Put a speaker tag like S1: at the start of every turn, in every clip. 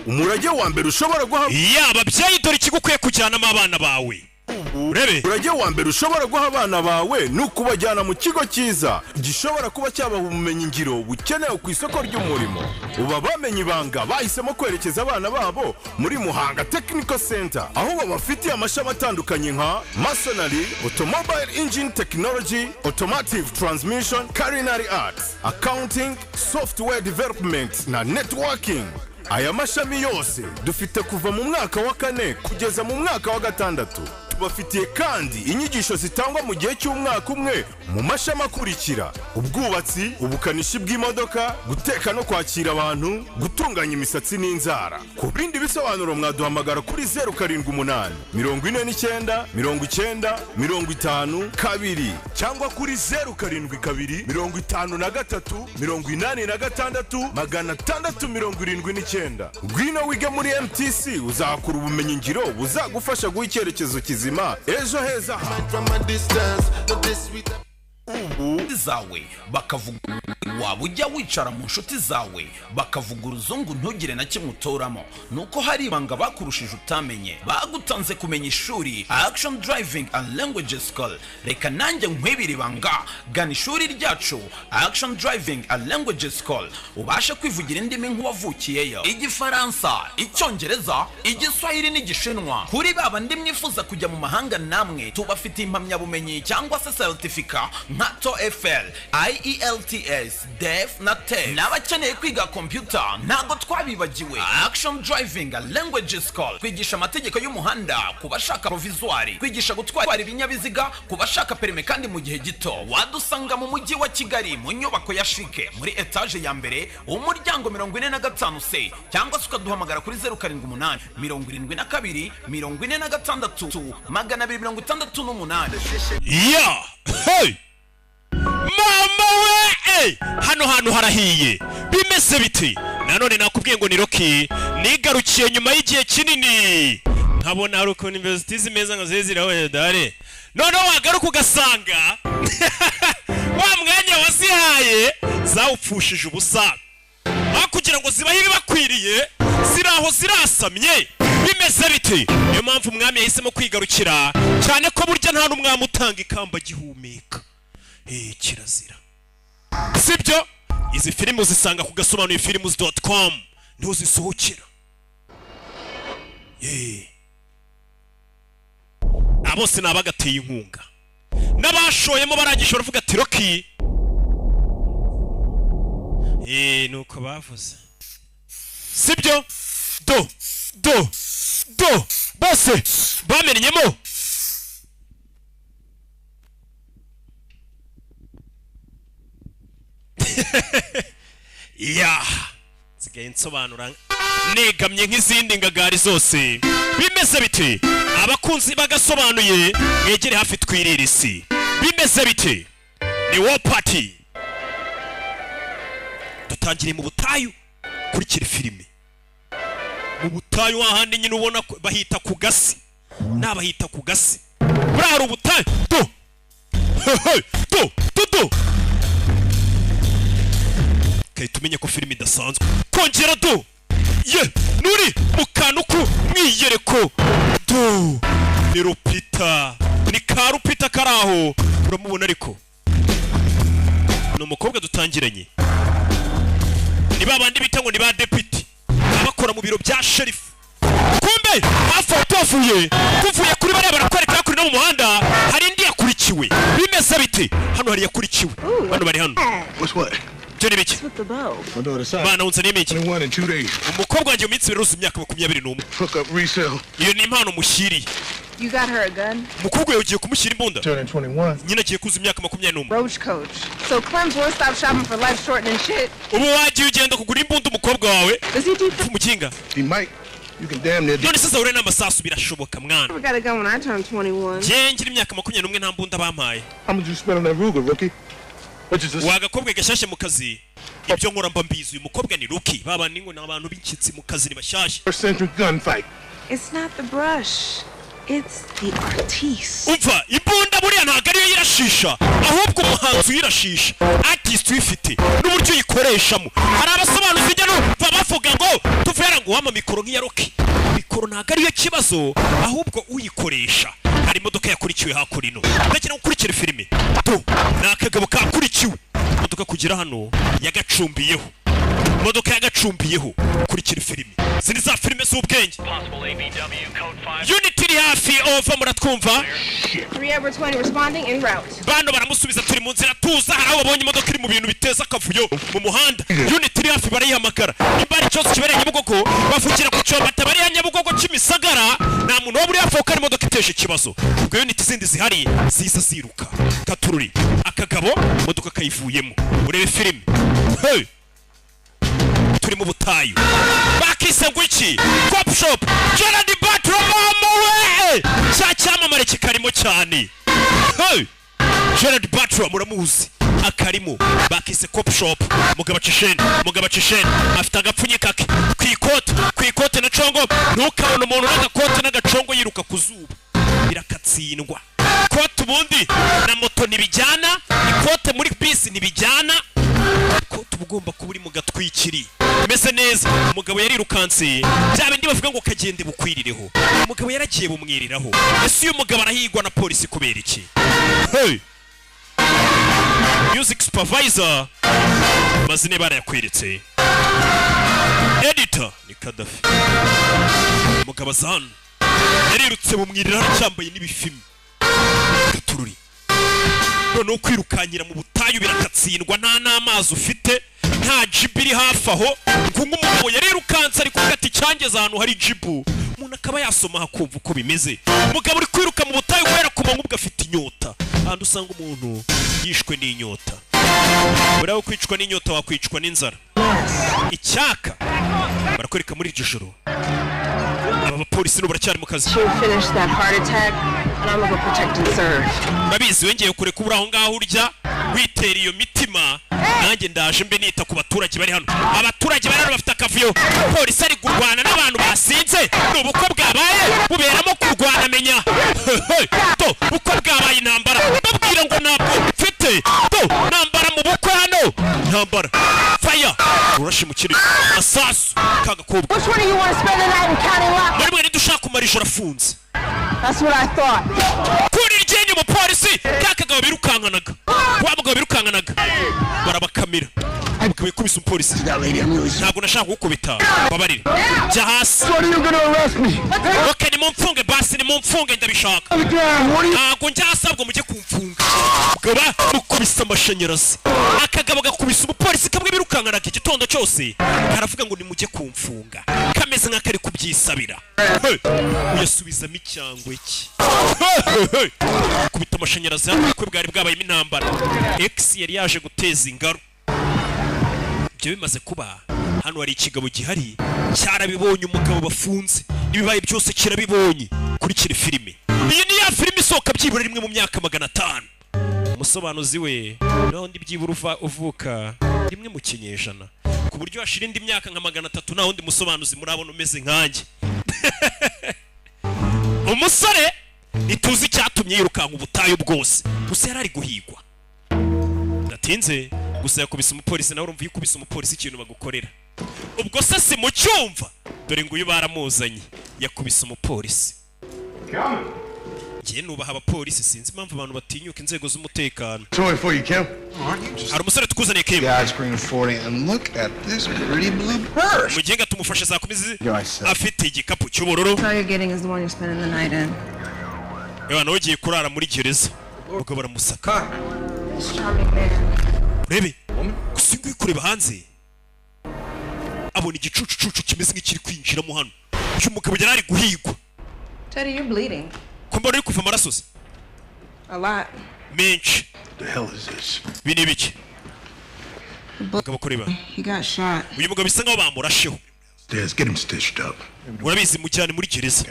S1: Umurage wa mbere ushobora guha
S2: Ya ababyeyi, dore ikigo ukwiye kujyanamo abana bawe, urebe.
S1: Umurage wa mbere ushobora guha abana bawe ni ukubajyana mu kigo cyiza gishobora kuba cyabaha ubumenyi ngiro bukenewe ku isoko ry'umurimo. Ubu abamenye ibanga bahisemo kwerekeza abana babo muri Muhanga Technical Center, aho babafitiye amashami atandukanye nka masonry, automobile engine technology, automotive transmission, culinary arts, accounting, software development na networking. Aya mashami yose dufite kuva mu mwaka wa kane kugeza mu mwaka wa gatandatu. Tubafitiye kandi inyigisho zitangwa mu gihe cy'umwaka umwe mu mashami akurikira: ubwubatsi, ubukanishi bw'imodoka, guteka no kwakira abantu, gutunganya imisatsi n'inzara. Ku bindi bisobanuro mwaduhamagara kuri 0784 990 52 cyangwa kuri 0725 386 679. Ngwino wige muri MTC, uzahakura ubumenyi ngiro buzagufasha guha icyerekezo kizima ejo heza hawe.
S3: Zawe bakavuga, waba ujya wicara mu nshuti zawe bakavuga uruzungu, ntugire na kimwe utoramo, nuko hari ibanga bakurushije utamenye. Bagutanze kumenya ishuri Action Driving and Language School. Reka nanjye nkwibire ibanga. Gana ishuri ryacu Action Driving and Language School, ubashe kwivugira indimi nk'uwavukiyeyo: Igifaransa, Icyongereza, Igiswahili n'Igishinwa. Kuri ba bandi mwifuza kujya mu mahanga, namwe tubafitiye impamyabumenyi cyangwa se certificate nka TOEFL, IELTS, DELF na TEF. N'abakeneye kwiga computer ntabwo twabibagiwe. Action Driving Language School kwigisha amategeko y'umuhanda ku bashaka provisoire, kwigisha gutwara ibinyabiziga ku bashaka permis, kandi mu gihe gito. Wadusanga mu mujyi wa Kigali, mu nyubako ya CHIC, muri etaje ya mbere, umuryango 45C, cyangwa se ukaduhamagara kuri 0787 246 268.
S2: Ya hey! Mama we, ey! Hano hantu harahiye, bimeze biti? Nanone nakubwiye ngo ni Rocky nigarukiye nyuma y'igihe kinini, nkabona hari ukuntu university zimeze nka ziri dare. Noneho wagaruka ugasanga wa mwanya wazihaye zawupfushije ubusa, aho kugira ngo zibahe ibibakwiriye, ziri aho zirasamye. Bimeze biti? Niyo mpamvu umwami yahisemo kwigarukira, cyane ko burya nta n'umwami utanga ikamba agihumeka. Kirazira, sibyo? Izi filime uzisanga ku gasobanuye films.com, niho zisohokera. Aba bose ni abagateye inkunga n'abashoyemo, barangije baravuga ati Rocky. Nuko bavuze, sibyo? Do do do, bose bamenyemo. Ya nsigaye nsobanura negamye nk'izindi ngagari zose. Bimeze bite? Abakunzi bagasobanuye, mwegere hafi twirire isi. Bimeze bite? Ni War Party. Dutangiriye mu butayu. Kurikira filime mu butayu, ahandi nyine ubona ko bahita ku gasi, n'abahita ku gasi. Buriya hari ubutayu. Do hehe, do do do, ugahita umenya ko filime idasanzwe. Kongera do ye nuri mu kantu ku mwiyereko. Do, ni Rupita, ni ka Rupita kari aho, uramubona. Ariko ni umukobwa dutangiranye, ni ba bandi bita ngo ni ba deputy, abakora mu biro bya sheriff. Kumbe hafi aho tuvuye kuri bariya barakwereka hakurya no mu muhanda hari indi yakurikiwe. Bimeze bite? Hano hari yakurikiwe, bano bari hano.
S4: What's what?
S2: Ibyo ni biki?
S5: With the bow.
S4: My daughter signed
S2: Bana wunze n'imiki.
S4: 21 in 2 days.
S2: Umukobwa wanjye mu minsi 2 aruzuza imyaka 21.
S4: Hook up resale.
S2: Iyo ni impano mushyiriye.
S5: You got her a gun?
S2: Umukobwa yawe ugiye kumushyira imbunda?
S4: Turning 21.
S2: Nyine agiye kuzuza imyaka 21.
S5: Roach coach. So Clem's one stop shopping for life shortening shit.
S2: Ubu wagiye ugenda kugura imbunda umukobwa wawe?
S5: Does he do
S2: Umukinga.
S4: He might. You can damn near.
S2: None se zahure n'amasasu? Birashoboka mwana.
S5: I got a gun when I turned 21.
S2: Njye ngira imyaka 21 nta mbunda bampaye.
S4: How much you spend on that Ruger, rookie? Which is this?
S2: Wagakobwa gashyashya mu kazi, ibyo nkora mba mbizi. Uyu mukobwa ni rookie, babandi ngo ni abantu b'inshyitsi mu kazi, ni bashyashya.
S4: First century gunfight.
S5: It's not the brush. It's the artiste.
S2: Umva, imbunda buriya ntabwo ariyo yirashisha, ahubwo umuhanzi uyirashisha, artist uyifite n'uburyo uyikoreshamo. Hari abasobanuzi ujya numva bavuga ngo tuvuye Fera ngo wama mikoro nk'iya Rocky. Mikoro ntabwo ariyo kibazo, ahubwo uyikoresha. Hari imodoka yakurikiwe hakurino. Ndagira ngo ukurikire filime tu. Ni akagabo kakurikiwe, imodoka kugera hano yagacumbiyeho, imodoka yagacumbiyeho. Kurikira filime, izi ni za filime z'ubwenge. Unit iri hafi, over, muratwumva?
S5: 3 Edward 20 responding en route.
S2: Bano baramusubiza: turi mu nzira tuza. Hari aho babonye imodoka iri mu bintu biteza akavuyo mu muhanda. Unit iri hafi barayihamagara. Nimba hari ikibazo kibereye Nyabugogo, bavugira ku cyombo bariya Nyabugogo, Kimisagara, nta muntu waba uri hafi kuko ari imodoka iteje ikibazo. Ubwo unit zindi zihari ziza ziruka katururi. Akagabo imodoka kayivuyemo. Urebe filime. Hey! Turi mu butayu, bakise ngo iki? Cop Shop. Gerard Butler, mama we, cya cyamamare kikarimo cyane. Hey! Gerard Butler muramuzi, akarimo. Bakise Cop Shop. Mugabo acisheni, mugabo acisheni, afite agapfunyika ke ku ikote, ku ikote na congo. Ntukabone umuntu n'agakote n'agacongo yiruka ku zuba, birakatsindwa. Kote ubundi na moto ntibijyana, ikote muri bisi ntibijyana. Kote uba ugomba kuba uri mu gatwikiri umeze neza. Umugabo yarirukanse, bya bindi bavuga ngo kagende bukwirireho. Umugabo yaragiye bumwiriraho. Ese uyu mugabo arahigwa na polisi kubera iki? Hey! Music supervisor, amazina barayakweretse. Editor ni Kadafi. Umugabo aza hano, yarirutse bumwiriraho, aracyambaye n'ibifimi gatururi. Noneho kwirukankira mu butayu birakatsindwa, nta n'amazi ufite, nta jibu iri hafi aho. Nk'umugabo yarirukanse, ari kuvuga ati cyangeze ahantu hari jibu, umuntu akaba yasoma akumva uko bimeze. Umugabo uri kwiruka mu butayu guhera ku manywa, ubwo afite inyota. Ahantu usanga umuntu yishwe n'inyota, buriya kwicwa n'inyota wakwicwa n'inzara, icyaka. Barakwereka muri iryo joro aba bapolisi n'ubu baracyari mu kazi.
S5: You finish that heart attack, and I'm gonna go protect and serve.
S2: Urabizi, wengeye kureka ubura aho ngaho urya witera iyo mitima, nanjye ndaje mbe nita ku baturage bari hano. Abaturage bari hano bafite akavuyo, polisi ari kurwana n'abantu basinze. Ni ubukwe bwabaye buberamo kurwana menya to bukwe bwabaye intambara. Babwira ngo ntabwo mfite to ntambara mu bukwe hano, ntambara. Fire, urashe mu kirere, masasu kagakobwa.
S5: Which one of you want to spend the night in county lock?
S2: Muri mwe ntidushaka kumara ijoro afunze?
S5: That's what I thought.
S2: Kuri iryinyo umupolisi, ka kagabo birukankanaga, wa mugabo birukankanaga, barabakamira. Umugabo yakubise umupolisi. Ntabwo nashaka kugukubita, babarire, jya hasi.
S4: What are you gonna arrest me?
S2: Ok, nimumfunge basi, nimumfunge, ndabishaka. Ntabwo njya hasi, ahubwo mujye kumfunga. Mugabo mukubise amashanyarazi. Akagabo gakubise umupolisi kamwe birukankanaga igitondo cyose, karavuga ngo nimujye kumfunga, kameze nk'akari kubyisabira. Hey! Uyasubizamo icyangwe cye. Hey, hey, hey! Kubita amashanyarazi hano, ubukwe bwari bwabayemo intambara. Ex yari yaje guteza ingaru. Ibyo bimaze kuba, hano hari ikigabo gihari cyarabibonye. Umugabo bafunze n'ibibaye byose kirabibonye. Kurikira filime iyi, ni ya filime isohoka byibura rimwe mu myaka 500. Umusobanuzi we n'undi byibura uvuka rimwe mu kinyejana, ku buryo hashira indi myaka nka 300 nta wundi musobanuzi murabona umeze nkanjye. Umusore ntituzi icyatumye yirukanka ubutayu bwose, gusa yari ari guhigwa. Ndatinze, gusa yakubise umupolisi. Nawe urumva iyo ukubise umupolisi ikintu bagukorera. Ubwo se si mu cyumva? Dore nguyu baramuzanye, yakubise umupolisi. Njye nubaha abapolisi, sinzi impamvu abantu batinyuka inzego z'umutekano.
S4: Toy for you, Kim.
S2: Hari umusore tukuzaniye, Kim.
S4: Guys, green 40, and look at this pretty blue purse.
S2: Mugenga tumufashe saa 10 afite igikapu cy'ubururu.
S5: All you're getting is the one you're spending the night in.
S2: Ewa, nawe ugiye kurara muri gereza. Ubwo baramusaka.
S5: This charming man.
S2: Urebe gusa, nguyu kureba hanze abona igicucucucu kimeze nk'ikiri kwinjiramo hano. Uyu mugabo yari ari guhigwa.
S5: Teddy, you're bleeding.
S2: Ko mbona uri kuva amaraso se?
S5: A lot.
S2: Menshi.
S4: The hell is this?
S2: Ibi ni ibiki? Mugabo kureba.
S5: He got shot.
S2: Uyu mugabo bisa nkaho bamurasheho.
S4: Stairs, get him stitched up.
S2: Urabizi, mujyane muri gereza.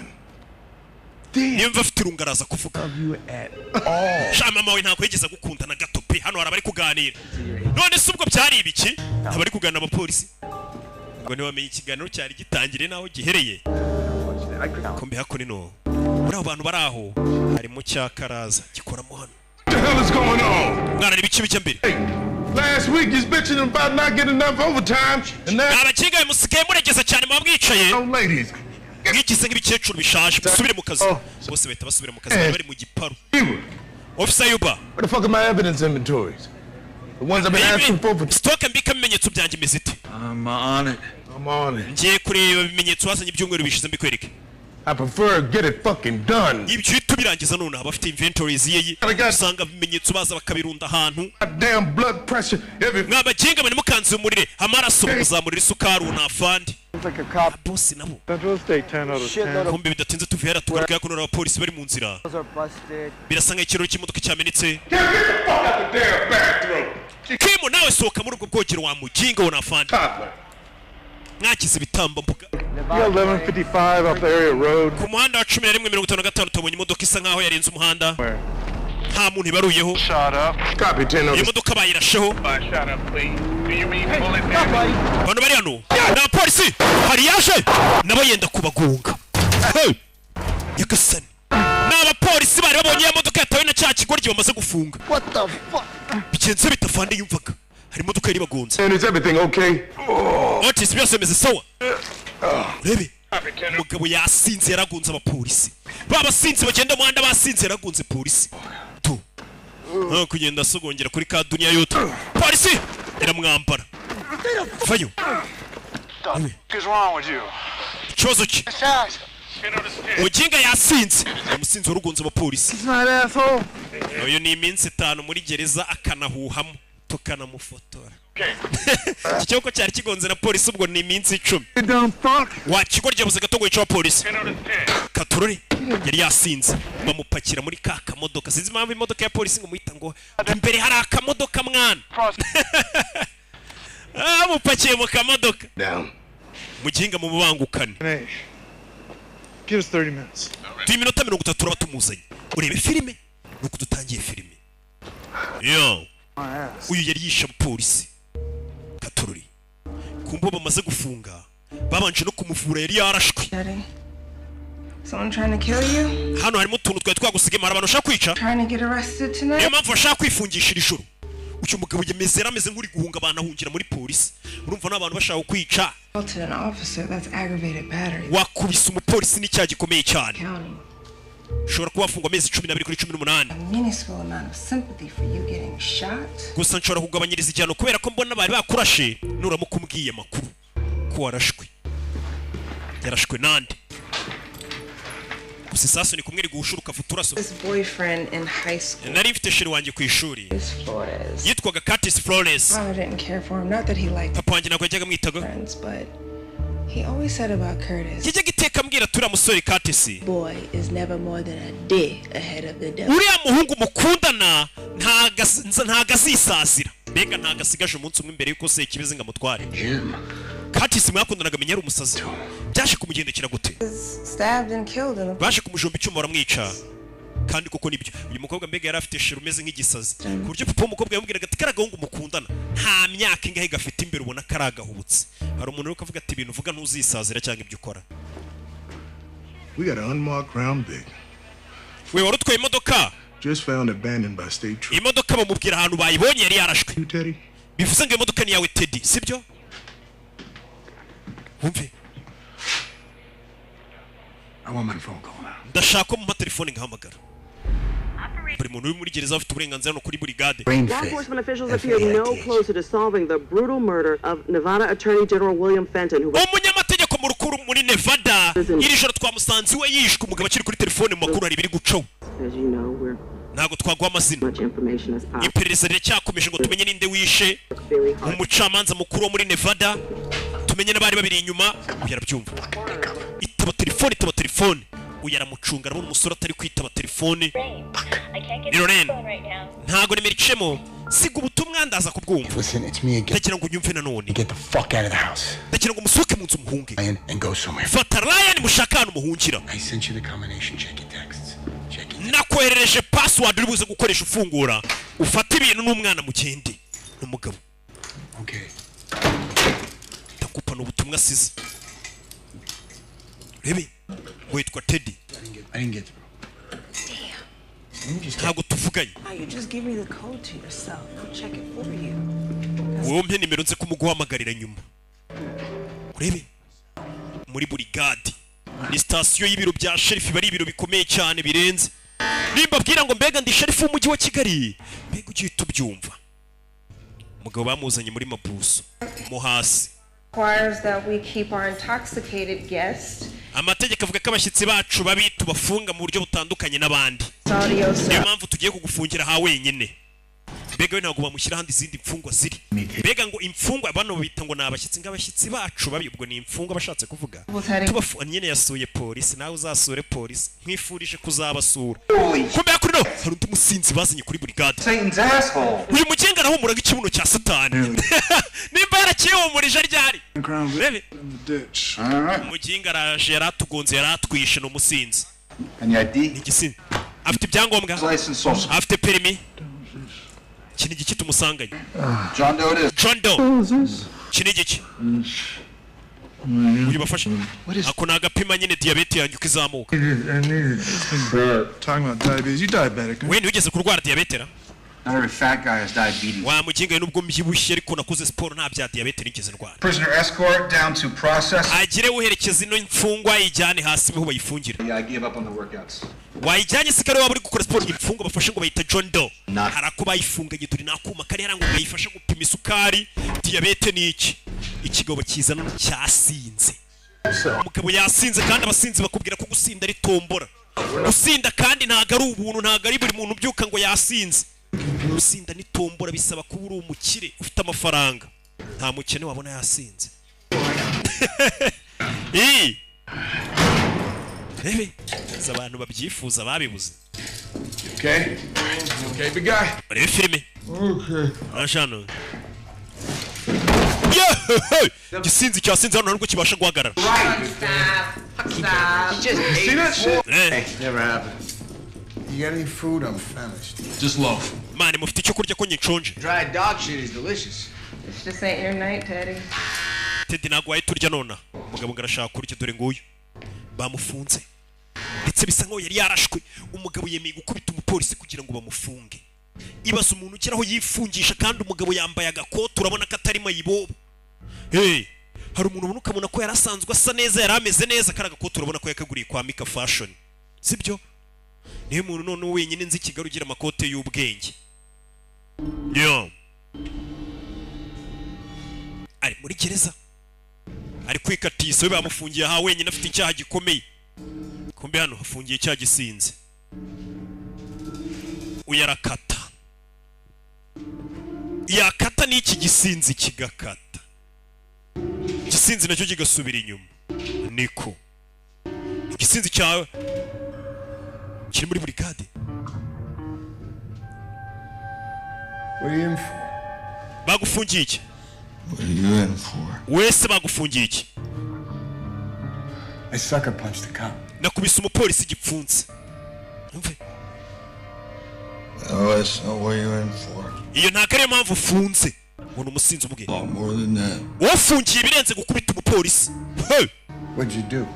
S2: Niyo mva afite irungu araza kuvuga. Sha mama we ntabwo yigeze agukunda na gato pe. Hano hari abari kuganira. None se ubwo byari ibiki? Abari kuganira abapolisi ngo ntiwamenye ikiganiro cyari gitangiriye n'aho gihereye. Kumbe hakuno muri abo bantu bari aho harimo cyakaraza gikoramo hano.
S4: What the hell is going on?
S2: Mwana, n'ibiki bijya mbere?
S4: Hey, last week you was bitching about not getting enough overtime, and now
S2: Abakinga uyu Musigaye muregeza cyane, muba mwicaye mwigize nk'ibikecuru bishaje. Musubire mu kazi. Bose bahita basubira mu kazi, bari bari mu giparu. Officer Yuba.
S6: Where the fuck are my evidence inventories? The ones I've been asking for
S2: Stock mbikamo ibimenyetso byanjye imeze ite?
S4: I'm on it.
S6: I'm on it.
S2: Ngiye kureba ibimenyetso wazanye ibyumweru bishize mbikwereke.
S6: I prefer get it fucking done.
S2: Ibyo uhita ubirangiza nonaha. Abafite inventories ye usanga ibimenyetso baza bakabirunda ahantu.
S6: Damn blood pressure every
S2: Mwabagenga mwe, mukanzumurire amaraso, muzamurira isukari unafandi bosi nabo.
S7: Central State 10 out of 10.
S2: Kumbe bidatinze tuvuye hariya tugaruka kuno, abapolisi bari mu nzira. Birasa nk'ikirori cy'imodoka cyamenetse. Kimu, nawe sohoka muri ubwo bwogero wa muginga, wa nafandi mwakize ibitambambuga.
S7: You got 1155 off the area road.
S2: Ku muhanda wa 11:55 tubonye imodoka isa nkaho yarenze umuhanda, nta muntu ibaruyeho.
S7: Shot up.
S6: Copy 10
S2: Iyo modoka bayirasheho.
S7: Shot up, please. Do you mean bullet?
S2: Abantu bari hano ni abapolisi, hari yaje nabo yenda kubagonga. Hey! Nyagasani, ni abapolisi bari babonye iyo modoka yatawe na cya kigoryi bamaze gufunga.
S4: What the fuck?
S2: Bigenze bitafande, yumvaga hari imodoka yari bagonze.
S6: And is everything okay?
S2: Otis, byose bimeze sawa? Urebe umugabo yasinze, yaragonze abapolisi. Ba basinzi bagenda mu muhanda basinze, yaragonze polisi tu nta kugenda asogongera kuri ka duniya yote. Polisi iramwambara, vayo.
S7: What is wrong with you?
S2: Ikibazo cye muginga yasinze, umusinzi warugonze abapolisi.
S7: Not asshole.
S2: Uyu ni iminsi 5 muri gereza, akanahuhamo tukanamufotora. Iki cyoko cyari kigonze na polisi, ubwo ni iminsi 10.
S7: You dumb fuck.
S2: Wa kigo ryabuze gato ngo yice abapolisi. Katurore yari yasinze, bamupakira muri ka kamodoka. Sinzi impamvu imodoka ya polisi ngo muhita ngo imbere hari akamodoka mwana. Ah, mupakiye mu kamodoka.
S6: Down.
S2: Muginga mu mubangukane.
S7: Hey. Give us 30 minutes.
S2: Tuye iminota 30 turaba tumuzanye. Urebe filime nuko dutangiye filime yo.
S7: My ass.
S2: Uyu yari yishe abapolisi. Katururi kumbo bamaze gufunga, babanje no kumuvura, yari yarashwe.
S5: Daddy. Someone trying to kill you?
S2: Hano harimo utuntu twari twagusigemo, hari abantu bashaka kwica.
S5: Trying to get arrested
S2: Niyo
S5: tonight?
S2: mpamvu bashaka kwifungisha iri joro. Uyu mugabo yameze, yari ameze nk'uri guhunga abantu, ahungira muri polisi. Urumva n'abantu bashaka kwica.
S5: Assaulted an officer, that's aggravated battery.
S2: Wakubise umupolisi n'icyaha gikomeye cyane.
S5: County.
S2: Ushobora kuba wafungwa amezi 12 kuri 18.
S5: A minuscule amount of sympathy for you getting shot.
S2: Gusa nshobora kugabanyiriza igihano kubera ko mbona bari bakurashe, nuramuka umbwiye amakuru ko warashwe, yarashwe nande. Gusa isasu ni kumwe rigushura ukavuta uraso.
S5: His boyfriend in high school
S2: Nari mfite chéri wanjye ku ishuri.
S5: is Flores.
S2: Yitwaga Curtis Flores.
S5: Father didn't care for him. Not that he liked
S2: Papa wanjye ntabwo yajyaga amwitaga.
S5: friends, but he always said about Curtis,
S2: Yajyaga iteka ambwira turiya musore Curtis,
S5: boy is never more than a day ahead of the devil.
S2: uriya muhungu mukundana ntago azisazira, mbega ntago asigaje umunsi umwe mbere y'uko Sekibizi ngo amutware.
S4: Jim.
S2: Curtis mwakundanaga menya ari umusazi, byaje kumugendekera gute?
S5: Was stabbed and killed in the
S2: Baje kumujomba icyuma baramwica. Kandi koko nibyo, uyu mukobwa mbega yari afite chéri umeze nk'igisazi, ku buryo papa w'umukobwa yamubwiraga ati kariya gahungu mukundana nta myaka ingahe gafite imbere, ubona ko ari agahubutse. Hari umuntu uri kuvuga ati ibintu uvuga ntuzisazira cyangwa ibyo ukora.
S6: We got an unmarked Crown Vic.
S2: We wari utwaye imodoka.
S6: Just found abandoned by state troopers.
S2: Imodoka bamubwira ahantu bayibonye, yari yarashwe.
S6: You, Teddy?
S2: Bivuze ngo iyo modoka ni iyawe Teddy, sibyo? Wumve.
S4: I want my phone call now.
S2: Ndashaka ko mumpa telefone ngahamagara. Buri muntu uri muri gereza afite uburenganzira no kuri burigade.
S4: Brain
S8: Law
S4: fit.
S8: enforcement officials appear no closer to solving the brutal murder of Nevada Attorney General William Fenton, who was
S2: Umunyamategeko mu rukuru muri Nevada, iri joro twamusanze iwe yishwe. Umugabo akiri kuri telefone mu makuru hari ibiri gucaho.
S8: As you know, we're
S2: Ntabwo twaguha amazina.
S8: much information as possible.
S2: Iperereza riracyakomeje ngo tumenye ninde wishe
S8: Very hard.
S2: umucamanza mukuru wo muri Nevada, tumenye n'abari babiri inyuma. Uyu arabyumva, itaba telefone, itaba telefone. Uyu aramucunga, arabona umusore atari kwitaba telefone. Ni Lorene, ntago nimero icemo, siga ubutumwa ndaza kubwumva.
S4: Listen, it's me again.
S2: Ndagira ngo unyumve nanone.
S4: Get the fuck out of the house.
S2: Ndagira ngo musohoke mu nzu muhunge.
S4: Ryan, and go somewhere.
S2: Fata Ryan mushake ahantu muhungira.
S4: I sent you the combination. Check your texts. Check your
S2: Nakoherereje password uri buze gukoresha ufungura, ufate ibintu n'umwana mugende n'umugabo.
S4: Okay.
S2: Ndakupana ubutumwa asize. Rebe witwa Teddy.
S4: I didn't get through.
S2: Ntabwo tuvuganye.
S5: Why you just give me the code to yourself? I'll check it for you.
S2: Wowe mpe nimero nze kumuguhamagarira nyuma. Urebe muri burigade, ni sitasiyo y'ibiro bya sheriff, bari ibiro bikomeye cyane birenze. Nimba abwira ngo mbega ndi sheriff w'umujyi wa Kigali, mbega ugiye tubyumva. Umugabo bamuzanye muri mabuso mo hasi.
S5: Requires that we keep our intoxicated guests
S2: Amategeko avuga ko abashyitsi bacu babi tubafunga mu buryo butandukanye n'abandi.
S5: audio.
S2: Niyo mpamvu tugiye kugufungira ha wenyine. Mbega we ntabwo bamushyira ahandi izindi mfungwa ziri. Mbega ngo imfungwa bano bita ngo ni abashyitsi, ngo abashyitsi bacu babi, ubwo ni imfungwa bashatse kuvuga. Tubafu nyine. Yasuye polisi, nawe uzasure polisi, nkwifurije kuzabasura. Kumbe kuri no hari undi musinzi bazanye kuri burigade.
S4: Satan's asshole.
S2: Uyu mugenga arahumura nk'ikibuno cya Satani, nimba yarakihumurije ryari. Rebe. Umuginga araje, yaratugonze, yaratwishe, ni umusinzi.
S4: And your ID?
S2: Ni igisinzi. Afite ibyangombwa, afite perimi. Iki ni igiki tumusanganye?
S4: John Doe it is.
S2: John Doe. Iki ni igiki uyu bafashe? Ako ni agapima nyine diyabete yanjye uko izamuka.
S7: Talking about diabetes, you diabetic, huh?
S2: We, ntiwigeze kurwara diyabete ra?
S4: Not every fat guy has diabetes.
S2: Wa muginga we, nubwo mbyibushye ariko nakoze siporo, nta bya diyabete nigeze ndwara.
S4: Prisoner escort down to process.
S2: Agire uherekeza ino mfungwa, ayijyane hasi niho bayifungira.
S4: Yeah, I gave up on the workouts.
S2: Wayijyanye se kare waba uri gukora siporo? Imfungwa bafashe ngo bayita John Doe, hari ako bayifunganye, dore n'akuma kari hariya ngo kayifashe gupima isukari, diyabete. Ni iki ikigabo kizana cyasinze? Umugabo yasinze, kandi abasinzi bakubwira ko gusinda ari tombora. Gusinda kandi ntabwo ari ubuntu, ntabwo ari buri muntu ubyuka ngo yasinze. Gusinda ni tombora, bisaba kuba uri umukire ufite amafaranga. Nta mukene wabona yasinze. Ii! Rebe izi, abantu babyifuza babibuze.
S6: Okay? Okay, big guy.
S2: Urebe filime.
S6: Okay.
S2: Arashano. Yeee! Gisinzi cyasinze hano ntabwo kibasha guhagarara.
S6: See that shit?
S2: Eh.
S6: Never happened.
S4: You got any food? I'm famished.
S6: Just loaf.
S2: Mani, mufite icyo kurya ko nyiconje?
S4: Dried dog shit is delicious.
S5: This just ain't your night, Teddy.
S2: Teddy, ntabwo wahita urya nona. Umugabo ngo arashaka kurya. Dore nguyu bamufunze, ndetse bisa nkaho yari yarashwe. Umugabo yemeye gukubita umupolisi kugira ngo bamufunge. Ibaza umuntu ugera aho yifungisha, kandi umugabo yambaye agakote, urabona ko atari mayibobo. Hey, hari umuntu ubona ukabona ko yari asanzwe asa neza, yari ameze neza. Kari agakote urabona ko yakaguriye kwa Mika Fashion, sibyo? Niyo muntu noneho wenyine nzi i Kigali ugira amakote y'ubwenge. Yo, ari muri gereza ari kwikatisa. We bamufungiye aha wenyine, afite icyaha gikomeye. Kumbe hano hafungiye icyaha gisinze. Uyu arakata, yakata n'iki gisinzi kigakata, igisinzi nacyo kigasubira inyuma. Niko igisinzi cyawe kiri muri burigade.
S4: What are you in for?
S2: Bagufungiye iki?
S4: What are you in for?
S2: Wese bagufungiye iki?
S4: I sucker punched the cop.
S2: Nakubise umupolisi igipfunsi. Umve.
S4: Oh, that's not what you're in for.
S2: Iyo ntabwo ariyo mpamvu ufunze. Ngo ni umusinzi umubwiye.
S4: More than that.
S2: Wafungiye ibirenze gukubita umupolisi. Hey!
S4: What'd you do?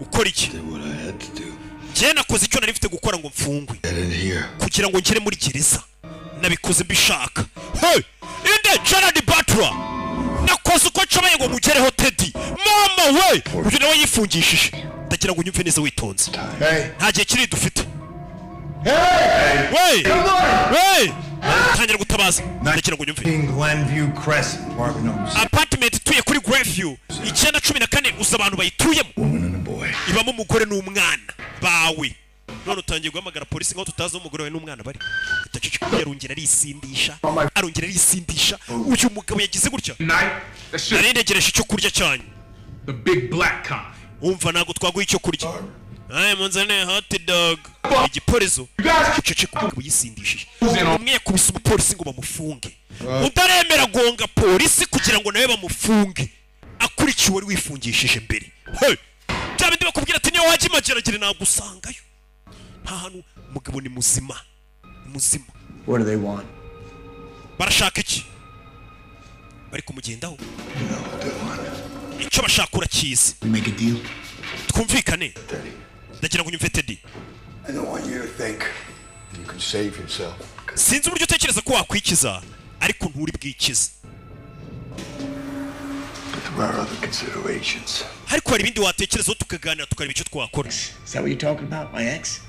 S2: Ukora iki?
S4: Did what I had to do.
S2: Njyewe nakoze icyo nari mfite gukora ngo mfungwe.
S4: Get in here.
S2: Kugira ngo ngere muri gereza nabikoze mbishaka. Hey! Inde Gerard Butler, nakoze uko nshoboye ngo mugereho. Teddy, mama we, uyu nawe yifungishije. Ndagira ngo unyumve neza witonze.
S4: Hey!
S2: Nta gihe kiri dufite.
S4: Hey!
S2: We we, tangira gutabaza. Ndagira ngo unyumve.
S4: Glenview Crescent, apartment number
S2: Apartment ituye kuri Grandview 914, uzi abantu bayituyemo? Ibamo umugore n'umwana bawe. None utangiye guhamagara polisi nkaho tutazi aho umugore wawe n'umwana bari. Udaceceka. Yarongera arisindisha, arongera arisindisha. Uyu mugabo yagize gutya, nari ntegereje icyo kurya cyanyu.
S6: The big black kind.
S2: Umva, ntabwo twaguha icyo kurya. Aye, munzane hot dog, igiporezo. Uceceka. Umugabo yisindishije, umwe yakubise umupolisi ngo bamufunge, utaremera gonga polisi kugira ngo nawe bamufunge, akurikiye uwari wifungishije mbere. Hey! Bya bindi bakubwira ati niyo wajya imageragere nagusangayo. Nta hantu. Umugabo ni muzima, ni muzima.
S4: What do they want?
S2: Barashaka iki? Bari kumugendaho. Icyo bashaka urakizi.
S4: We make a deal?
S2: Twumvikane. Ndagira ngo unyumve, Teddy.
S4: I don't want you to think that you can save yourself.
S2: Sinzi uburyo utekereza ko wakwikiza, ariko nturi bwikize.
S4: There are other considerations.
S2: Ariko hari ibindi watekerezaho, tukaganira, tukareba icyo twakora.
S4: Is that what you're talking about, my ex?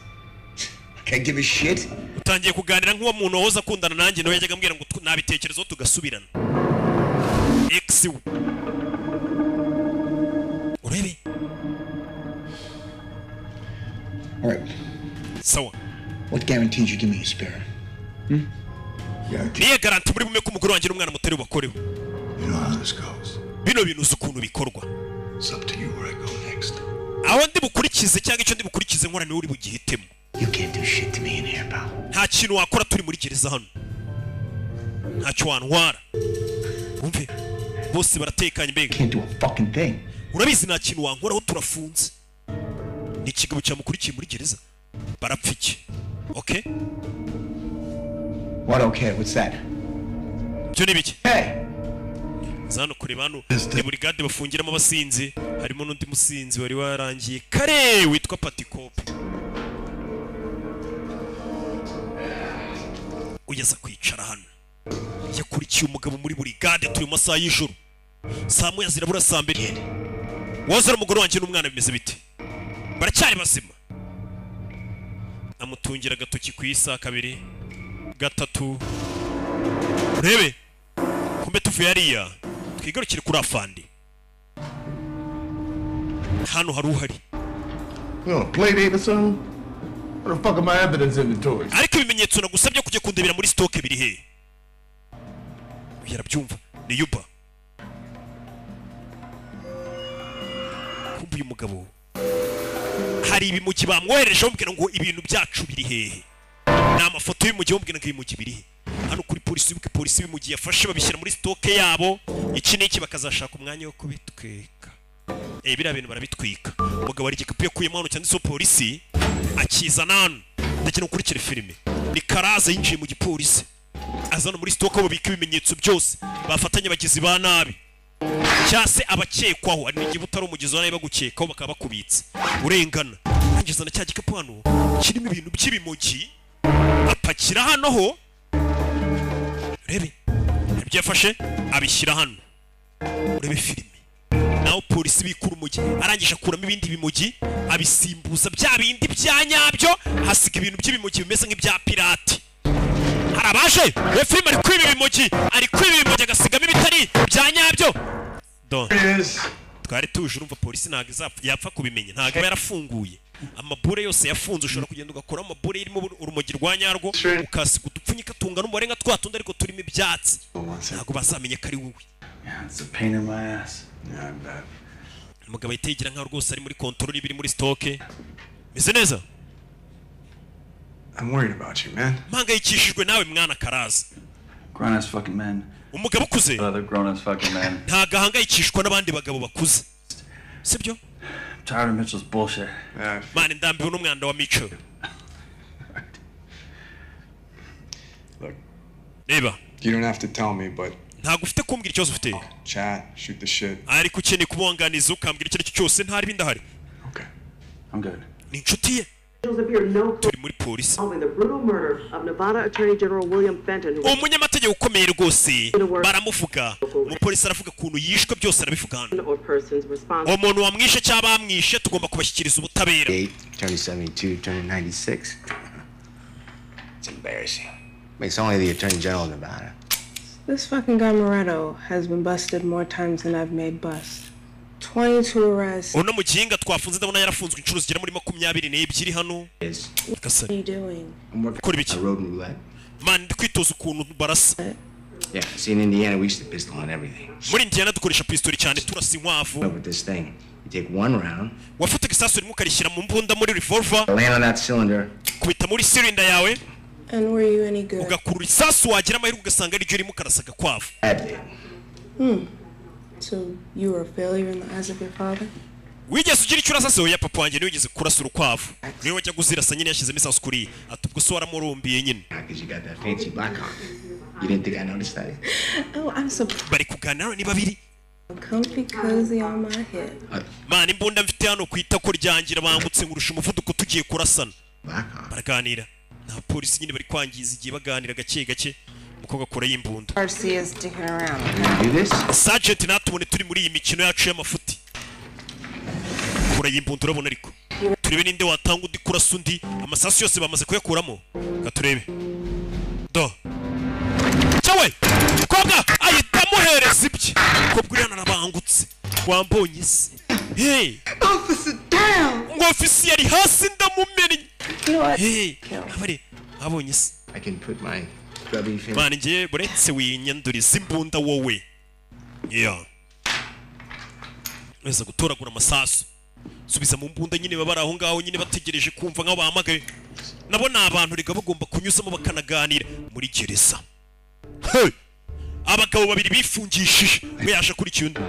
S4: I can't give a shit.
S2: Utangiye kuganira nk'uwo muntu wahoze akundana nanjye, nawe yajyaga ambwira ngo nabitekerezaho tugasubirana. Ex we, urebe.
S4: All right.
S2: Sawa.
S4: What guarantees you give me a spare? Guarantee.
S2: Niye garantie muri bume ko umugore wanjye n'umwana mutari bubakoreho?
S4: You know how this goes.
S2: Bino bintu uzi ukuntu bikorwa.
S4: It's up to you where I go next.
S2: Aho ndi bukurikize cyangwa icyo ndi bukurikize nkora niwe uri bugihitemo.
S4: You can't do shit to me in here, pal.
S2: Nta kintu wakora turi muri gereza hano, ntacyo wantwara. Wumve, bose baratekanye mbega.
S4: Can't do a fucking thing.
S2: Urabizi, nta kintu wankoraho, turafunze. Ni ikigabo cyamukurikiye muri gereza, barapfa iki? Okay.
S4: What okay? What's that?
S2: Ibyo ni ibiki?
S4: Hey!
S2: Za hano kureba hano ni buri gade bafungiramo abasinzi, harimo n'undi musinzi wari warangiye kare witwa Patikope, ugeze kwicara hano yakurikiye umugabo muri buri gade. Turi mu masaha y'ijoro, saa 1 zirabura saa 2. Wazara umugore wanjye n'umwana, bimeze bite? Baracyari bazima? Amutungira agatoki ku isaha, kabiri, gatatu, urebe. Kumbe tuvuye hariya, twigarukire kuri afandi hano hari uhari.
S6: You on a play date or something? What the fuck are my evidence inventories?
S2: Ariko ibimenyetso nagusabye kujya kundebera muri stock biri he? Uyu arabyumva, ni Yuba. Kumva uyu mugabo hari ibimugi bamwohereje, bamubwira ngo ibintu byacu biri hehe? Ni amafoto y'umugi, bamubwira ngo ibimugi biri he hano kuri polisi. Wibuke polisi, ibimugi yafashe babishyira muri stock yabo, iki n'iki, bakazashaka umwanya wo kubitwika. Biriya bintu barabitwika. Umugabo hari igikapu yakuyemo hano cyanditseho polisi, akizana hano. Ndagira ukurikire filime. Ni Karaza yinjiye mu gipolisi, azana muri stock aho babika ibimenyetso byose bafatanye abagizi ba nabi cyangwa se abakekwaho. Hari n'igihe utari umugizi wa nabi, bagukekaho bakaba bakubitse urengana. Arangizana cya gikapu hano kirimo ibintu by'ibimogi, apakira hano ho. Urebe ibyo yafashe abishyira hano, urebe filime. Naho polisi bikura urumogi, arangije akuramo ibindi bimogi, abisimbuza bya bindi bya nyabyo, hasiga ibintu by'ibimogi bimeze nk'ibya pirate. Hari abaje we filime, ari kwiba ibimogi, ari kwiba ibimogi agasigamo ibitari bya nyabyo. Don twari tuje, urumva polisi ntabwo izapfa yapfa kubimenya, ntabwo iba yarafunguye amabure yose yafunze. Ushobora kugenda ugakora amabure irimo urumogi rwa nyarwo, ukasiga udupfunyika tungana umubare nka twa tundi ariko turimo ibyatsi, ntabwo bazamenya ko ari wowe.
S9: Yeah, it's a pain in my ass. Yeah, I bet.
S2: Umugabo ahita yigira nkaho rwose ari muri control ibiri muri stock, meze neza.
S9: I'm worried about you, man.
S2: Mpangayikishijwe nawe mwana Karaza.
S9: Grown ass fucking men.
S2: Umugabo ukuze
S9: Other grown ass fucking men.
S2: ntabwo ahangayikishwa n'abandi bagabo bakuze, sibyo?
S9: I'm tired of Mitchell's bullshit.
S2: Man, ndambiwe n'umwanda wa Mico.
S9: Look.
S2: Reba.
S9: You don't have to tell me, but
S2: Ntabwo ufite kumbwira ikibazo ufite.
S9: chat, shoot the shit.
S2: Ariko ukeneye kubonganiza, ukambwira icyo ari cyo cyose, ntari bindahari.
S9: I'm good.
S2: Ni inshuti ye.
S8: Appear no
S2: Turi muri polisi.
S8: solving the brutal murder of Nevada Attorney General William Fenton, who
S2: Umunyamategeko ukomeye rwose baramuvuga. Umupolisi aravuga ukuntu yishwe, byose arabivuga hano.
S8: or persons responsible.
S2: Uwo muntu wamwishe cyangwa bamwishe, tugomba kubashyikiriza ubutabera.
S4: 8, turning 72, turning 96. It's embarrassing. I mean, it's only the Attorney General of Nevada.
S5: This fucking guy Moretto has been busted more times than I've made bust. 22 arrests.
S2: Uno muginga twafunze, ndabona yarafunzwe inshuro zigera muri 22 hano.
S5: What are you doing?
S4: I'm working
S2: Ukora ibiki?
S4: a road roulette.
S2: Man, ndi kwitoza ukuntu barasa.
S4: Yeah, see, in Indiana, we used to pistol on everything.
S2: Muri Indiana dukoresha pistori cyane, turasa inkwavu.
S4: Up with this thing. You take one round,
S2: Wafataga isasu rimwe ukarishyira mu mbunda, muri revolver,
S4: land on that cylinder,
S2: kubita muri cylinder yawe,
S5: And were you any good?
S2: Ugakurura isasu, wagira amahirwe ugasanga ariryo urimo ukarasa agakwavu.
S4: Badly.
S5: So you were a failure in the eyes of your father?
S2: Wigeze ugira icyo urasa se? Oya, papa wanjye niwe wigeze kurasa urukwavu, niwe wajya kuzirasa nyine, yashyizemo isasu kuriya. Ati ubwo se waramurumbiye nyine.
S4: Because you got that fancy black on. You didn't think I noticed that?
S5: Oh, I'm so
S2: Bari kuganira ni babiri.
S5: comfy cozy on my hip.
S2: Mana, imbunda mfite hano ku itako ryangira bangutse nkurusha umuvuduko, tugiye kurasana. Baraganira nta polisi nyine, bari kwangiza igihe baganira gake gake. Umukobwa akura y'imbunda.
S5: RC is sticking around.
S4: Do this?
S2: Sergeant natubone turi muri iyi mikino yacu y'amafuti. Kura y'imbunda, urabona, ariko turebe ninde watanga undi kurasa undi. Amasasu yose bamaze kuyakuramo. Reka turebe do cyawe. Mukobwa ahita amuhereza ibye. Mukobwa uriya narabangutse, wambonye se? Hey!
S5: Officer down!
S2: Ngo ofisi yari hasi, ndamumennye.
S5: You know what?
S2: Hey, abari abonye se?
S4: I can put my grubby finger.
S2: Mwana, ngiye buretse winyanduriza imbunda wowe. Yeah, weza gutoragura amasasu, subiza mu mbunda nyine. Baba bari aho ngaho nyine bategereje kumva nk'aho bahamagaye. Nabo ni abantu rega, bagomba kunyuzamo bakanaganira muri gereza. Hey! Abagabo babiri bifungishije, we yaje akurikiye undi.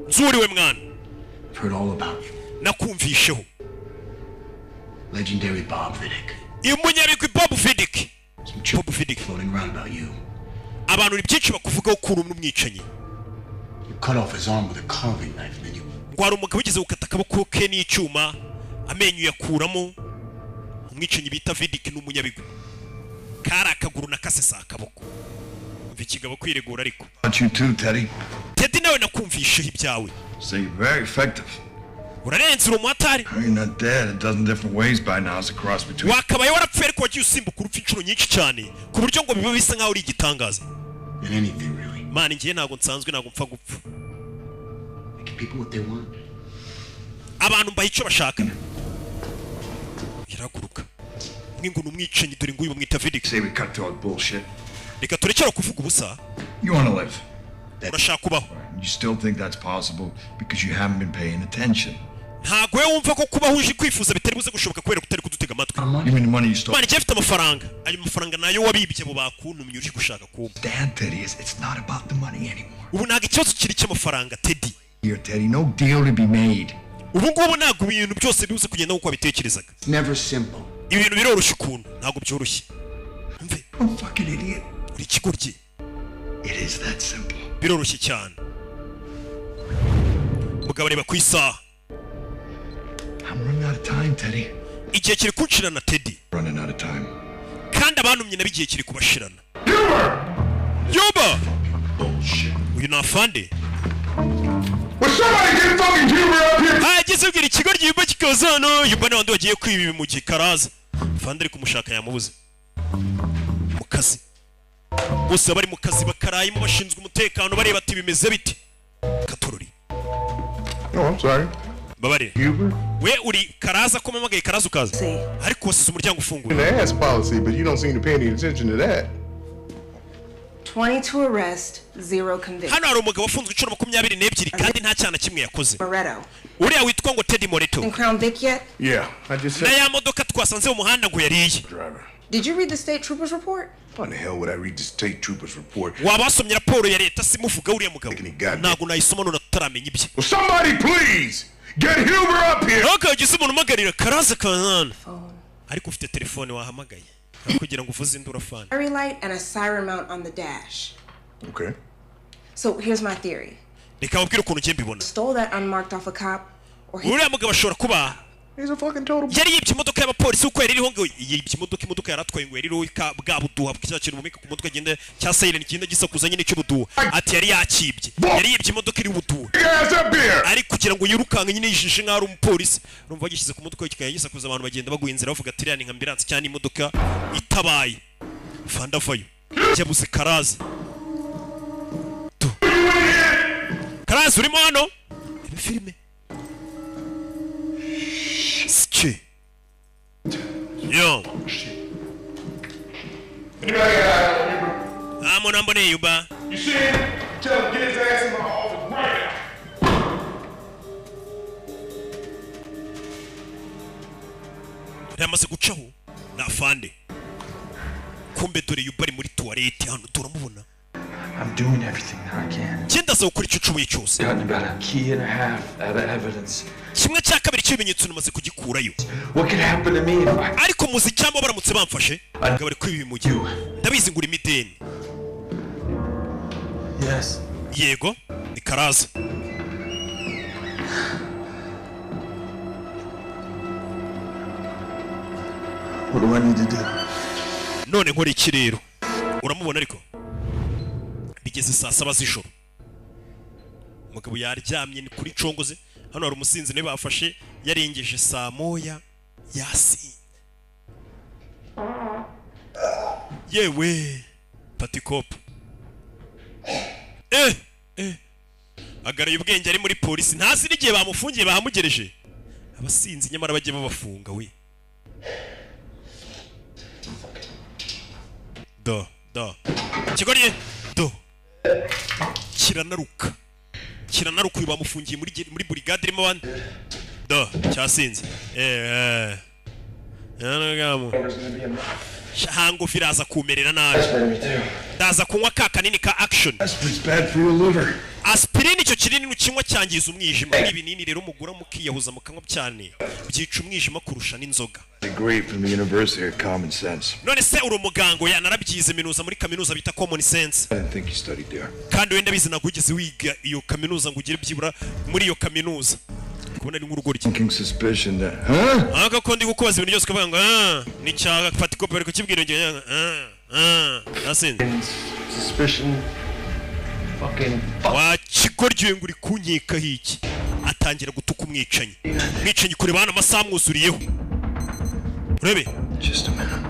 S2: Nzuriwe mwana.
S4: I've heard all about you.
S2: Nakumvisheho.
S4: Legendary Bob Viddick.
S2: Umunyabigwi Bob Viddick.
S4: Some children
S2: Bob Viddick.
S4: floating around about you.
S2: Abantu ni byinshi bakuvugaho ko uri umwicanyi.
S4: You cut off his arm with a carving knife and then you
S2: Ngo hari umugabo wigeze gukata akaboko ke n'icyuma, amenyo uyakuramo. Umwicanyi bita Viddick ni umunyabigwi. Kari akaguru na kase, si akaboko. Umva ikigabo kwiregura ariko.
S6: About you too, Teddy.
S2: Teddy, nawe nakumvisheho ibyawe.
S6: Say you're very effective.
S2: Urarenze, uri umuhatari.
S6: You're not dead a dozen different ways by now. It's a cross between.
S2: Wakabaye warapfuye, ariko wagiye usimbuka urupfu inshuro nyinshi cyane ku buryo ngo biba bisa nkaho uri igitangaza.
S4: than anything really.
S2: Mani, ngiye ntabwo nsanzwe, ntabwo mpfa gupfa.
S4: I give people what they want.
S2: Abantu mbaha icyo bashaka. Irahaguruka mwe ngo ni umwicanyi. Dore nguyu bamwita Viddick.
S6: Say we cut to all bullshit.
S2: Reka turekere kuvuga ubusa.
S6: You want to live.
S2: Urashaka kubaho.
S6: You still think that's possible because you haven't been paying attention.
S2: Ntabwo we wumva ko kubaho uje kwifuza bitari buze gushoboka kubera kutari kudutega amatwi.
S6: You mean the money you stole?
S2: Mani, njye mfite amafaranga. Ayo mafaranga nayo wabibye abo bakuntumye uje gushaka kumpa.
S6: Dad, Teddy, it's not about the money anymore.
S2: Ubu ntabwo ikibazo kiri cy'amafaranga, Teddy.
S6: Here, Teddy, no deal to be made.
S2: Ubu ngubu ntabwo ibintu byose bibuze kugenda nk'uko wabitekerezaga.
S4: It's never simple.
S2: Ibintu biroroshye ukuntu, ntabwo byoroshye. Mve.
S6: Oh, fucking idiot.
S2: Uri ikigoryi.
S6: It is that simple.
S2: Biroroshye cyane. Mugabo areba ku isaha.
S6: I'm running out of time, Teddy.
S2: Igihe kiri kunshirana, Teddy.
S6: Running out of time.
S2: Kandi abantumye nabo igihe kiri kubashirana. Yoba.
S6: Bullshit.
S2: Uyu ni afande.
S6: Will somebody get fucking Huber up here?
S2: Hageze ubwira ikigo ry'Yuba kikaza hano. Yuba n'abandi bagiye kwiba ibi mu gihe karaza. Afande ari kumushaka, yamubuze mu kazi. Bose bari mu kazi bakarayimo, bashinzwe umutekano, bareba ati bimeze bite katorori.
S6: Oh, I'm sorry.
S2: Babarira.
S6: Huber?
S2: We uri karaza ko mpamagaye karaza ukaza, ariko wasize umuryango ufunguye.
S6: An ass policy, but you don't seem to pay any attention to that.
S5: 22 arrests, zero convictions.
S2: Hano hari umugabo wafunzwe inshuro 22 kandi nta cyaha na kimwe yakoze.
S5: Moretto.
S2: Uriya witwa ngo Teddy Moreto.
S5: In Crown Vic yet?
S6: Yeah, I just
S2: Na
S6: said.
S2: ya modoka twasanze mu muhanda ngo yariye.
S6: Driver.
S5: Did you read the state trooper's report?
S6: Why in the hell would I read the state trooper's report?
S2: Waba wasomye raporo ya leta? Simuvuga uriya mugabo, ntabwo nayisoma none tutaramenya ibye.
S6: Will somebody please get Huber up here?
S2: Ntukagize umuntu umagarira karaza kanana. Ariko ufite telefone, wahamagaye aho kugira ngo uvuze induru, afana.
S5: Fairy light and a siren mount on the dash.
S6: Okay.
S5: So here's my theory.
S2: Reka babwire ukuntu njye mbibona.
S5: Stole that unmarked off a cop, or he
S2: Uriya mugabo ashobora kuba
S6: He's a fucking total.
S2: yari yibye imodoka y'abapolisi kuko yari iriho, ngo yibye imodoka, imodoka yari atwaye ngo yari iriho bwa buduha cya kintu bumika ku mutwe agenda cya siren kigenda gisakuza nyine cy'ubuduha. Ati yari yakibye, yari yibye imodoka iriho ubuduha.
S6: Ass up here!
S2: Ari kugira ngo yirukanke nyine yijishe nk'aho ari umupolisi. Urumva bagishyize ku mutwe kikajya gisakuza, abantu bagenda baguha inzira, bavuga ati iriya ni nka ambulance cyangwa ni imodoka itabaye. Fanda avayo, yabuze karaza. Tu. Karaza urimo hano? Reba filime Sike. Yo. Ah, muntu amboneye Yuba.
S6: You see him? Tell him to get his ass in my office right now.
S2: Yamaze gucaho ni afande. Kumbe dore Yuba ari muri tuwarete hano, turamubona.
S9: I'm doing everything that I can.
S2: Njye ndaza gukora icyo nshoboye cyose.
S9: Gotten about a key and a half out of evidence.
S2: 1/2 cy'ibimenyetso namaze kugikurayo.
S9: What could happen to me if I
S2: Ariko muzi cyangwa baramutse bamfashe ngo bari kwiba imujyi? Ndabizi ngura imideni.
S9: Yes.
S2: Yego, ni karaza.
S9: What do I need to do?
S2: None nkora iki rero? Uramubona ariko Bigeze saa 7 z'ijoro, umugabo yaryamye ni kuri congoze. Hano hari umusinzi niwe bafashe yarengeje saa 1 yasinze. Yewe patikope agaraye ubwenge ari muri polisi, ntazi n'igihe bamufungiye bahamugereje. Abasinzi nyamara bagiye babafunga we. Do do kigorye do kiranaruka kiranaruka. Uyu bamufungiye muri brigade irimo abandi. Do cyasinze hango firaza kumerera nabi. Ndaza kunywa ka kanini ka action. Aspirin icyo kinini ukinywa cyangiza umwijima. Ibinini rero mugura mukiyahuza mukanywa cyane byica umwijima kurusha n'inzoga. None se uri umugango ya narabyize minuza muri kaminuza bita Common Sense. Kandi wenda bize nagugeze wiga iyo kaminuza ngo ugire byibura muri iyo kaminuza. Kubona ari nk'urugoryi. Aka ko ndi gukubaza ibintu byose ukavuga ngo ni cyaga fatikope bari kukibwira ngiye nasinze.
S4: Suspicion fucking
S2: wa kigoryi ngo uri kunkeka hiki. Atangira gutuka umwicanyi. Umwicanyi kureba hano amasaha mwuzuriyeho. Urebe.
S9: Just a minute.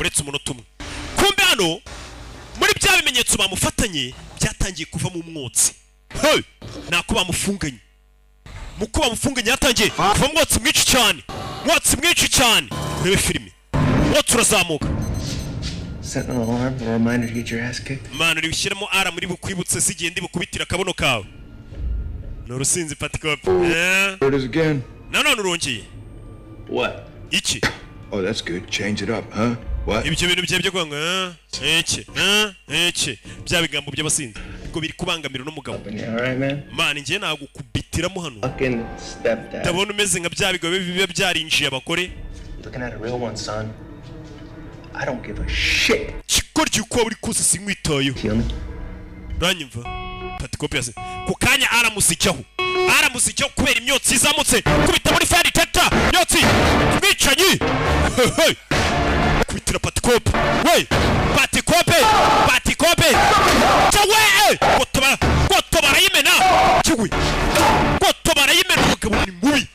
S2: Uretse umunota umwe. Kumbe hano muri bya bimenyetso bamufatanye byatangiye kuva mu mwotsi. Hey! Nako bamufunganye. Muko bamufunganye yatangiye kuva mwotsi mwinshi cyane. Mwotsi mwinshi cyane. Urebe filime. Mwotsi urazamuka.
S4: Set an alarm, a reminder to get your ass kicked.
S2: Man uri ushyiramo ara muri bukwibutse sigende bukubitira akabono kawe. Ni urusinzi patikope.
S9: There it is again.
S2: Nanone urongeye.
S4: What?
S2: Iki.
S9: Oh, that's good. Change it up, huh? What?
S2: Ibyo bintu bye byo kwanga iki iki bya bigambo by'abasinzi ngo biri kubangamira no mugabo.
S4: All right, man.
S2: Man ngiye nagukubitiramo hano.
S4: Fucking step dad.
S2: Ndabona umeze nka bya bigo biba byarinjiye abagore.
S4: Looking at a real one, son. I don't give a shit.
S2: Kikorye uko uri kose sinkwitayeho. Uranyumva? Patikope yase. Ku kanya aramusicyaho. Aramusicyaho kubera imyotsi izamutse. Kubita muri fire detector. Myotsi. Mwicanyi. Kubitira patikope. We. Patikope. Patikope. Cyawe. Gotobara. Gotobara yimena. Cyugwi. Gotobara yimena umugabo ni mubi.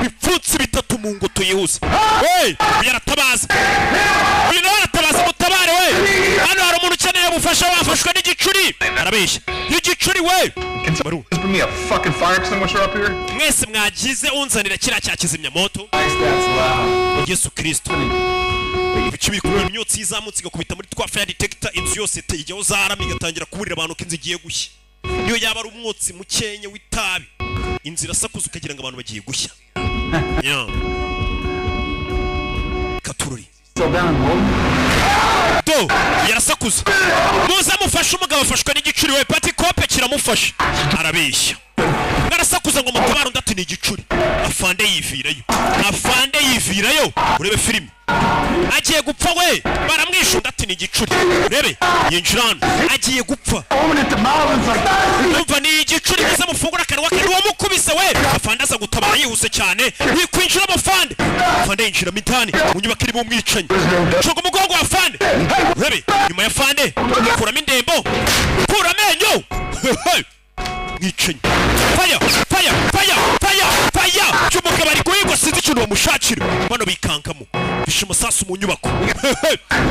S2: Bipfutsi bitatu mu ngoto yihuse. We. Yaratabaza. Uyu nawe aratabaza mutabare we. Hano hari umuntu ukeneye ubufasha wafashwe n'igicuri. Arabeshya. Igicuri we. Mwese mwagize unzanira kiriya cya kizimyamoto. Yesu Kristo. Ibice biri kubera imyotsi izamutse igakubita muri twa fire detector, inzu yose ijyaho zarama igatangira kuburira abantu ko inzu igiye gushya. Niyo yaba ari umwotsi mukenye w'itabi, inzu irasakuza ukagira ngo abantu bagiye gushya. Katururi. Do yarasakuza. Muze mufashe umugabo afashwe n'igicuri we. Patikope kiramufasha. Arabeshya. Narasakuza ngo mutabare undi ati ni igicuri. Afande yivirayo. Afande yivirayo. Urebe filime. Agiye gupfa we. Baramwisha undi ati ni igicuri. Urebe yinjira hano. Agiye gupfa. Umva ni igicuri muze mufungura akanwa ke. Uwo mukubise we. Afande aza gutabara yihuse cyane. Yikwinjira afande. Afande yinjira mitani mu nyubako irimo umwicanyi. Coga umugongo wa afande. Urebe nyuma ya afande kuramo indembo. Kura amenyo. Mwicanyi. Fire! Fire! Fire! Fire! Fire! Cyumugabo ari guhigwa sinzi ikintu bamushakira. Bano bikankamo. Bishe umusasu mu nyubako.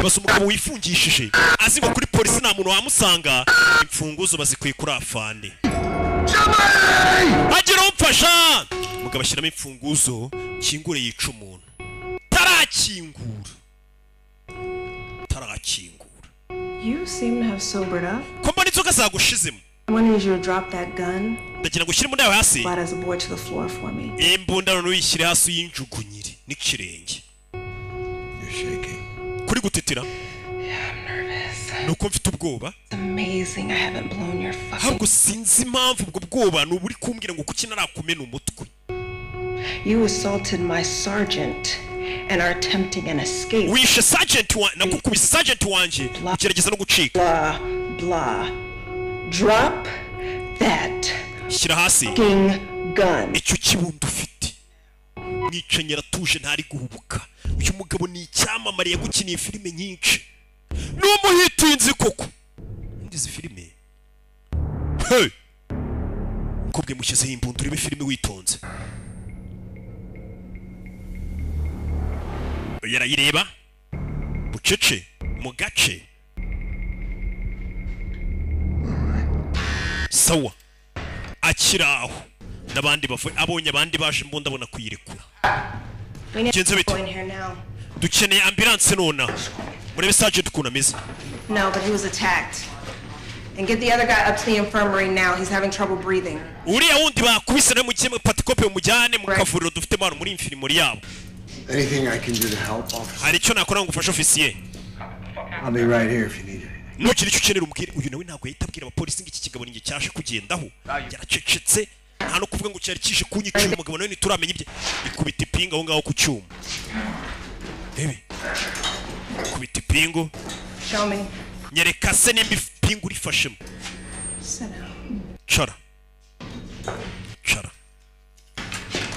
S2: Basa umugabo wifungishije. Azi ngo kuri polisi nta muntu wamusanga. Imfunguzo bazikuye kuri afande. Agira umfasha. Umugabo ashyiramo imfunguzo, kingure yica umuntu. Tarakingura. Tarakingura.
S5: You seem to have sobered up.
S2: Ko mbona inzoga zagushizemo.
S5: I wanted you to drop that gun.
S2: Ndagira ngo ushyire imbunda yawe hasi.
S5: Flat as a board to the floor for me.
S2: Imbunda none uyishyire hasi uyinjugunyire n'ikirenge.
S9: You're shaking.
S2: Kuri gutitira.
S5: Yeah, I'm nervous.
S2: Nuko mfite ubwoba.
S5: It's amazing I haven't blown your fucking.
S2: Ahubwo sinzi impamvu ubwo bwoba ni uburi kumbwira ngo kuki narakumena umutwe.
S5: You assaulted my sergeant and are attempting an escape.
S2: Wishe sergeant wa nakukubise sergeant wanje ugerageza no gucika.
S5: Blah blah. Drop that.
S2: Shyira hasi
S5: gun.
S2: Icyo kibundo ufite. Mwicanyi aratuje ntari guhubuka. Uyu mugabo ni icyamamare yagukiniye filime nyinshi. N'umuhitinzi koko. Ndizi filime. Hey! Mukobwa mushyizeho imbunda, urebe filime witonze. Yarayireba bucece mu gace. Sawa, akiri aho n'abandi bavuye, abonye abandi baje, imbunda abona kuyirekura.
S5: We need
S2: Genze
S5: to
S2: bite?
S5: go in here now.
S2: Dukeneye ambulance nona. Murebe sergeant ukuntu ameze.
S5: No, but he was attacked. And get the other guy up to the infirmary now. He's having trouble breathing.
S2: Uriya wundi bakubise nawe mujye patikope, mumujyane mu kavuriro dufite hano muri infirmary yabo.
S4: Anything I can do to help, officer?
S2: Hari icyo nakora ngo ufashe, ofisiye?
S4: I'll be right here if you need it.
S2: Nugira icyo ukenera umubwire. Uyu nawe ntabwo yahita abwira abapolisi ngo iki kigabo ni njye cyaje kugendaho. Yaracecetse, nta no kuvuga ngo cyari kije kunyicira umugabo. Nawe ntituramenya ibye. Ikubita ipingu aho ngaho ku cyuma, rebe, ikubita ipingu.
S5: Show me.
S2: Nyereka se nimba ipingu urifashemo.
S5: Sit down.
S2: Cara, cara.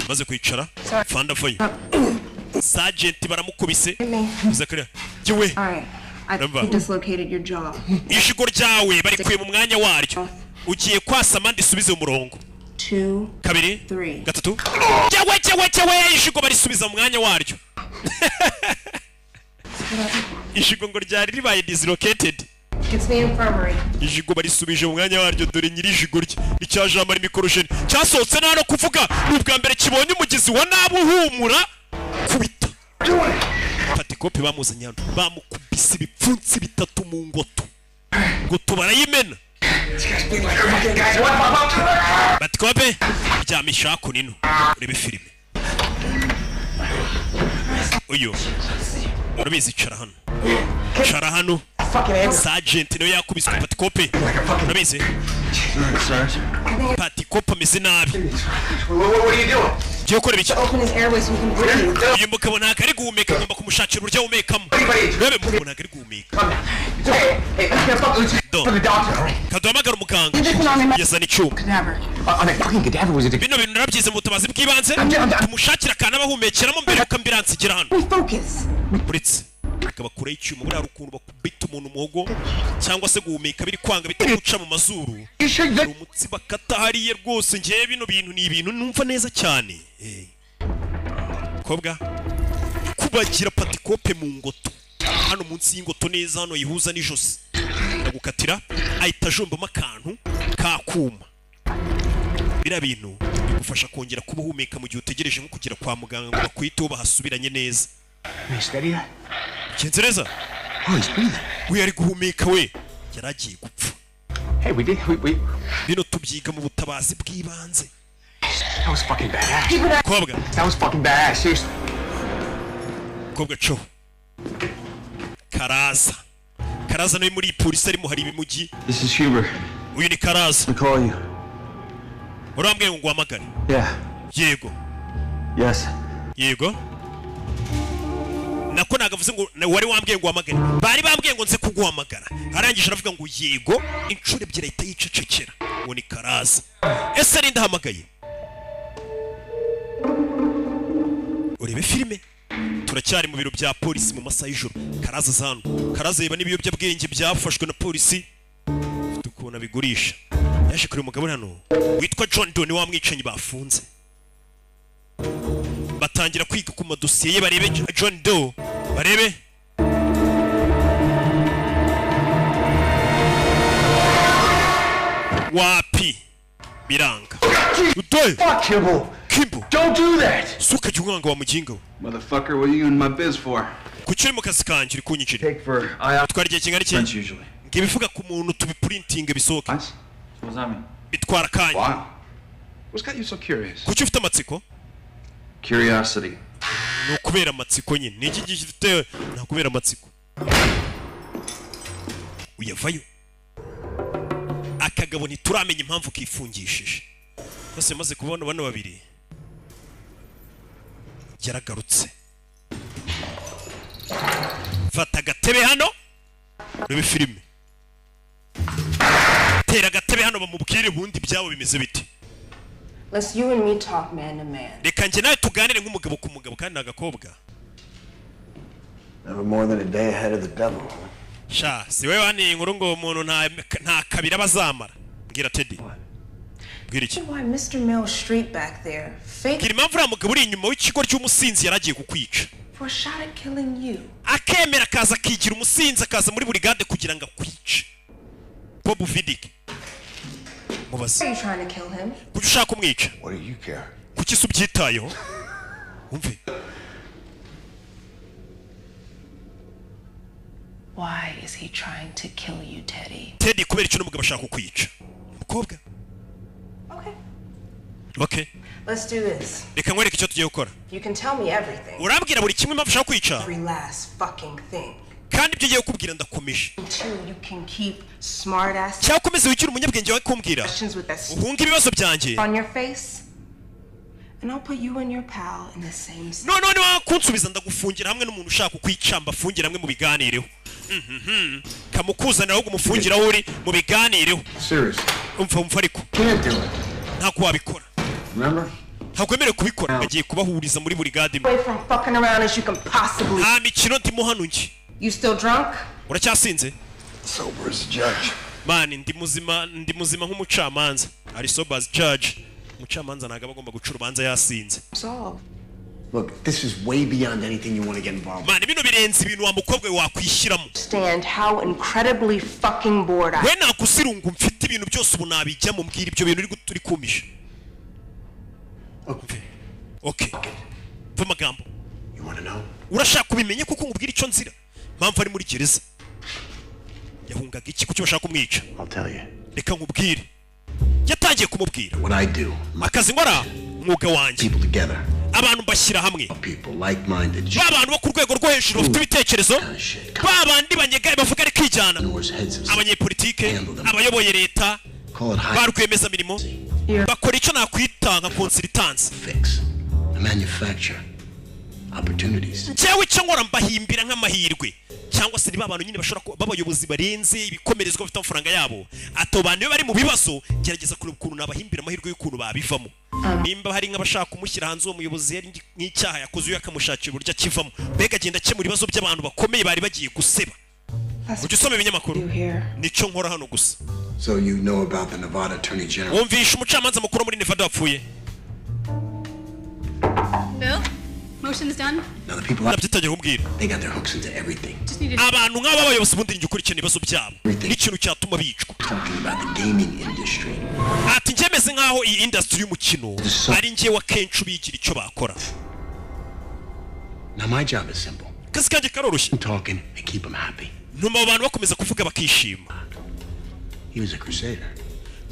S2: Maze kwicara, fanda avayo. Sergeant baramukubise. Zakariya jyewe.
S5: All right. I
S2: Remember.
S5: think you dislocated your jaw.
S2: Ishigo ryawe barikuye mu mwanya waryo, ugiye kwasama ndisubize mu murongo.
S5: Two,
S2: Kabiri,
S5: three.
S2: gatatu. Jyewe, jyewe, jyewe! Ishigo barisubiza mu mwanya waryo. Ishigo ngo ryari ribaye dislocated.
S5: Get to the infirmary.
S2: Ijigo barisubije mu mwanya waryo. Dore nyiri ijigo rye icya jean marie mikorojeni cyasohotse nta no kuvuga. Ni ubwa mbere kibonye umugizi wa nabi uhumura. Kubita patikope bamuzanye hano, bamukubise ibipfunsi bitatu mu ngoto, ngoto barayimena. Patikope ryamisha hakuno ino, urebe filime. Uyu urabizi, icara hano, cara hano. Sergeant nawe yakubiswe. Patikope urabizi, patikope ameze nabi. Ngiye gukora ibiki?
S5: Open his airways so he can breathe.
S2: Uyu mugabo ntabwo ari guhumeka, agomba kumushakira uburyo ahumekamo. Rebe, mugabo ntabwo ari guhumeka. Do kaduhamagara umuganga, yazana icyuma. Bino bintu narabyize mu butabazi bw'ibanze. Tumushakira akantu abahumekeramo mbere yuko ambulance igera hano.
S5: Focus.
S2: Uretse akabakuraho icyuma. Buriya hari ukuntu bakubita umuntu umuhogo cyangwa se guhumeka biri kwanga, bitari guca mu mazuru, hari umutsi bakata hariya. Rwose ngewe bino bintu ni ibintu numva neza cyane. Kobwa kubagira patikope mu ngoto hano munsi y'ingoto neza hano yihuza n'ijosi, aragukatira ahita ajombamo akantu kakuma. Biriya bintu bigufasha kongera kuba uhumeka mu gihe utegereje nko kugera kwa muganga ngo bakwiteho bahasubiranye neza. Genze neza. We ari guhumeka, we yari agiye gupfa.
S4: Hey, we did. We.
S2: Bino tubyiga mu butabazi bw'ibanze.
S4: That was fucking badass.
S2: Kobwa.
S4: That was fucking badass. Seriously.
S2: Kobwa co Karaza, Karaza nawe muri iyi polisi arimo, hari ibimugi.
S9: This is Huber.
S2: Uyu ni Karaza.
S9: I'm calling you.
S2: Urambwiye ngo nguhamagare?
S9: Yeah.
S2: Yego.
S9: Yes.
S2: Yego. Nako nagavuze ngo wari wambwiye ngo uhamagare, bari bambwiye ngo nze kuguhamagara. Arangije aravuga ngo yego inshuro ebyiri, ahita yicecekera. Ngo ni Karaza. Ese ninde ahamagaye? Urebe filime, turacyari mu biro bya polisi mu masaha y'ijoro. Karaza aza hano, Karaza yiba n'ibiyobyabwenge byafashwe na polisi, ufite ukuntu abigurisha. Yaje kureba umugabo hano witwa John Doe, wa mwicanyi bafunze. Batangira kwiga ku madosiye ye, barebe John Doe, barebe wapi, biranga. Udoye.
S9: Fuck Kimball.
S2: Kimball.
S9: Don't do that.
S2: Suka jya umwanga wa muginga we.
S9: Motherfucker, what are you in my biz for?
S2: Kuki uri mu kazi kanjye, uri kunyinjira?
S9: Take for I
S2: Twara igihe kingana iki?
S9: French usually.
S2: Ngo ibivuga ku muntu tubiprintinge bisohoke
S9: What does that mean?
S2: bitwara akanya.
S9: Wow. What's got you so curious?
S2: Kuki ufite amatsiko?
S9: Curiosity.
S2: Ni ukubera amatsiko nyine. Ni iki gifite? Ni ukubera amatsiko. Uyavayo. Akagabo ntituramenya impamvu kifungishije. Bose maze kubona bano babiri, yaragarutse. Fata agatebe hano urebe filime. Tera agatebe hano bamubwire ubundi byabo bimeze bite.
S5: Let's you and me talk man to man.
S2: Reka njye nawe tuganire nk'umugabo ku mugabo, kandi ni agakobwa.
S4: Never more than a day ahead of the devil.
S2: Sha, si we waniye inkuru ngo umuntu nta kabiri aba azamara. Bwira Teddy, bwira iki?
S5: Why Mr. Mill Street back there fake
S2: Bwira impamvu uriya mugabo uri inyuma w'ikigo cy'umusinzi yari agiye kukwica,
S5: for a shot at killing you.
S2: Akemera akaza akigira umusinzi, akaza muri burigade kugira ngo akwice. Bob Vidic, mubaze.
S5: Why are you trying to kill him?
S2: Kuki ushaka kumwica?
S6: What do you care?
S2: Kuki se ubyitayeho? Umve.
S5: Why is he trying to kill you, Teddy?
S2: Teddy, kubera icyo mugabo ashaka kukwica, mukobwa?
S5: Okay.
S2: Okay.
S5: Let's do this.
S2: Reka nkwereke icyo tugiye gukora.
S5: You can tell me everything.
S2: Urambwira buri kimwe, impamvu ushaka kwica.
S5: Every last fucking thing.
S2: Kandi ibyo ugiye kukubwira ndakomeje.
S5: Two, you can keep smart ass
S2: Cyangwa ukomeze wigire umunyabwenge wawe kumbwira,
S5: questions with that
S2: uhunge ibibazo byanjye,
S5: on your face. And I'll put you and your pal in the same cell.
S2: Noneho niba kunsubiza, ndagufungira hamwe n'umuntu ushaka kukwica, mbafungira hamwe mu biganireho. Kamukuzanira ahubwo umufungira aho uri mu biganireho.
S4: Seriously.
S2: Umva, umva ariko.
S4: Can't do it.
S2: Ntabwo wabikora.
S4: Remember?
S2: Ntabwo wemerewe kubikora. Bagiye kubahuriza muri burigade imwe.
S5: Away from fucking around as you can possibly.
S2: Nta mikino ndimo hano njye.
S5: You still drunk?
S2: Uracyasinze?
S6: Sober as a judge.
S2: Man, ndi muzima, ndi muzima nk'umucamanza. Ari sober as judge. Umucamanza ntabwo aba agomba guca urubanza yasinze.
S5: Solve.
S4: Look, this is way beyond anything you want to get involved
S2: Man, bino birenze ibintu wa mukobwa we wakwishyiramo.
S5: Understand how incredibly fucking bored I
S2: We nakusirungu mfite ibintu byose ubu nabijyamo. Mbwira ibyo bintu uri kumisha.
S4: Okay.
S2: Okay, mva amagambo.
S4: You want to know?
S2: Urashaka kubimenya kuko nkubwira icyo nzira, mpamvu ari muri gereza, yahungaga iki, kuki bashaka kumwica?
S4: I'll tell you.
S2: Reka nkubwire. Yatangiye kumubwira.
S4: What I do.
S2: Akazi nkora, umwuga wanjye.
S4: People together.
S2: Abantu mbashyira hamwe.
S4: People like-minded.
S2: Ba bantu bo ku rwego rwo hejuru bafite ibitekerezo, ba bandi banyegaye bavuga ari kwijyana, abanyepolitike, abayoboye leta,
S4: Call it high.
S2: ba rwiyemezamirimo, bakora icyo nakwita nka consultance.
S4: Fix. I manufacture opportunities.
S2: Njyewe icyo nkora, mbahimbira nk'amahirwe, cyangwa se niba abantu nyine bashobora kuba b'abayobozi barenze ibikomerezwa bafite amafaranga yabo, ato bantu iyo bari mu bibazo gerageza kureba ukuntu nabahimbira amahirwe y'ukuntu babivamo. Nimba hari nk'abashaka kumushyira hanze, uwo muyobozi yari nk'icyaha yakoze, uyu akamushakira uburyo akivamo. Mbega agenda akemura ibibazo by'abantu bakomeye bari bagiye guseba. Ujya usoma ibinyamakuru, nicyo nkora hano gusa.
S4: So you know about the Nevada Attorney General.
S2: Wumvisha umucamanza mukuru muri Nevada wapfuye?
S10: Bill, motion's done.
S4: Now the people
S2: Nabyitangiye kumbwira.
S4: they got their hooks into everything.
S10: Just need to.
S2: Abantu nk'aba bayobozi, ubundi njye ukurikirana ibibazo byabo n'ikintu cyatuma bicwa.
S4: Talking about the gaming industry.
S2: Ati njye meze nk'aho iyi industry y'umukino ari njyewe akenshi ubigira icyo bakora.
S4: Now my job is simple.
S2: Akazi kanjye karoroshye.
S4: I'm talking and keep them happy.
S2: Ntuma abo bantu bakomeza kuvuga bakishima.
S4: He was a crusader.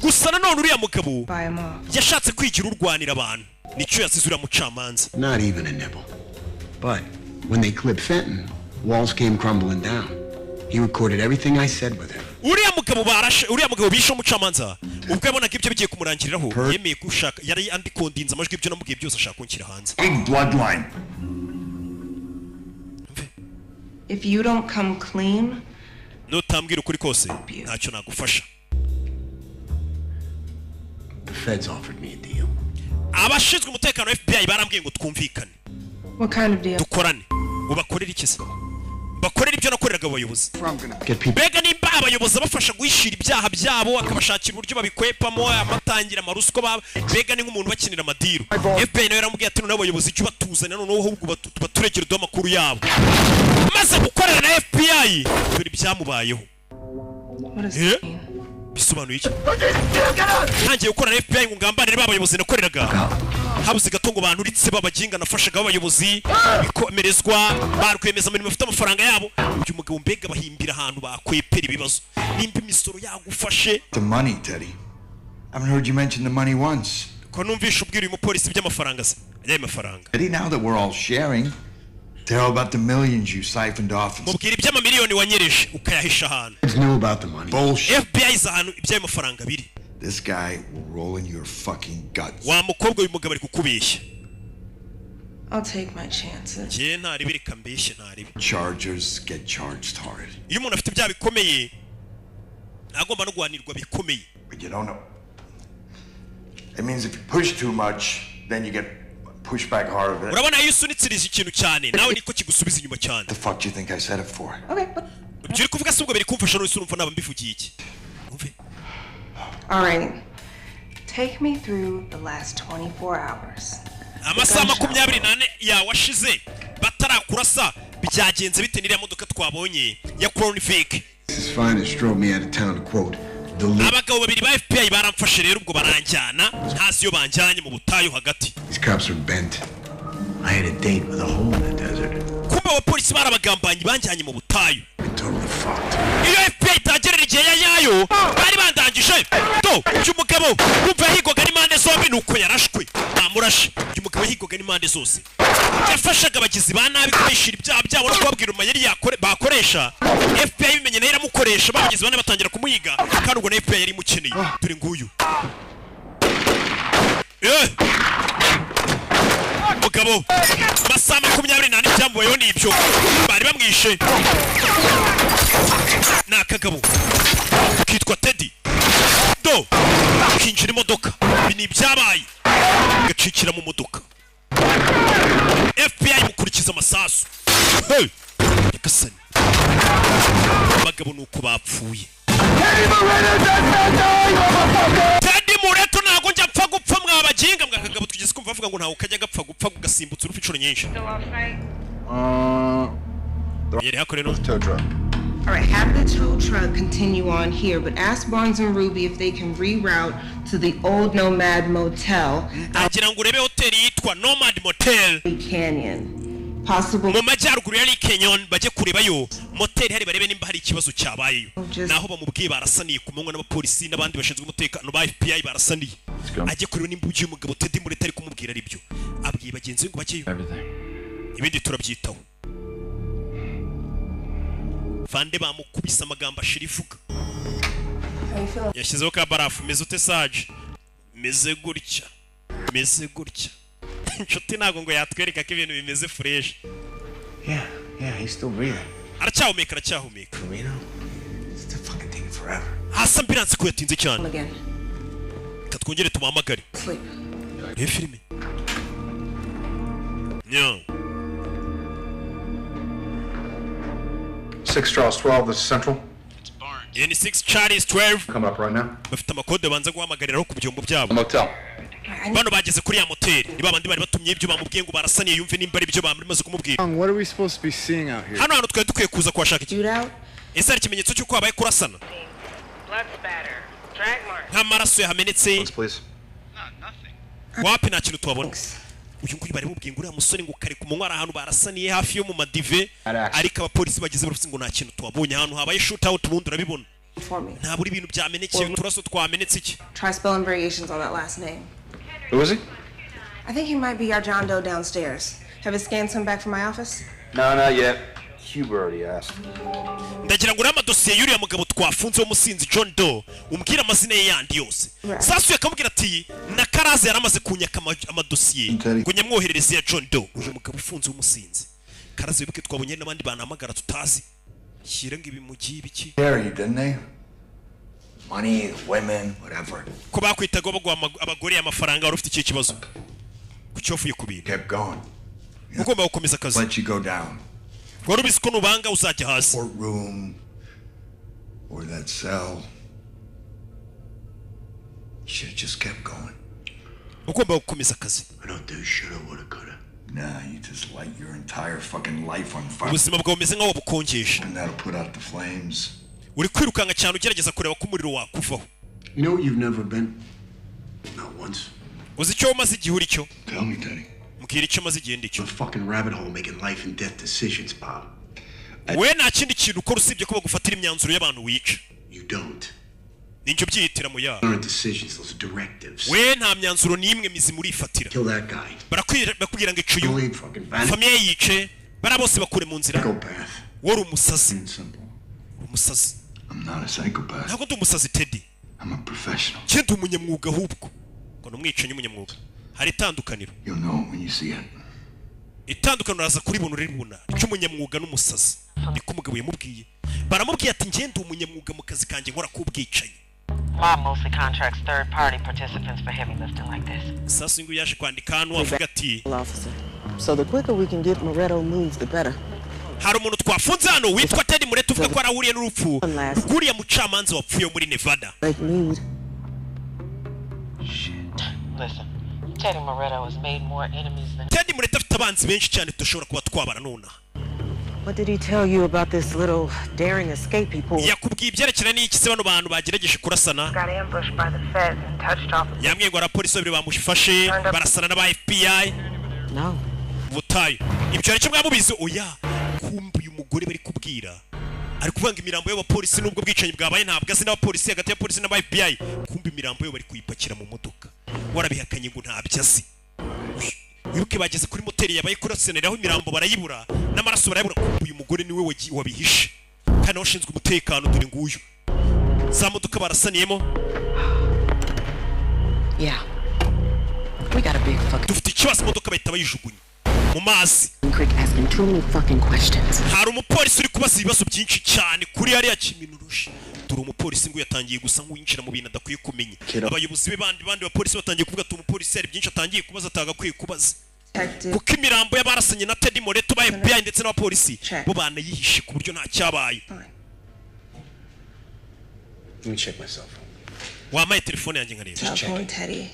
S2: Gusa nanone uriya mugabo yashatse kwigira urwanira abantu, nicyo yasize uriya mucamanza.
S4: Not even a nibble. But when they clipped Fenton, walls came crumbling down. He recorded everything I said with him.
S2: Uriya mugabo barashe, uriya mugabo bishe umucamanza, ubwo yabonaga ibyo bigiye kumurangiriraho, yemeye gushaka yari andikondinze amajwi, ibyo namubwiye byose ashaka kunshyira hanze.
S6: Big bloodline.
S5: If you don't come clean,
S2: Nutambwira ukuri kose, ntacyo nagufasha.
S4: The feds offered me a deal.
S2: Abashinzwe umutekano wa FBI barambwiye ngo twumvikane.
S5: What kind of deal?
S2: Dukorane. Ubakorera iki se? Bakorera ibyo nakoreraga abayobozi.
S4: Get people
S2: Mbega nimba abayobozi abafasha guhishira ibyaha byabo, akabashakira uburyo babikwepamo, amatangira amaruswa baba, mbega ni nk'umuntu bakinira amadiru. FBI nawe yaramubwiye ati noneho abayobozi icyo batuzanira, noneho ahubwo baturegere uduhe amakuru yabo. Maze gukorana na FBI, dore ibyamubayeho.
S5: What does
S2: Eh? Bisobanuye iki? Ntangiye gukorana na FBI ngo ngambanire ba bayobozi nakoreraga, habuze gato ngo banturitse babaginga nafashaga abayobozi bikomerezwa, ba rwiyemezamirimo bafite amafaranga yabo. Uyu mugabo mbega bahimbira ahantu bakwepera ibibazo, nimba imisoro yagufashe.
S6: The money, Teddy. I haven't heard you mention the money once.
S2: Ko numvisha ubwira uyu mupolisi iby'amafaranga se, ajyayo mafaranga?
S6: Teddy, now that we're all sharing, tell about the millions you siphoned off. And
S2: Mubwira iby'amamiliyoni wanyereje ukayahisha ahantu.
S4: Feds knew about the money.
S6: Bullshit.
S2: FBI izi ahantu iby'ayo mafaranga biri.
S6: This guy will roll in your fucking guts.
S2: Wa mukobwa, uyu mugabo ari kukubeshya.
S5: I'll take my chances.
S2: Njye ntaribi, reka mbeshye, ntaribi.
S6: Chargers get charged hard.
S2: Iyo umuntu afite ibyaha bikomeye, agomba no guhanirwa bikomeye.
S6: But you don't know. It means if you push too much, then you get pushed back harder.
S2: Urabona, iyo usunitsirije ikintu cyane, nawe niko kigusubiza inyuma cyane.
S6: The fuck do you think I said it for?
S5: Okay, but
S2: Ibyo uri kuvuga si ubwo biri kumfasha? None se urumva naba mbivugiye iki?
S5: All right. Take me through the last 24 hours.
S2: Amasaha 24 yawe ashize batarakurasa byagenze bite? N'iriya modoka twabonye ya Crown Vic.
S4: His finest drove me out of town to quote the lead.
S2: Abagabo babiri ba FBI baramfashe rero, ubwo baranjyana, ntazi iyo banjyanye, mu butayu hagati.
S4: These cops are bent. I had a date with a hole in the desert.
S2: Kumva abapolisi barabagambanyi, banjyanye mu butayu. Iyo FBI itagerera igihe ya nyayo bari bandangije. Do uyu mugabo wumva yahigwaga n'impande zombi, nuko yarashwe, bamurashe. Uyu mugabo yahigwaga n'impande zose, yafashaga abagizi ba nabi kubishyira ibyaha byabo no kubabwira amayeri bakoresha. FBI bimenye nayo iramukoresha, babagizi ba nabi batangira kumuhiga, kandi ubwo na FBI yari imukeneye. Dore nguyu. Mugabo amasaha 24 ibyambuyeho ni ibyo, bari bamwishe. Ni akagabo kitwa Teddy. Do kinjira imodoka, ibi ni ibyabaye, gacikira mu modoka. FBI mukurikiza amasasu. Hey! Nyagasani, abagabo ni uko bapfuye. Teddy Mureto, ntabwo njya mpfa gupfa mwabaginga mwa kagabo. Tugeze kumva bavuga ngo ntawe kajya gapfa gupfa gasimbutsa urupfu inshuro nyinshi. Yari hakoreno.
S6: Tow truck.
S5: All right, have the tow truck continue on here, but ask Barnes and Ruby if they can reroute to the old Nomad Motel
S2: Agira ngo urebe hoteli yitwa Nomad Motel
S5: Canyon. Possible
S2: mu majyaruguru ya Lake Canyon, bajye kurebayo moteri hari, barebe nimba hari ikibazo cyabayeyo. Naho bamubwiye barasaniye ku manywa n'abapolisi n'abandi bashinzwe umutekano ba FBI barasaniye. Ajye kureba nimba uyu mugabo Teddy Mureto ari kumubwira ari byo. Abwiye bagenzi be ngo bajyeyo, ibindi turabyitaho. Vande bamukubise amagambo ashira ivuga, yashyizeho ka barafu. Meze ute saje? Meze gutya, meze gutya. Inshuti ntabwo ngo yatwereka ko ibintu bimeze fresh.
S9: Yeah, he's still breathing.
S2: Aracyahumeka, aracyahumeka.
S9: Marino, it's fucking taking forever.
S2: Hasi ambulance ko yatinze cyane?
S5: Again.
S2: Reka twongere tumuhamagare.
S5: Sleep.
S2: Reba filime nya.
S9: 6 Charles 12, this is Central.
S2: Iyi ni 6 Charles 12.
S9: Coming up right now.
S2: Bafite amakode banza guhamagariraho ku byombo byabo.
S9: Motel.
S2: Bano bageze kuri ya moteri, ni babandi bari batumye ibyo bamubwiye ngo barasaniye, yumve nimba ari ibyo bamaze kumubwira.
S7: What are we supposed to be seeing out here?
S2: Hano hantu twari dukwiye kuza kuhashaka iki? Ese hari ikimenyetso cy'uko habaye kurasana, nk'amaraso yahamenetse? Wapi, nta kintu tuhabona. Uyu nguyu bari mubwiye ngo uriya musore ngo kare ku munywa ari ahantu barasaniye hafi yo mu madive, ariko abapolisi bageze baravuze ngo nta kintu tuhabonye. Ahantu habaye shootout ubundi urabibona.
S5: For me.
S2: Ntabura ibintu byamenekeye, uturaso twamenetse iki.
S5: Try spelling variations on that last name.
S9: Who is he?
S5: I think he might be our John Doe downstairs. Have his scans come back from my office?
S9: No, not yet. Huber already asked.
S2: Ndagira ngo uriya amadosiye y'uriya mugabo twafunze w'umusinzi John Doe, umbwire amazina ye yandi yose. Sasu yakamubwira ati na Karaze yaramaze kunyaka amadosiye ngo nyamwoherereze ya John Doe, uyu mugabo ufunze w'umusinzi. Karaze wibuke twabonye n'abandi bantu tutazi shyira ngo ibi mugiye ibiki.
S6: Dare you, didn't they? Money, women, whatever.
S2: Ko bakwitaga baguha abagore amafaranga, wari ufite ikihe kibazo? Kuki wavuye ku bintu?
S6: Kept going.
S2: Ugomba gukomeza akazi.
S6: Let you go down.
S2: Wari ubizi ko nubanga uzajya hasi.
S6: Courtroom or that cell. You should have just kept going.
S2: Ugomba gukomeza akazi.
S6: I don't do shoulda, woulda, coulda. Nah, you just light your entire fucking life on fire.
S2: Ubuzima bwawe bumeze nk'aho wabukonjesha.
S6: And that'll put out the flames.
S2: Uri kwirukanka cyane ugerageza kureba ko umuriro wakuvaho.
S4: You know what you've never been? Not once.
S2: Uzi icyo umaze igihe uri cyo?
S6: Tell me, Teddy.
S2: Mbwira icyo umaze igihe ndicyo.
S4: A fucking rabbit hole making life and death decisions, Bob.
S2: We nta kindi kintu ukora usibye ko bagufatira imyanzuro y'abantu wica.
S4: You don't.
S2: Ninjye ubyihitira mu yabo.
S4: Aren't decisions, those are directives.
S2: We nta myanzuro n'imwe mizima urifatira.
S4: Kill that guy.
S2: Barakubwira ngo icuyu famiye yice, bariya bose bakure mu nzira. Wari umusazi, umusazi.
S6: I'm not a psychopath.
S2: Ntabwo ndi umusazi, Teddy.
S6: I'm a professional.
S2: Njye ndi umunyamwuga ahubwo, ngo ni umwicanyi w'umunyamwuga, hari itandukaniro.
S6: You'll know it when you see it.
S2: Itandukaniro uraza kuribona, uribona ry'umunyamwuga n'umusazi. Niko umugabo yamubwiye, baramubwiye ati njye ndi umunyamwuga mu kazi kanjye nkora k'ubwicanyi.
S8: Law mostly contracts third party participants for heavy lifting like this.
S2: Sasa nguyu yaje kwandika hano avuga ati
S8: Officer. So the quicker we can get Moretto moved, the better.
S2: Hari umuntu twafunze hano witwa Teddy Mureto uvuga ko arahuriye n'urupfu rw'uriya mucamanza wapfuye muri Nevada.
S8: Lake Mead.
S11: Listen, Teddy Moretto has made more enemies than
S2: Teddy Moretto afite abanzi benshi cyane tudashobora kuba twabara nonaha.
S8: What did he tell you about this little daring escape he pulled?
S2: Yakubwiye ibyerekeranye n'iki se bano bantu bagerageje kurasana?
S5: Got ambushed by the feds and touched off.
S2: Yambwiye ngo abapolisi babiri bamufashe barasana n'aba FBI.
S8: No.
S2: Butayu ibyo aricyo mwamubizi? Oya. Kumva uyu mugore bari kubwira ari kuvuga ngo imirambo y'abapolisi, n'ubwo bwicanyi bwabaye ntabwo azi n'abapolisi, hagati y'abapolisi n'aba FBI. Kumva imirambo yo bari kuyipakira mu modoka, warabihakanye ngo ntabyo azi. Wibuke bageze kuri moteri yabaye kuraseneraho, imirambo barayibura n'amaraso barayabura. Kumva uyu mugore niwe wabihishe kandi nawe ushinzwe umutekano. Dore nguyu za modoka barasaniyemo.
S8: Yeah. We got a big fucking
S2: Dufite ikibazo. Imodoka bahita bayijugunya mu mazi.
S8: creek asking too many fucking questions.
S2: Hari umupolisi uri kubaza ibibazo byinshi cyane kuri hariya Kiminurusha. Dore umupolisi ngo yatangiye gusa nk'uwinjira mu bintu adakwiye kumenya. Abayobozi be bandi bapolisi batangiye kuvuga ati umupolisi hari byinshi atangiye kubaza atagakwiye kubaza, kuko imirambo y'abarasanye na Teddy Moretto ba FBI ndetse n'abapolisi bo banayihishe ku buryo nta cyabaye.
S4: Let me check my cell phone.
S2: Wampaye telefone yanjye nkareba?
S5: Stop phone, Teddy.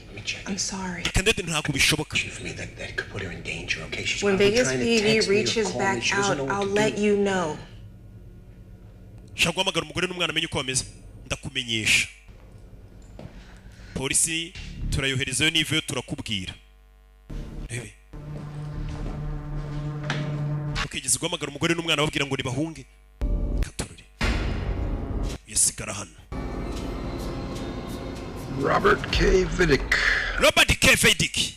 S5: I'm sorry.
S2: Reka ndetse ntabwo bishoboka.
S4: For me, that could put her in danger, okay? She's
S5: When
S4: probably
S5: Vegas
S4: trying to
S5: PD
S4: text me or
S5: reaches
S4: call me.
S5: back
S4: She doesn't
S5: out,
S4: know what
S5: I'll
S4: to
S5: let
S4: do.
S5: you know.
S2: Shaka guhamagara umugore n'umwana amenye uko bameze, ndakumenyesha. Polisi turayoherezayo, n'ivayo turakubwira. Rebe ukigeze guhamagara umugore n'umwana babwira ngo nibahunge katorore, yasigara hano.
S9: Robert K. Vidic.
S2: Robert K Vidic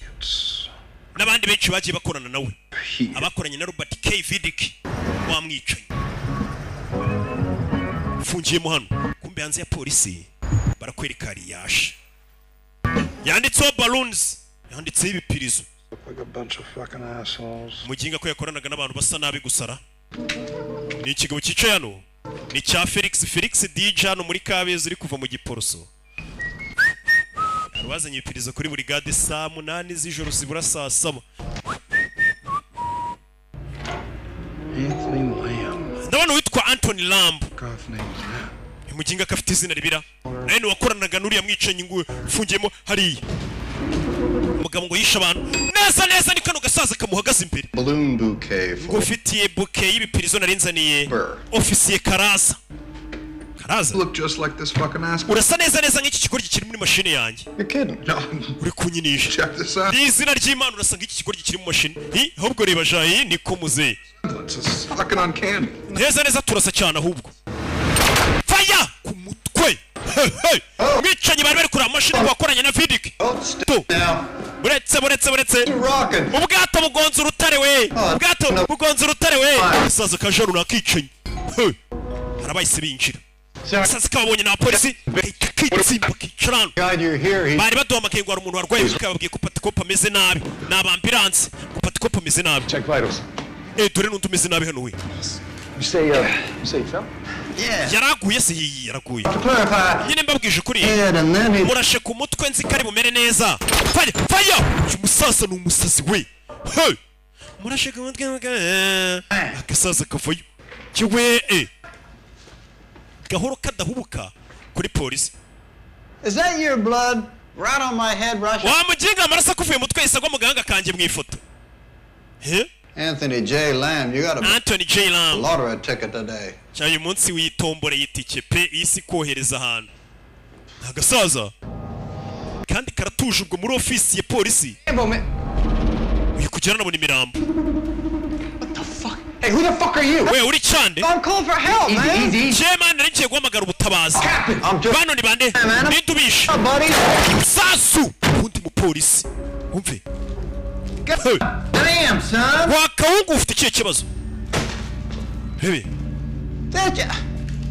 S2: n'abandi benshi bagiye bakorana nawe, abakoranye na Robert K Vidic wamwicaye ufungiyemo hano. Kumbe hanze ya polisi barakwereka hari yashe yanditseho balloons, yanditseho ibipirizo.
S9: Look like a bunch of fucking assholes.
S2: Muginga ko yakoranaga n'abantu basa nabi gusara. Ni ikigabo cyicaye hano, ni cya Felix, Felix DJ hano muri Kabeza uri kuva mu Giporoso. Hari uwazanye ibipirizo kuri buri gade saa 8 z'ijoro zibura saa 7.
S9: Anthony Lamb.
S2: Ndabona uwitwa Anthony Lamb.
S9: Goth name is that?
S2: Uyu muginga ko afite izina ribira, nawe ni wakoranaga n'uriya mwicanyi ngo ufungiyemo hariya. Umugabo ngo yishe abantu neza neza ni kano gasaza kamuhagaze imbere.
S12: Balloon bouquet for
S2: Ngufitiye bouquet y'ibipirizo narinzaniye ofisiye Karaza. Karaza.
S9: Look just like this fucking ass.
S2: Urasa neza neza nk'iki kigoryi kiri muri mashini yanjye.
S9: You're kidding. No.
S2: Uri kunyinisha.
S9: Check this out.
S2: Ni izina ry'Imana, urasa nk'iki kigoryi kiri mu mashini. Hi, ahubwo reba jayi niko muzehe.
S9: It's fucking uncanny.
S2: Neza neza turasa cyane ahubwo. Fire ku mutwe. Hey, hey. Mwicanyi bari bari kureba mashini wakoranye na Vidic. Tu. Buretse, buretse, buretse. Ubwato bugonze urutare we. Ubwato bugonze urutare we. Saza kaje runaka icanyi. Hey. Harabahise binjira. Sasa kababonye na polisi bahita kitsimba kicara hano.
S12: God, you're here. He
S2: Bari baduhamagaye ngo hari umuntu warwaye, bababwiye ko Patikopa ameze nabi, ni abambiranse ngo Patikopa ameze nabi.
S9: Check vitals.
S2: Eh, dore n'undi umeze nabi hano we.
S9: You say he fell?
S12: Yeah.
S2: Yaraguye se? Yiyi, yaraguye.
S12: To clarify,
S2: Nyine mbabwije ukuri,
S12: head and then he
S2: murashe ku mutwe, nzi ko ari bumere neza. Fire, fire! Uyu musaza ni umusazi we. Hey! Murashe ku mutwe, agasaza kavayo kiwe, eh gahoro kadahubuka kuri polisi.
S12: Is that your blood right on my head, Russia?
S2: Wa muginga, amaraso akuvuye mutwe yahise agwa mu gahanga kanjye mu ifoto. He?
S12: Anthony J. Lamb, you got a
S2: Anthony J Lamb.
S12: lottery ticket today.
S2: Cyane uyu munsi witomboreye itike pe, isi kohereza ahantu. Agasaza kandi karatuje ubwo muri ofisi ya polisi. Uyu kugera nabona imirambo.
S12: Hey, who the fuck are you?
S2: We, uri cyande?
S12: I'm calling for help, man.
S2: Je man, nari ngiye guhamagara ubutabazi. Bano ni bande? Nindubishe sasu undi mupolisi umve. Hey.
S12: Damn, son.
S2: Wakawungu, ufite ikihe kibazo? Hebe.
S12: Did ya?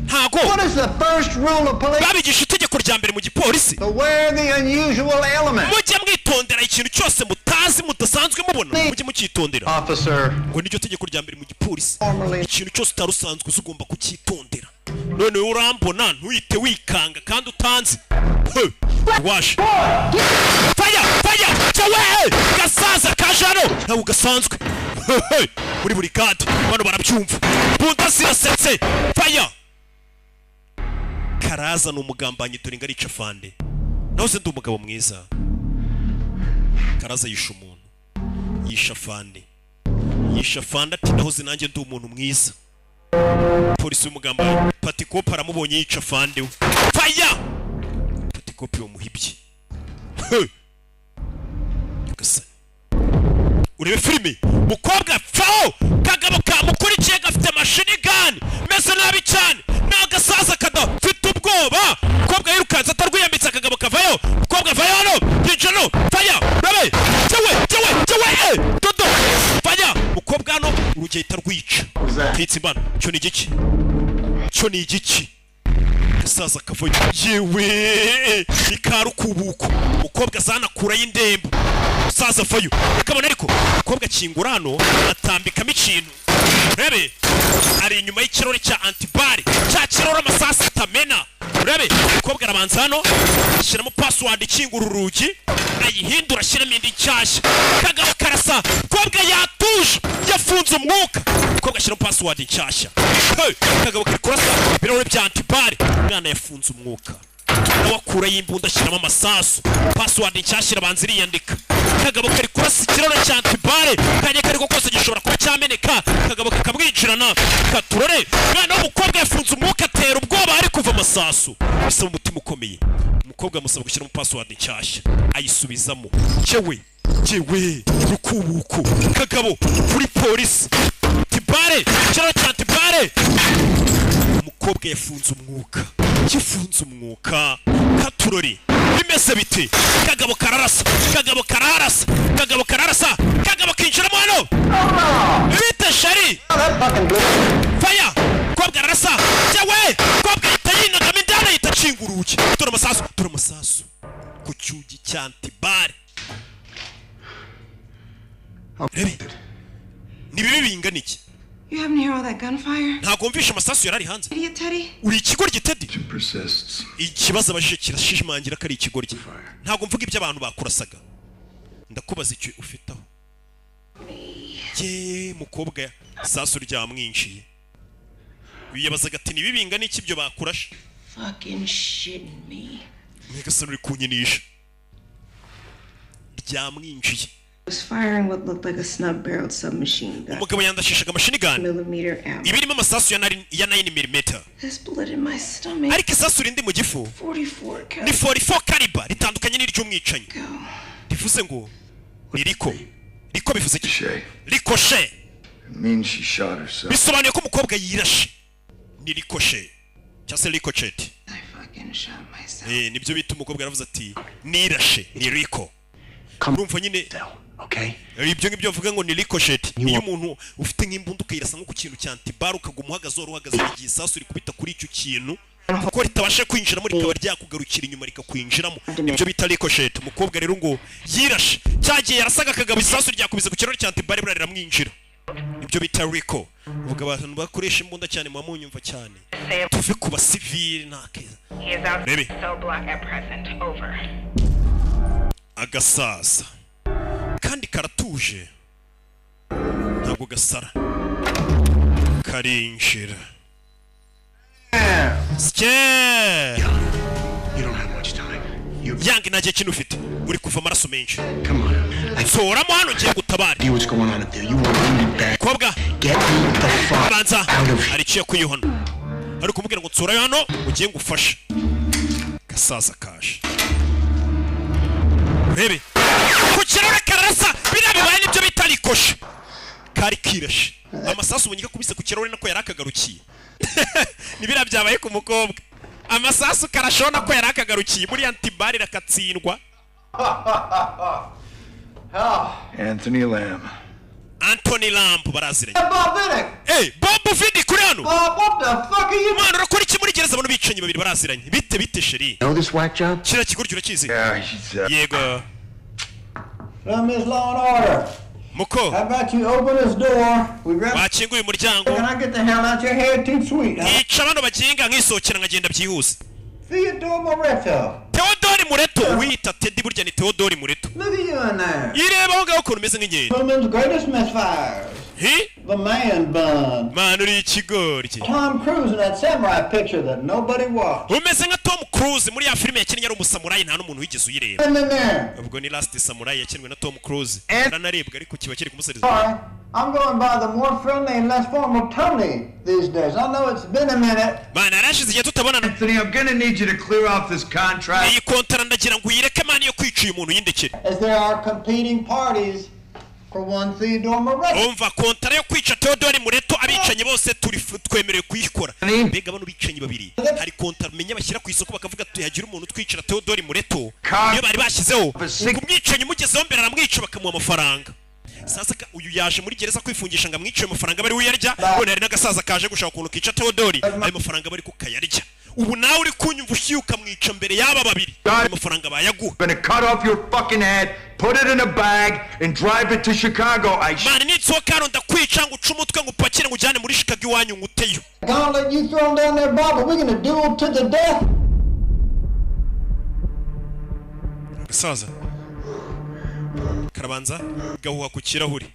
S2: Ntago.
S12: What is the first rule of police?
S2: Babigisha itegeko rya mbere mu gipolisi.
S12: Beware the unusual element.
S2: Mujye mwitondera ikintu cyose mutazi, mudasanzwe mubona, mujye mucyitondera.
S12: Officer.
S2: Ngo niryo tegeko rya mbere mu gipolisi, ikintu cyose utari usanzwe uzi ugomba kucyitondera. None wowe urambona ntuyite wikanga kandi utanzi. Hey, waje faya faya cyawe gasaza kaje hano ntabwo gasanzwe. Hey, hey, muri buri kadi bano barabyumva, bunda zirasetse. Faya Karaza ni umugambanyi, dore ngo arica fande. Nahoze ndi umugabo mwiza. Karaza yisha umuntu, yisha fande, yisha fande ati nahoze nanjye ndi umuntu mwiza. Polisi w'umugambanyi Patikopi aramubonye yica fande we. Faya! Patikopi wamuhibye. Nyagasani. Urebe filime, mukobwa faho kagabo kamukurikiye gafite machine gun, meze nabi cyane, nagasaza kadafite ubwoba. Mukobwa yirukanse atarwiyambitse, akagabo kavayo. Mukobwa vayo hano, yinjira faya, rabe, tewe tewe tewe, dodo, faya. Mukobwa hano urugi ahita rwica. Kitse imbana, cyo ni igiki? Cyo ni igiki? Gasaza kavayo. Yewe, ikarukubuko. Mukobwa zanakura y'indembo. Saza fayo. Ukabona ariko mukobwa akingura hano atambikamo ikintu. Urebe ari inyuma y'ikirori cya antibari, cya kirori amasasu atamena. Urebe mukobwa arabanza hano ashyiramo password ikingura urugi, ayihindura ashyiramo indi nshyashya. Kagabo karasa, mukobwa yatuje, yafunze umwuka. Mukobwa ashyiramo password nshyashya. Kagabo kari kurasa ibirahuri bya antibari, umwana yafunze umwuka. Nawakura y'imbunda ashyiramo amasasu. Password nshyashya irabanza iriyandika. Kagabo kari kurasa ikirahuri cya antibare, kanye kariko kose gishobora kuba cyameneka. Kagabo kakamwinjirana katurore. Mwana w'umukobwa yafunze umwuka atera ubwoba ari kuva amasasu. Bisaba umutima ukomeye. Umukobwa amusaba gushyiramo password nshyashya, ayisubizamo. Cyewe cyewe rukubuko. Kagabo kuri polisi tibare, ikirahuri cya antibare. Umukobwa yafunze umwuka, kifunze umwuka katurori. Bimeze biti? Kagabo kararasa, kagabo kararasa, kagabo kararasa, kagabo kinjiramo hano. Bite shari? Faya! Kobwa ararasa. Cyawe! Kobwa ahita yinagamo indani ahita akinga urugi. Dore amasasu, dore amasasu ku cyugi cya antibare. Rebe, ni bibi bingana iki?
S5: You haven't heard all that gunfire?
S2: Ntabwo wumvishe amasasu yarari hanze.
S5: Idiot Teddy.
S2: Uri ikigoryi Teddy? Ikibazo abajije kirashimangira ko ari ikigoryi. Ntabwo mvuga ibyo abantu bakurasaga. Ndakubaza icyo ufite aho. Ye mukobwa sasu ryamwinjiye. Wiyabazaga ati ni bibinga n'iki ibyo bakurashe?
S5: Fucking shitting me.
S2: Nyagasani uri kunyinisha. Ryamwinjiye.
S5: Was firing what looked like a snub-barreled submachine gun.
S2: Umugabo yandashishaga machine gun.
S5: Millimeter ammo.
S2: Ibirimo amasasu ya 9 mm.
S5: This bullet in my stomach.
S2: Ariko isasu rindi mu gifu.
S5: 44 caliber.
S2: Ni 44 caliber ritandukanye n'iry'umwicanyi. Bivuze ngo ni riko. Riko bivuze iki? Ricochet.
S6: It means she shot herself.
S2: Bisobanuye ko umukobwa yirashe. Ni ricochet. Cyangwa se ricochet.
S5: I fucking shot myself.
S2: Nibyo bita umukobwa yaravuze ati nirashe ni riko. Urumva nyine.
S4: Okay.
S2: Ibyo ngibyo bavuga ngo ni ricochet. Iyo umuntu ufite nk'imbunda ukayirasa nko ku kintu cya antibar ukaguma uhagaze uhagaze igihe isasu rikubita kuri icyo kintu kuko ritabasha kwinjiramo rikaba ryakugarukira inyuma rikakwinjiramo. Ibyo bita ricochet. Umukobwa rero ngo yirashe cyagiye yarasaga akagabo isasu ryakubise ku kirahuri cya antibar buriya riramwinjira. Ibyo bita rico. Uvuga abantu bakoresha imbunda cyane muba munyumva cyane. Tuve ku basivili nta keza. Rebe agasaza kandi karatuje ntabwo gasara karinjira. Yange nta gihe kintu ufite, uri kuva amaraso menshi. Nsoramo hano ngiye gutabara. Mukobwa banza hari icyo yakuye hano, ari kumubwira ngo nsurayo hano ugiye ngufashe. Gasaza kaje. Urebe ku kirahuri kararasa, biriya bibaye nibyo bita rikoshe. Kari kirashe amasasu ubonye kubise ku kirahuri nako yarakagarukiye. Ni biriya byabaye ku mukobwa, amasasu karashona ko yarakagarukiye muri antibari rakatsindwa.
S6: Anthony Lamb.
S2: Anthony Lamb baraziranye.
S12: Bob Vidic.
S2: Hey, Bob Vidic uri hano.
S12: Bob, what the fuck are you?
S2: Mwana urakora iki muri gereza? Abantu bicanyi babiri baraziranye. Bite bite sheri.
S4: Know this whack job?
S2: Kiriya kigoryi urakizi?
S6: Yeah, he's
S2: Yego.
S12: From his law and order.
S2: Muko.
S12: How about you open this door? We grab.
S2: Wakinguye umuryango.
S12: Can I get the hell out your hair too sweet?
S2: Yica bano baginga nkisohokera nkagenda byihuse.
S12: Theodore Moretto.
S2: Theodore Mureto wita Teddy burya ni Theodore Mureto.
S12: Look at you in there.
S2: Ireba aho ngaho ukuntu umeze nk'inkende.
S12: Women's greatest misfires.
S2: He?
S12: The man bun.
S2: Man uri ikigoryi.
S12: Tom Cruise in that samurai picture that nobody watched.
S2: Umeze nka Tom Cruise muri ya filime yakinnye ari umusamurayi, nta n'umuntu wigeze uyireba.
S12: In there.
S2: Ubwo ni Last Samurai yakinwe na Tom Cruise, aranarebwa ariko kiba kiri kumuseriza.
S12: Sorry, I'm going by the more friendly and less formal Tony these days. I know it's been a minute.
S2: Mana, yarashize igihe tutabonana.
S6: Anthony, I'm gonna need you to clear off this contract.
S2: Iyi kontara ndagira ngo uyireke, man, yo kwica uyu muntu uyindekere.
S12: As there are competing parties for one Theodore Moretto.
S2: Umva, kontara yo kwica Theodore Mureto, abicanyi bose turi twemerewe kuyikora. Mbega bano bicanyi babiri, hari kontara menya bashyira ku isoko, bakavuga ati hagira umuntu utwicira Theodore Mureto. Iyo bari bashyizeho, ubwo umwicanyi umugezeho mbere aramwica, bakamuha amafaranga. Sasa uyu yaje muri gereza kwifungisha ngo amwice, ayo mafaranga bari uyarya. None hari n'agasaza kaje gushaka ukuntu kica Theodore, ayo mafaranga bari kukayarya. Ubu nawe uri kunyumva, ushyuye ukamwica mbere y'aba babiri, ayo mafaranga bayaguha.
S6: Gonna cut off your fucking head, put it in a bag, and drive it to Chicago. I
S2: Man, nitsoka hano ndakwica, ngo uce umutwe, ngo upakire, ngo ujyane muri Chicago iwanyu nguteyo.
S12: Gauntlet you thrown down there, Bob, are we gonna duel to the death?
S2: Agasaza karabanza gahuha ku kirahuri.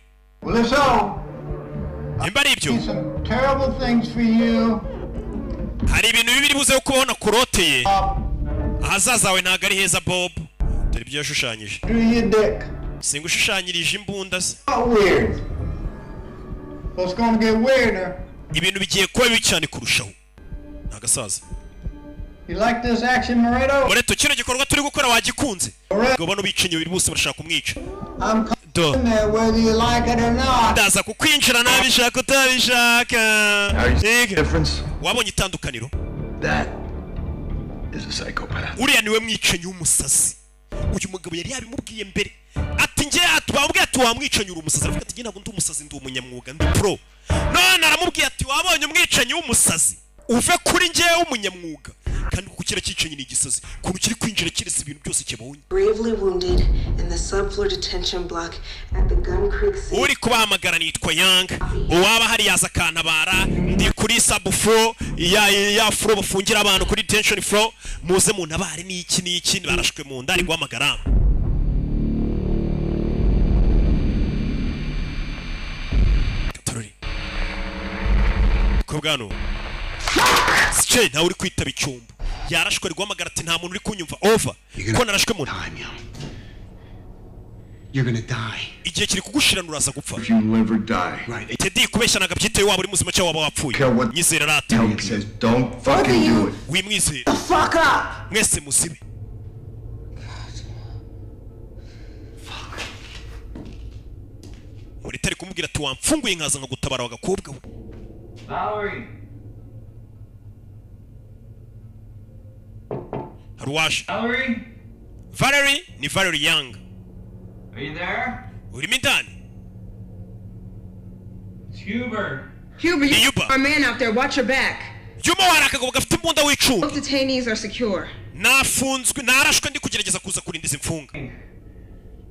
S12: Well, if so,
S2: Nimba ari ibyo,
S12: do some terrible things for you.
S2: hari ibintu bibi biri buze kubaho nakuroteye. Ahazaza hawe ntabwo ari heza, Bob. Dore ibyo yashushanyije.
S12: Through your dick.
S2: Singushushanyirije imbunda se?
S12: Not weird. Well, it's gonna get weirder.
S2: Ibintu bigiye kuba bibi cyane kurushaho. Ni agasaza.
S12: You like this action, Moretto?
S2: Moreto, kino gikorwa turi gukora wagikunze? Ngo bano bicanyi babiri bose barashaka kumwica.
S12: I'm
S2: Do.
S12: coming there whether you like it or not.
S2: Ndaza kukwinjira nabishaka utabishaka. Yego.
S6: Difference?
S2: Wabonye itandukaniro?
S6: That is a psychopath.
S2: Uriya niwe mwicanyi w'umusazi. Uyu mugabo yari yabimubwiye mbere, ati njye bamubwiye ati wamwicanyi, uri umusazi. Aravuga ati njye ntabwo ndi umusazi, ndi umunyamwuga, ndi pro. None aramubwiye ati wabonye umwicanyi w'umusazi, uve kuri njyewe w'umunyamwuga. Kandi kuko kiriya cyicanyi ni igisazi, ukuntu kiri kwinjira kirese ibintu byose kibonye.
S5: Gravely wounded in the subfloor detention block at the Gun Creek City.
S2: Uri kubahamagara nitwa Yang. Uwaba hari yaza akantabara, ndi kuri sub floor ya floor bafungira abantu, kuri detention floor, muze muntabare, n'iki n'iki, barashwe mu nda. Ari guhamagara. Katorori ko bwano Sice ntawe uri kwitaba icyumba, yarashwe. Ari guhamagara ati nta muntu uri kunyumva, over, ko narashwe mu nda.
S4: You're gonna die.
S2: Igihe kiri kugushirana, uraza gupfa.
S6: If you live or die.
S4: Right.
S2: Teddy kubeshya ntabwo abyitaye, waba uri muzima cyangwa waba wapfuye. Nyizera rata.
S6: It says don't fucking do it.
S2: Wimwizera.
S5: Fuck up!
S2: Mwese muzibe. Muri tari kumubwira ati wamfunguye nkaza nkagutabara wagakobwa we.
S13: Valerie.
S2: Hari uwaje.
S13: Valerie?
S2: Valerie, ni Valerie Young.
S13: Are you there?
S2: Urimo indani?
S13: It's Huber.
S5: Huber, you
S2: Yuba.
S5: are a man out there. Watch your back.
S2: Juma, hari akagabo gafite imbunda, w'icunga.
S5: Both detainees are secure.
S2: Nafunzwe, narashwe ndi kugerageza kuza kurinda izi mfunga.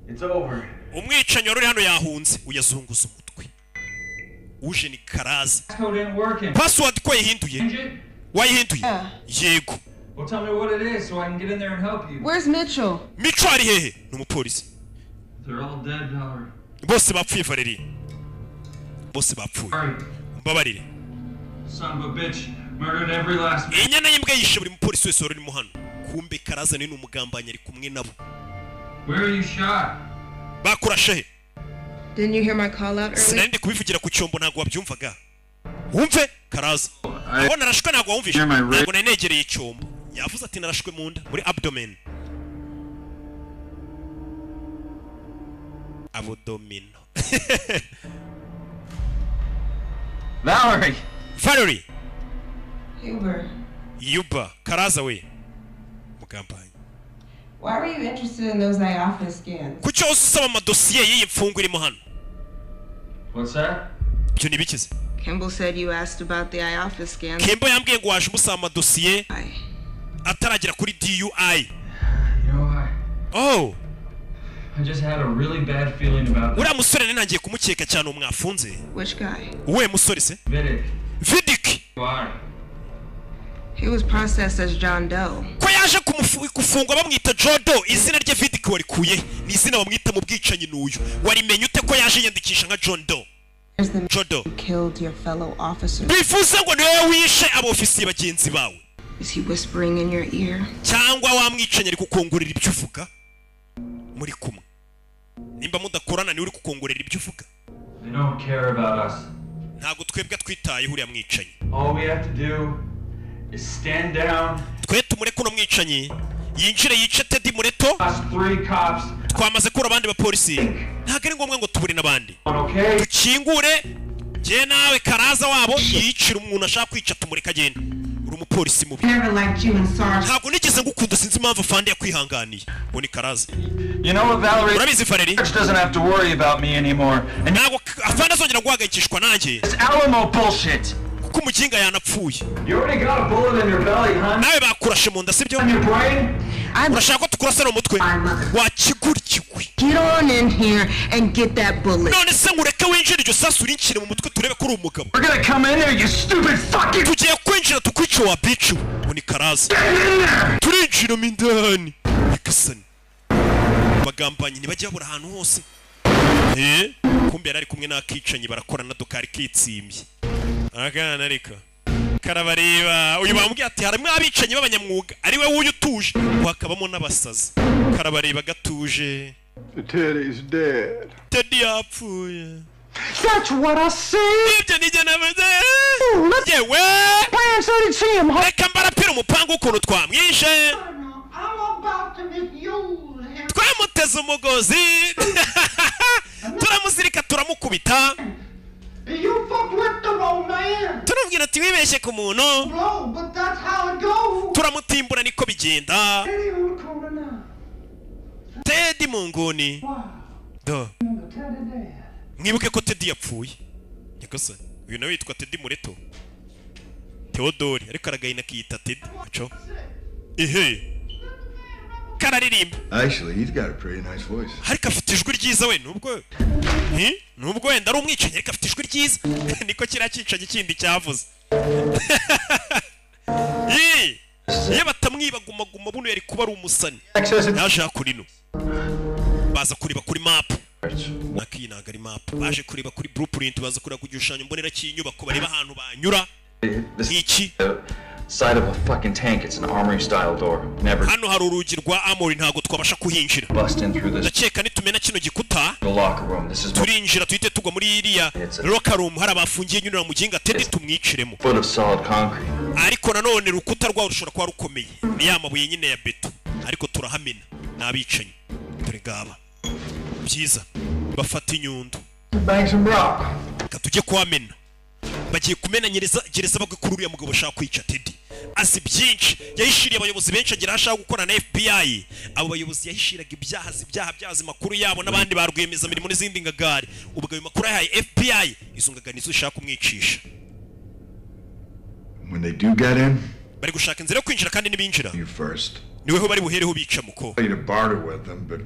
S13: It's over.
S2: Umwicanyi wari uri hano yahunze. Uyazunguza umutwe. Uje ni Karaza.
S13: Passcode ain't working.
S2: Password ko yayihinduye?
S13: Change it?
S2: Wayihinduye? Yego.
S13: Well, tell me what it is so I can get in there and help you.
S5: Where's Mitchell?
S2: Mico ari hehe? Ni umupolisi.
S13: They're all dead, Valerie.
S2: Bose bapfuye, Valerie, bose bapfuye.
S13: Sorry.
S2: Mbabarire.
S13: Son of a bitch murdered every last man.
S2: Inyana y'imbwa yishe buri mupolisi wese wari urimo hano. Kumbe Karaza ni umugambanyi, ari kumwe nabo.
S13: Where are you shot?
S2: Bakurashe he?
S5: Didn't you hear my call out earlier?
S2: Sinari ndi kubivugira ku cyombo, ntabwo wabyumvaga? Wumve Karaza, aho narashwe ntabwo wumvishe? Ntabwo nari negereye icyombo. Yavuze ati narashwe mu nda, muri abdomen, abdomino.
S13: Valerie!
S2: Valerie.
S5: Huber,
S2: Yuba Karaza we mugambanyi.
S5: why were you interested in those IOFIS scans?
S2: Kuki wose usaba amadosiye y'iyi mfungwa irimo hano?
S13: What's that?
S2: Ibyo ntibikize.
S5: Kimball said you asked about the IOFIS scans.
S2: Kembo yambwiye ngo waje umusaba amadosiye ataragera kuri DUI.
S13: You know, I,
S2: Oh.
S13: I just had a really bad feeling about
S2: Uriya musore nari ntangiye kumukeka cyane, uwo mwafunze.
S5: Which guy?
S2: Uwuhe musore se?
S13: Vidic.
S2: Vidic.
S13: Why?
S5: He was processed as John Doe.
S2: Ko yaje gufungwa bamwita Jodo, izina rye Vidic warikuye? Ni izina bamwita mu bwicanyi n'uyu warimenye ute ko yaje yiyandikisha nka John Doe?
S5: There's the man
S2: Jodo.
S5: who killed your fellow officers.
S2: Bivuze ngo ni wowe wishe abofisiye bagenzi bawe.
S5: Is he whispering in your ear?
S2: Cyangwa wamwicanyi ari kukongorera ibyo uvuga muri kumwe? Nimba mudakorana, niwe uri kukongorera ibyo uvuga?
S13: They don't care about us.
S2: Ntabwo twebwe twitayeho uriya mwicanyi.
S13: All we have to do is stand down.
S2: Twe tumureke uno mwicanyi yinjire yice Teddy Mureto.
S13: Three cops.
S2: Twamaze kubura abandi bapolisi, ntabwo ari ngombwa ngo tubure n'abandi.
S13: Okay.
S2: Dukingure njye nawe karaza wabo yicira umuntu ashaka kwica, tumureke agende. Uri umupolisi mubi.
S5: Never liked you and Sarge.
S2: Ntabwo nigeze ngukunda, sinzi impamvu afande yakwihanganiye. Uwo ni karaza.
S13: You know what, Valerie?
S2: Urabizi, Valeri?
S13: Sarge doesn't have to worry about me anymore. And
S2: Ntabwo afande azongera guhangayikishwa nanjye.
S13: this Alamo bullshit.
S2: Kuko umuginga yanapfuye.
S13: You already got a bullet in your belly, huh?
S2: Nawe bakurashe mu nda, sibyo?
S13: In your brain?
S2: Urashaka ko tukurasana umutwe wakigurikigwe?
S5: Get on in here and get that bullet.
S2: None se ngureke winjire iryo sasu urinshyire mu mutwe, turebe ko uri umugabo?
S13: We're gonna come in there, you stupid fucking.
S2: Tugiye kwinjira tukwice wa bici we. Ubu ni karaza, turinjiramo indani. Nyagasani, abagambanyi ntibajya babura ahantu hose. Kumbe yari ari kumwe n'akicanyi, barakorana, dukari kitsimbye akana ariko karabareba. Uyu bamubwiye ati harimo abicanyi b'abanyamwuga, ari we wuyu utuje, hakabamo n'abasazi. Karabareba gatuje.
S9: Teddy's dead.
S2: Teddy yapfuye.
S12: That's what I said.
S2: Ibyo nijye navuze yewe.
S12: Plans, I didn't see him.
S2: Reka mbarapira umupangu w'ukuntu twamwishe.
S12: I'm about to misuse him.
S2: Twamuteze umugozi, turamuzirika, turamukubita.
S12: You fucked with the wrong man.
S2: Turamubwira ati wibeshye ku muntu.
S12: Blow, but that's how it goes.
S2: Turamutimbura, niko bigenda.
S12: Teddy on the corner now.
S2: Teddy mu nguni do.
S12: Teddy dead.
S2: Mwibuke ko Teddy yapfuye. Nyagasani, uyu nawe yitwa Teddy Mureto Theodore, ariko aragahina akiyita Teddy. Aco ehe kararirimba.
S6: Actually, he's got a pretty nice voice.
S2: Ariko afite ijwi ryiza we, nubwo nubwo wenda ari umwicanyi, ariko afite ijwi ryiza. Niko kiriya cyicanyi kindi cyavuze. Ii, iyo batamwiba guma buno yari kuba ari umusani. Yaje hakurino, baza kureba kuri map. Naki ntabwo ari map, baje kureba kuri blueprint, baza kureba ku gishushanyo mbonera cy'inyubako, bareba ahantu banyura.
S14: This
S2: Iki
S14: the side of a fucking tank. It's an armory style door. Never
S2: Hano hari urugi rwa armory, ntabwo twabasha kuhinjira.
S14: bust in through this
S2: Ndakeka nitumena kino gikuta
S14: the locker room. This is
S2: turinjira, tuhite tugwa muri iriya locker room hari abafungiye nyura mu ginga Teddy, tumwiciremo.
S14: foot of solid concrete.
S2: Ariko nanone urukuta rwawo rushobora kuba rukomeye, ni ya mabuye nyine ya beto, ariko turahamena, ni abicanyi. Dore ngaba, byiza, bafata inyundo.
S9: Banks and Brock.
S2: Reka tujye kuhamena. Bagiye kumena nyereza gereza, bagwe kuri uriya mugabo bashaka kwica. Teddy azi byinshi, yahishiriye abayobozi benshi, agira aho ashaka gukorana na FBI. Abo bayobozi yahishiraga ibyaha, azi ibyaha byazi amakuru yabo n'abandi ba rwiyemezamirimo n'izindi ngagari. Ubwo ayo makuru yahaye FBI, izo ngagari nizo zishaka kumwicisha.
S6: When they do get in,
S2: Bari gushaka inzira yo kwinjira, kandi nibinjira
S6: you first.
S2: niweho bari buhereho bica muko.
S6: You to barter with them, but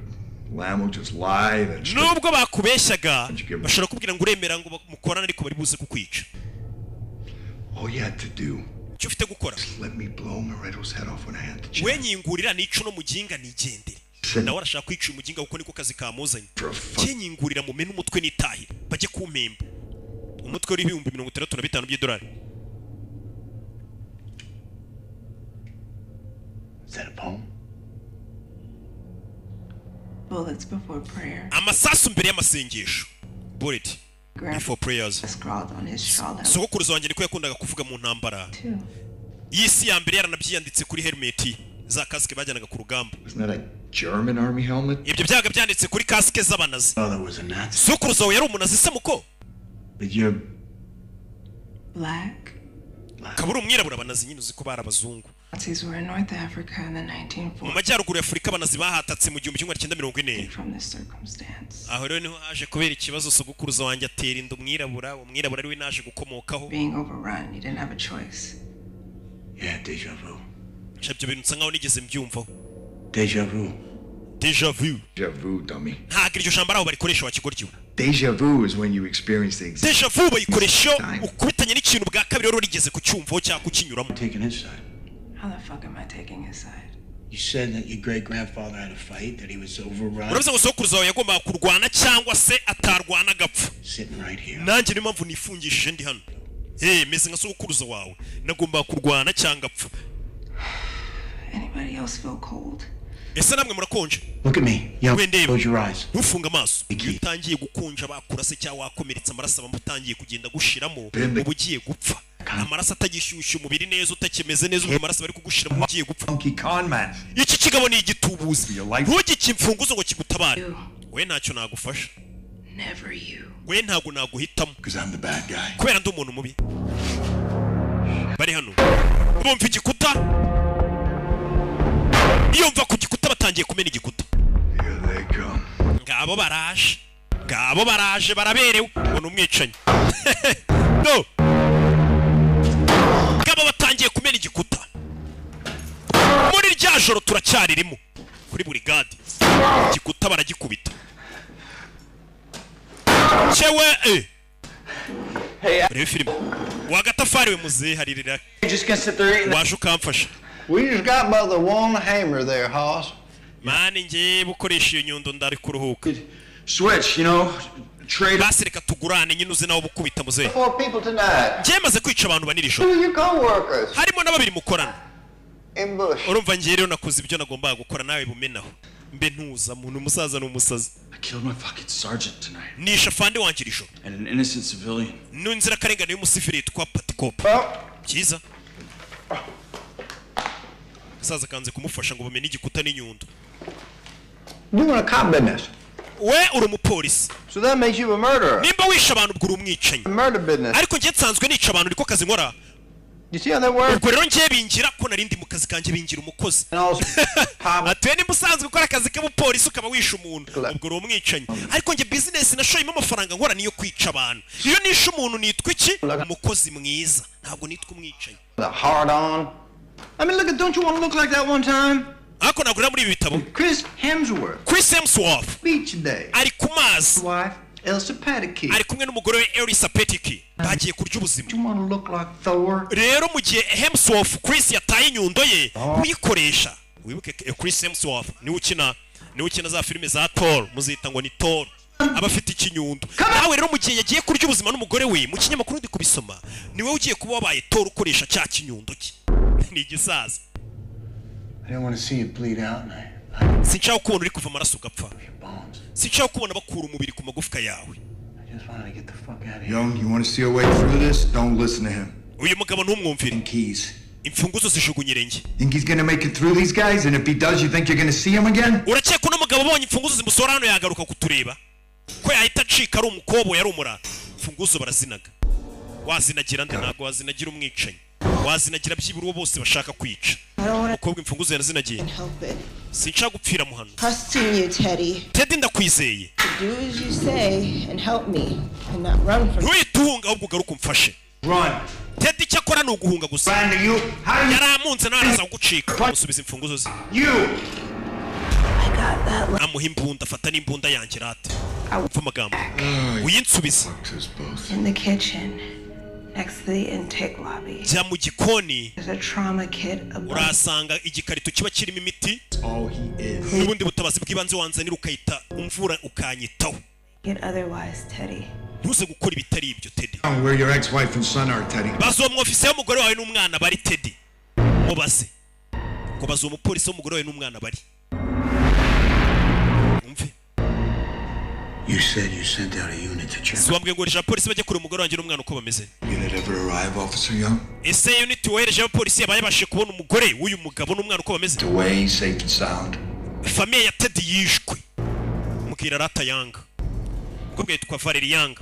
S6: Lamb will just lie. Then
S2: Nubwo bakubeshyaga, bashobora kubwira ngo uremera ngo mukorane, ariko bari buze kukwica.
S6: All you had to do
S2: Icyo ufite gukora,
S6: is let me blow Moretto's head off when I had the chance.
S2: we nyingurira nica uno muginga nigendere. Nawe arashaka kwica uyu muginga kuko niko kazi kamuzanye. Cyenyingurira mumene umutwe nitahire, bajye kumpemba umutwe uriho 65,000 by'idolari.
S4: Is that a poem?
S5: Bullets before prayer.
S2: Amasasu mbere y'amasengesho, bullet before prayers.
S5: Scrawled on his shawl.
S2: Sogokuruza wanjye niko yakundaga kuvuga mu ntambara
S5: Too.
S2: y'isi ya mbere, yaranabyiyanditse kuri helmet za kasike bajyanaga ku rugamba.
S6: Wasn't that a German army helmet?
S2: Ibyo byaga byanditse kuri kasike z'abanazi.
S4: Father was a Nazi.
S2: Sokuruza wawe yari umunazi se muko?
S4: But you're
S5: Black.
S2: Akaba uri umwirabura. Abanazi nyine uzi ko bari abazungu.
S5: Nazis were in North Africa in the 1940s.
S2: Mu majyaruguru ya Afurika abanazi bahatatse mu 1940.
S5: From this circumstance.
S2: Aho rero niho haje kubera ikibazo, sogokuruza wanjye atera inda umwirabura, umwirabura ari we naje gukomokaho.
S5: Being overrun, you didn't have a choice.
S4: Yeah, deja vu.
S2: Sha, ibyo bintu nsa nkaho nigeze mbyumvaho.
S4: Deja vu.
S2: Deja vu.
S6: Deja vu, dummy.
S2: Ntabwo iryo jambo ari aho barikoresha wa kigoryi.
S6: Deja vu is when you experience the exact
S2: Deja vu bayikoresha iyo ukubitanye n'ikintu bwa kabiri rero rigeze kucyumvaho cyangwa kukinyuramo.
S4: Taking his side.
S5: How the fuck am I taking his side?
S4: You said that your great grandfather had a fight, that he was overrun.
S2: Uravuze ngo sokuruza wawe yagombaga kurwana cyangwa se atarwana agapfa.
S4: Sitting right here.
S2: Nanjye niyo mpamvu nifungishije ndi hano. Meze nka sokuruza wawe, nagombaga kurwana cyangwa apfa.
S5: Anybody else feel cold?
S2: Ese namwe murakonje?
S4: Look at me. Young,
S2: Wendeba.
S4: close your eyes.
S2: Ntufunge amaso. Iyo utangiye gukonja, bakurase cyangwa wakomeretse, amaraso aba utangiye kugenda gushiramo, uba ugiye gupfa. Amaraso atagishyushye umubiri neza, utakimeze neza, ubwo amaraso bari kugushiramo, ugiye gupfa.
S6: Funky con man.
S2: Iki kigabo ni igitubuzi. Ntugike imfunguzo ngo kigutabare. We ntacyo nagufasha.
S5: Never you.
S2: We ntabwo naguhitamo.
S6: Because I'm the bad guy.
S2: Kubera ndi umuntu mubi. Bari hano bumva igikuta, iyo mva ku gikuta batangiye kumena igikuta.
S6: Here they come.
S2: Ngabo baraje, ngabo baraje, baraberewe. Ngo ni umwicanyi. No, ngabo batangiye kumena igikuta muri rya joro. Turacyaririmo kuri burigade. Igikuta baragikubita cyewe eh. Reba filime wagatafari we muzehe haririra.
S14: You just gonna sit there eating
S2: Waje ukamfasha.
S12: We just got by the one hammer there, Hoss.
S2: Man, ngewe bukoresha iyo nyundo, ndari kuruhuka.
S14: Switch, trade.
S2: Basi reka tugurane nyine, uze nawe bukubita muzehe.
S12: Four people tonight.
S2: Njyewe maze kwica abantu bane iri joro.
S12: Two of your coworkers
S2: Harimo na babiri mukorana.
S12: In Bush.
S2: Urumva, ngewe rero nakoze ibyo nagombaga gukora, nawe bumenaho mbe ntuza muntu. Umusaza ni umusazi.
S14: I killed my fucking sergeant tonight.
S2: Nishe afande wanjye iri joro.
S14: And an innocent civilian.
S2: N'inzirakarengane y'umusivili yitwa Patikopa. Byiza, umusaza akanze kumufasha ngo bamenye igikuta n'inyundo.
S12: You in a cop business.
S2: We uri umupolisi.
S12: So that makes you a murderer.
S2: Nimba wishe abantu, ubwo uri umwicanyi.
S12: Murder business.
S2: Ariko njye nsanzwe nica abantu, niko kazi nkora.
S12: You see how that works?
S2: Ubwo rero njye bingira ko narindi mu kazi kanjye, bingira umukozi.
S12: And also,
S2: Atuye nimba usanzwe ukora akazi k'ubupolisi ukaba wishe umuntu, ubwo uri umwicanyi. Ariko njye business nashoyemo amafaranga nkora niyo kwica abantu. Iyo nishe umuntu nitwa iki? Umukozi mwiza, ntabwo nitwa umwicanyi.
S12: The hard on. I mean, look at, don't you want to look like that one time?
S2: Ariko nagurira muri ibi bitabo.
S12: Chris Hemsworth.
S2: Chris Hemsworth.
S12: Beach day.
S2: Ari ku mazi.
S12: Wife, Elsa Pataky.
S2: Ari kumwe n'umugore we Elsa Pataky, bagiye kurya ubuzima.
S12: You want to look like Thor?
S2: Rero mu gihe Hemsworth Chris yataye inyundo ye uyikoresha, wibuke Chris Hemsworth niwe ukina za filime za Thor, muzita ngo ni Thor, aba afite ikinyundo. Nawe rero mu gihe yagiye kurya ubuzima n'umugore we, mu kinyamakuru ndi kubisoma, niwe ugiye kuba wabaye Thor ukoresha cya kinyundo cye. Ni igisaza.
S4: I didn't want to see you bleed out, and I
S2: Sinshaka kubona uri kuva amaraso ugapfa. Sinshaka kubona bakura umubiri ku magufwa yawe.
S4: just wanted to get the fuck out of here.
S6: Young, you want to see a way through this? Don't listen to him.
S2: Uyu mugabo ntumwumvire.
S6: Keys.
S2: Imfunguzo zijugunyire njye.
S6: Think he's gonna make it through these guys? And if he does, you think you're gonna see him again?
S2: Urakeka uno mugabo abonye imfunguzo zimusohora hano yagaruka kutureba? Ko yahita acika ari umukobo, yari umurara. Imfunguzo barazinaga. Wazinagira nde? Ntabwo wazinagira umwicanyi, wazinagira byibura uwo bose bashaka kwica. Umukobwa imfunguzo yarazinagiye.
S5: Help it.
S2: Sinshaka gupfira mu hano.
S5: Trusting you, Teddy.
S2: Teddy, ndakwizeye.
S5: To do as you say and help me and not run from
S2: Ntuhite uhunga, ahubwo ugaruke umfashe.
S6: Run.
S2: Teddy, icyo akora ni uguhunga gusa. Yaramunze, nawe araza kugucika. Musubiza imfunguzo ze. Amuha imbunda, afata n'imbunda yanjye. Rate upfa amagambo, uyinsubize.
S5: In the kitchen, next to the intake lobby.
S2: Jya mu gikoni.
S5: There's a trauma kit above.
S2: Urahasanga igikarito kiba kirimo imiti n'ubundi butabazi bw'ibanze, wanzanira ukahita umvura ukanyitaho.
S5: Get otherwise, Teddy.
S2: Ntuze gukora ibitari ibyo, Teddy.
S6: Where your ex-wife and son are, Teddy.
S2: Baza uwo mwofisiye w'umugore wawe n'umwana bari, Teddy. Mubaze ngo baza uwo mupolisi w'umugore wawe n'umwana bari. Umve.
S4: You said you sent out a unit to check.
S2: Si wambwiye ngo wohereje abapolisi bajya kureba umugore wanjye n'umwana uko bameze?
S6: Unit ever arrive, Officer Young?
S2: Ese unit wohereje abapolisi yabaye yabashije kubona umugore w'uyu mugabo n'umwana uko bameze?
S6: Away, safe and sound.
S2: Famille ya Teddy yishwe. Mbwira rata Yanga. Umukobwa yitwa Valerie Yanga.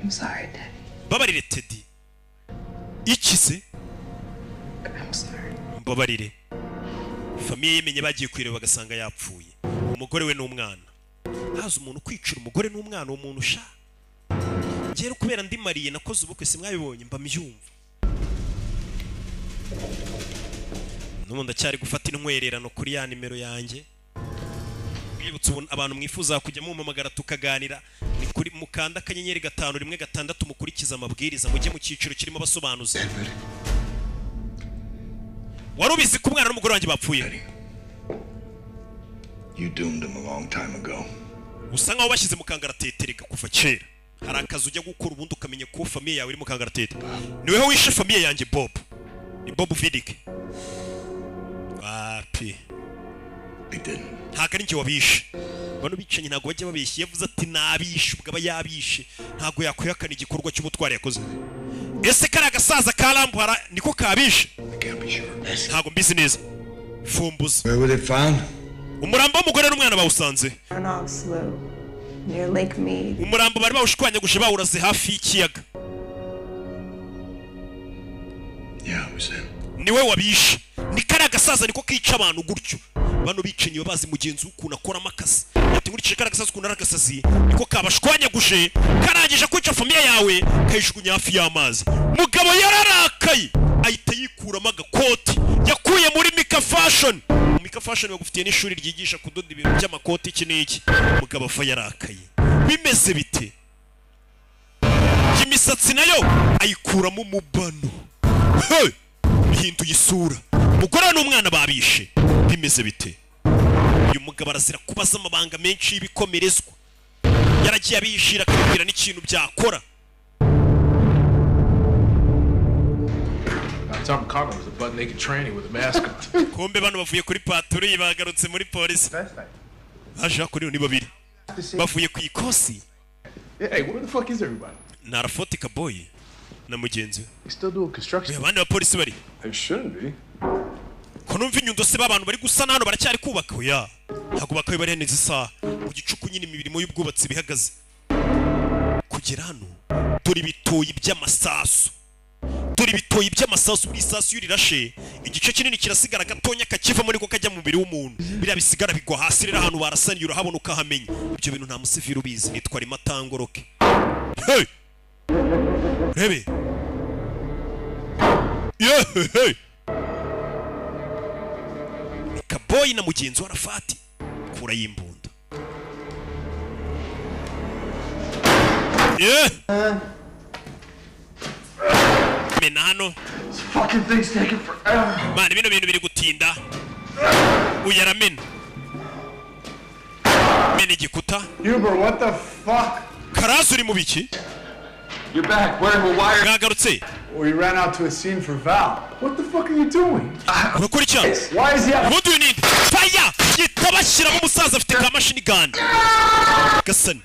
S5: I'm sorry, Teddy.
S2: Babarire, Teddy. Iki se?
S5: I'm sorry.
S2: Mbabarire. Famille yemenye bagiye kwireba bagasanga yapfuye, umugore we n'umwana. Haza umuntu kwicira umugore n'umwana, uwo muntu sha. Njyewe kubera ndi mariye, nakoze ubukwe, simwabibonye, mba mbyumva. N'ubu ndacyari gufata intwererano kuri ya nimero yanjye. Mwibutsa ubu abantu mwifuza kujya mumpamagara tukaganira, ni kuri mukanda *516, mukurikize amabwiriza, mujye mu cyiciro kirimo abasobanuzi. Wari ubizi ko umwana n'umugore wanjye bapfuye?
S6: You doomed him a long time ago.
S2: Usa nkaho bashyize mu kangaratete kuva kera. Hari akazi ujya gukora ubundi ukamenya ko famille yawe iri mu kangaratete. Niweho wishe famille yanjye, Bob. Ni Bob Vidic. Wapi, ntabwo ari njye wabishe. Bano bicanyi ntabwo bajya babeshya. Yavuze ati nabishe, ubwo aba yabishe, ntabwo yakwihakana igikorwa cy'ubutwari yakoze. Ese kariya agasaza ka Rambuhara niko kabishe? Ntabwo mbizi neza. Fumbuza.
S6: Where were they found?
S2: Umurambo w'umugore n'umwana bawusanze
S5: Runoff Slough, near Lake Mead.
S2: Umurambo bari bawushwanyaguje, bawuraze hafi y'ikiyaga.
S6: Yeah, it was him.
S2: Niwe wabishe, ni kariya gasaza, niko kica abantu gutyo. Bano bicanyi baba bazi mugenzi we ukuntu akoramo akazi. Ati nkurikije kariya gasaza ukuntu ari agasazi, niko kabashwanyaguje, karangije kwica famille yawe, kayijugunya hafi y'amazi. Mugabo yararakaye, ahita yikuramo agakoti yakuye muri Mika Fashion. Mika Fashion bagufitiye n'ishuri ryigisha kudoda ibintu by'amakoti, iki n'iki. Mugabo ava yarakaye, bimeze bite? Imisatsi nayo ayikuramo umubano. Hey! Bihinduye isura. Umugore n'umwana babishe, bimeze bite? Uyu mugabo arazira kubaza amabanga menshi y'ibikomerezwa. Yaragiye abihishira, akabibwira n'ikintu byakora.
S9: Tom Connor was a butt naked tranny with a mask on.
S2: Kumbe bano bavuye kuri patrouille, bagarutse muri polisi, baje kuri ni babiri bavuye ku ikosi.
S9: Hey, where the fuck is everybody?
S2: Ni Arafoti Kaboyi na mugenzi we.
S9: They still doing construction?
S2: Oya, abandi bapolisi bari
S9: They shouldn't be.
S2: Ko numva inyundo se b'abantu bari gusana hano, baracyari kubaka? Oya, ntabwo bakabaye bari neza. Isaha mu gicuku nyine imirimo y'ubwubatsi bihagaze. Kugera hano, dore ibitoyi by'amasasu, dore ibitoyi by'amasasu. Buri isasu iyo rirashe, igice kinini kirasigara, gatonya kakivamo niko kajya mu mubiri w'umuntu. Biriya bisigara bigwa hasi. Rero ahantu barasaniye urahabona ukahamenya. Ibyo bintu nta musivili ubizi. Nitwa Rimatangoroke. Hey! Rebe yehehe, Kaboyi na mugenzi we Arafati kura y'imbunda. Yeah! Mena hano.
S9: This fucking thing's taking forever.
S2: Mana, bino bintu biri gutinda. Uyu aramena, mena igikuta.
S7: Huber, what the fuck?
S2: Karazi, uri mu biki?
S14: You're back. Where wire?
S2: Mwagarutse.
S7: We ran out to a scene for Val.
S9: What the fuck are you doing?
S2: Urakora iki hano?
S7: Why is he up?
S2: Ubundi uyu ninde? Fire yita bashyiramo. Umusaza afite ka machine gun gasani.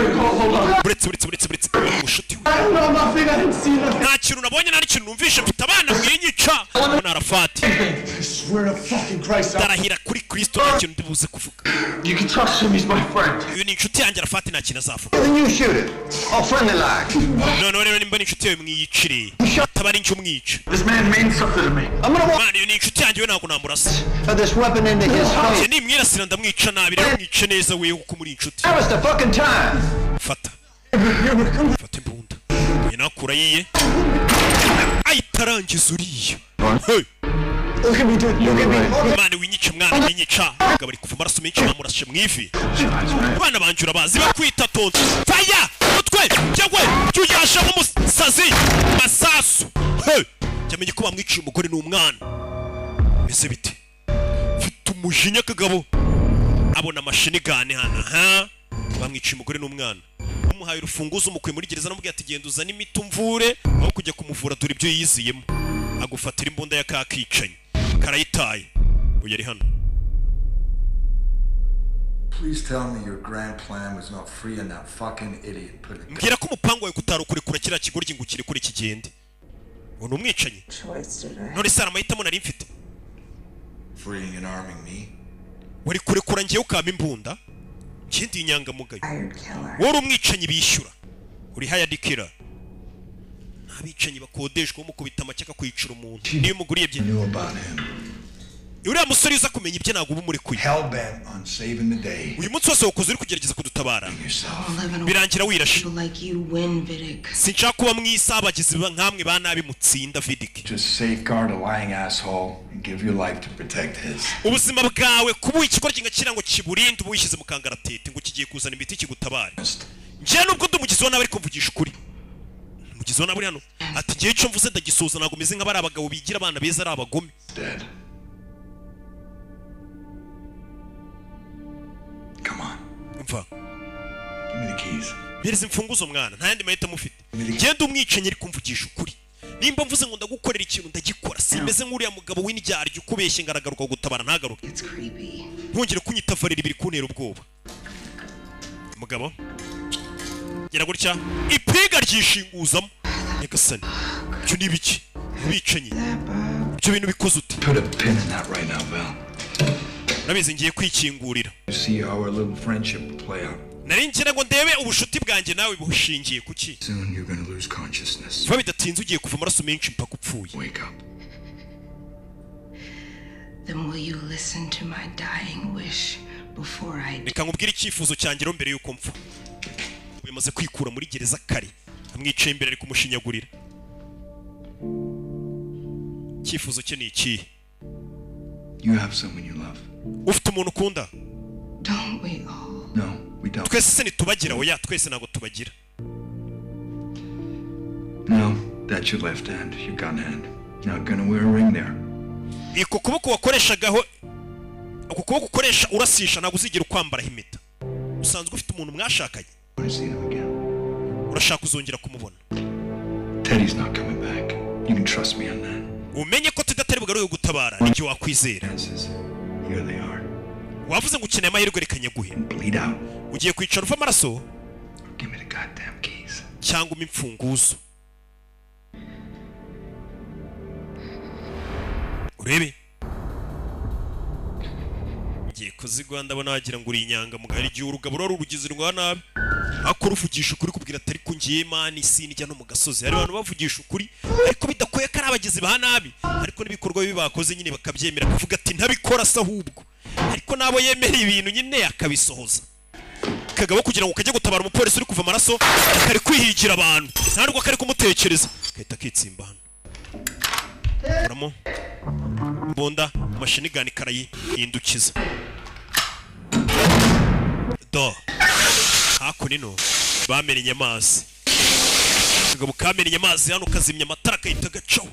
S2: Buretse, buretse, buretse, buretse, mushuti we.
S7: I don't know nothing. I didn't see nothing.
S2: Nta kintu nabonye, nta n'ikintu numvishe. Mfite abana, mwinyica. Mbona Arafati.
S7: I swear to fucking Christ.
S2: Ndarahira kuri Kristo, nta kintu ndibuze kuvuga.
S14: You can trust him. He's my friend.
S2: Uyu ni inshuti yanjye Arafati, nta kintu azavuga.
S4: Then you shoot it. All friendly like.
S2: Noneho rero nimba ni inshuti yawe, mwiyicire, ataba ari njye umwica.
S14: This man means something to me.
S4: I'm gonna walk
S2: Mwana, uyu ni inshuti yanjye, we ntabwo namurasa.
S12: This weapon into his
S2: Njye
S12: face.
S2: nimwirasira ndamwica nabi. Rero mwice neza wewe, kuko muri inshuti.
S12: Now is the fucking time.
S2: Fata, fata imbunda. Uyu nawe akura yiye, ahita arangiza uriya. Hey!
S12: Look at me, dude. Look at me.
S2: Mwana, winyica, mwana, winyica. Umugabo ari kuva amaraso menshi, bamurashe mu ivi. Abana banjye urabazi, bakwita tonto. Faya mutwe yewe, jya nk'umusazi masasu. Hey! Jya ko bamwiciye umugore n'umwana, mbese bite? Mfite umujinya. Kagabo abona machine gun hano. Ha, bamwiciye umugore n'umwana, umuhaye urufunguzo, umukuye muri gereza, namubwiye ati genda uzane imiti umvure, aho kujya kumuvura dore ibyo yiziyemo, agufatira imbunda ya kakicanyi karayitaye. Uyu ari hano.
S6: Please tell me your grand plan was not freeing that fucking idiot putting a
S2: Mbwira ko umupangu wawe kutari ukurekura kiriya kigoryi ngo ukirekure kigende, ngo ni umwicanyi.
S5: Choice did I?
S2: None se hari amahitamo nari mfite?
S6: Freeing and arming me?
S2: Wari kurekura ngewe ukampa imbunda, ikindi inyangamugayo.
S5: Hired killer.
S2: Wowe uri umwicanyi bishyura, uri hired killer. Abicanyi bakodeshwa, mukubita amake akakwicira umuntu niyo umuguriye ebyiri.
S6: Knew about him.
S2: Uriya musore uza kumenya ibye, ntabwo uba umurekuye.
S6: Hell bent on saving the day.
S2: Uyu munsi wose wakoze uri kugerageza kudutabara,
S5: Live in a
S2: birangira wirashe.
S5: people like you win, Vidic.
S2: Sinshaka kuba mu isi abagizi nkamwe ba nabi mutsinda, Vidic.
S6: Just safeguard a lying asshole and give your life to protect his.
S2: Ubuzima bwawe kuba ikigoryi nka kiriya ngo kiburinde, uba wishyize mu kangaratete ngo kigiye kuzana imiti kigutabare. Njyewe nubwo ndi umugizi wa nabi, ariko mvugisha ukuri. Umugizi wa nabi uri hano ati ngewe icyo mvuze ndagisoza, ntabwo meze nk'abari abagabo bigira abana beza ari abagome.
S6: Dead. Come on.
S2: Umva.
S6: Give me the keys.
S2: Mpereza imfunguzo mwana, nta yandi mahitamo ufite. Ngende umwicanyi ariko mvugisha ukuri. Nimba Nimba mvuze ngo ndagukorera ikintu, ndagikora. Simeze nk'uriya mugabo w'indyarya ukubeshye ngo aragaruka gutabara ntagaruke.
S5: It's creepy.
S2: Ntongere kunyita Valeri, biri kuntera ubwoba. Mugabo gira gutya, ipiga ryishinguzamo. Nyagasani, ibyo ni ibiki? Abicanyi, ibyo bintu bikoze ute?
S6: Put a pin in that right now, Val.
S2: Urabizi, ngiye kwikingurira.
S6: You see how our little friendship will play out.
S2: Nari ngira ngo ndebe ubushuti bwanjye nawe bushingiye kuki.
S6: Soon you're gonna lose consciousness.
S2: Vuba bidatinze ugiye kuva amaraso menshi mpaka upfuye.
S6: Wake up.
S5: Then will you listen to my dying wish before I
S2: Reka nkubwire icyifuzo cyanjye rero mbere y'uko mpfa. Bimaze kwikura muri gereza kare, amwicaye imbere ari kumushinyagurira. Icyifuzo cye ni ikihe?
S6: You have someone you love.
S2: Ufite umuntu ukunda.
S5: Don't we all?
S6: No, we don't.
S2: Twese se ntitubagira? Oya, twese ntabwo tubagira.
S6: No, that's your left hand, your gun hand. Not gonna wear a ring there.
S2: Iko kuboko wakoreshagaho, uku kuboko ukoresha urasisha, ntabwo uzigera ukwambaraho impeta. Usanzwe ufite umuntu mwashakanye.
S6: Want to see him again.
S2: Urashaka uzongera kumubona.
S6: Teddy's not coming back. You can trust me on that.
S2: Umenye ko tudatari bugaruke gutabara nicyo wakwizera.
S6: Chances. Here they are.
S2: Wavuze ngo ukeneye amahirwe, reka nyaguhe.
S6: Bleed out.
S2: Ugiye kwicara uva amaraso.
S6: Give me the goddamn keys.
S2: Cyangwa umpe imfunguzo urebe. Ngiye kuzigwa, ndabona wagira ngo uri inyangamugayo. Hari igihe urugabo ruba rurugize rwa nabi, ariko ruvugisha ukuri, kubwira atari ko ngiye man sinijya no mu gasozi. Hari abantu bavugisha ukuri ariko bidakwiye ko ari abagizi ba nabi, ariko n'ibikorwa bibi bakoze nyine bakabyemera, akavuga ati ntabikora se ahubwo, ariko nabo yemera ibintu nyine akabisohoza. Kagabo kugira ngo kajye gutabara umupolisi uri kuva amaraso, kari kwihigira abantu, nta nubwo kari kumutekereza, gahita kitsimba hano, kuramo imbunda, machine gun, karayihindukiza. Do hakuno bamennye amazi. Kagabo kamennye amazi hano, kazimya amatara, kahita gacaho.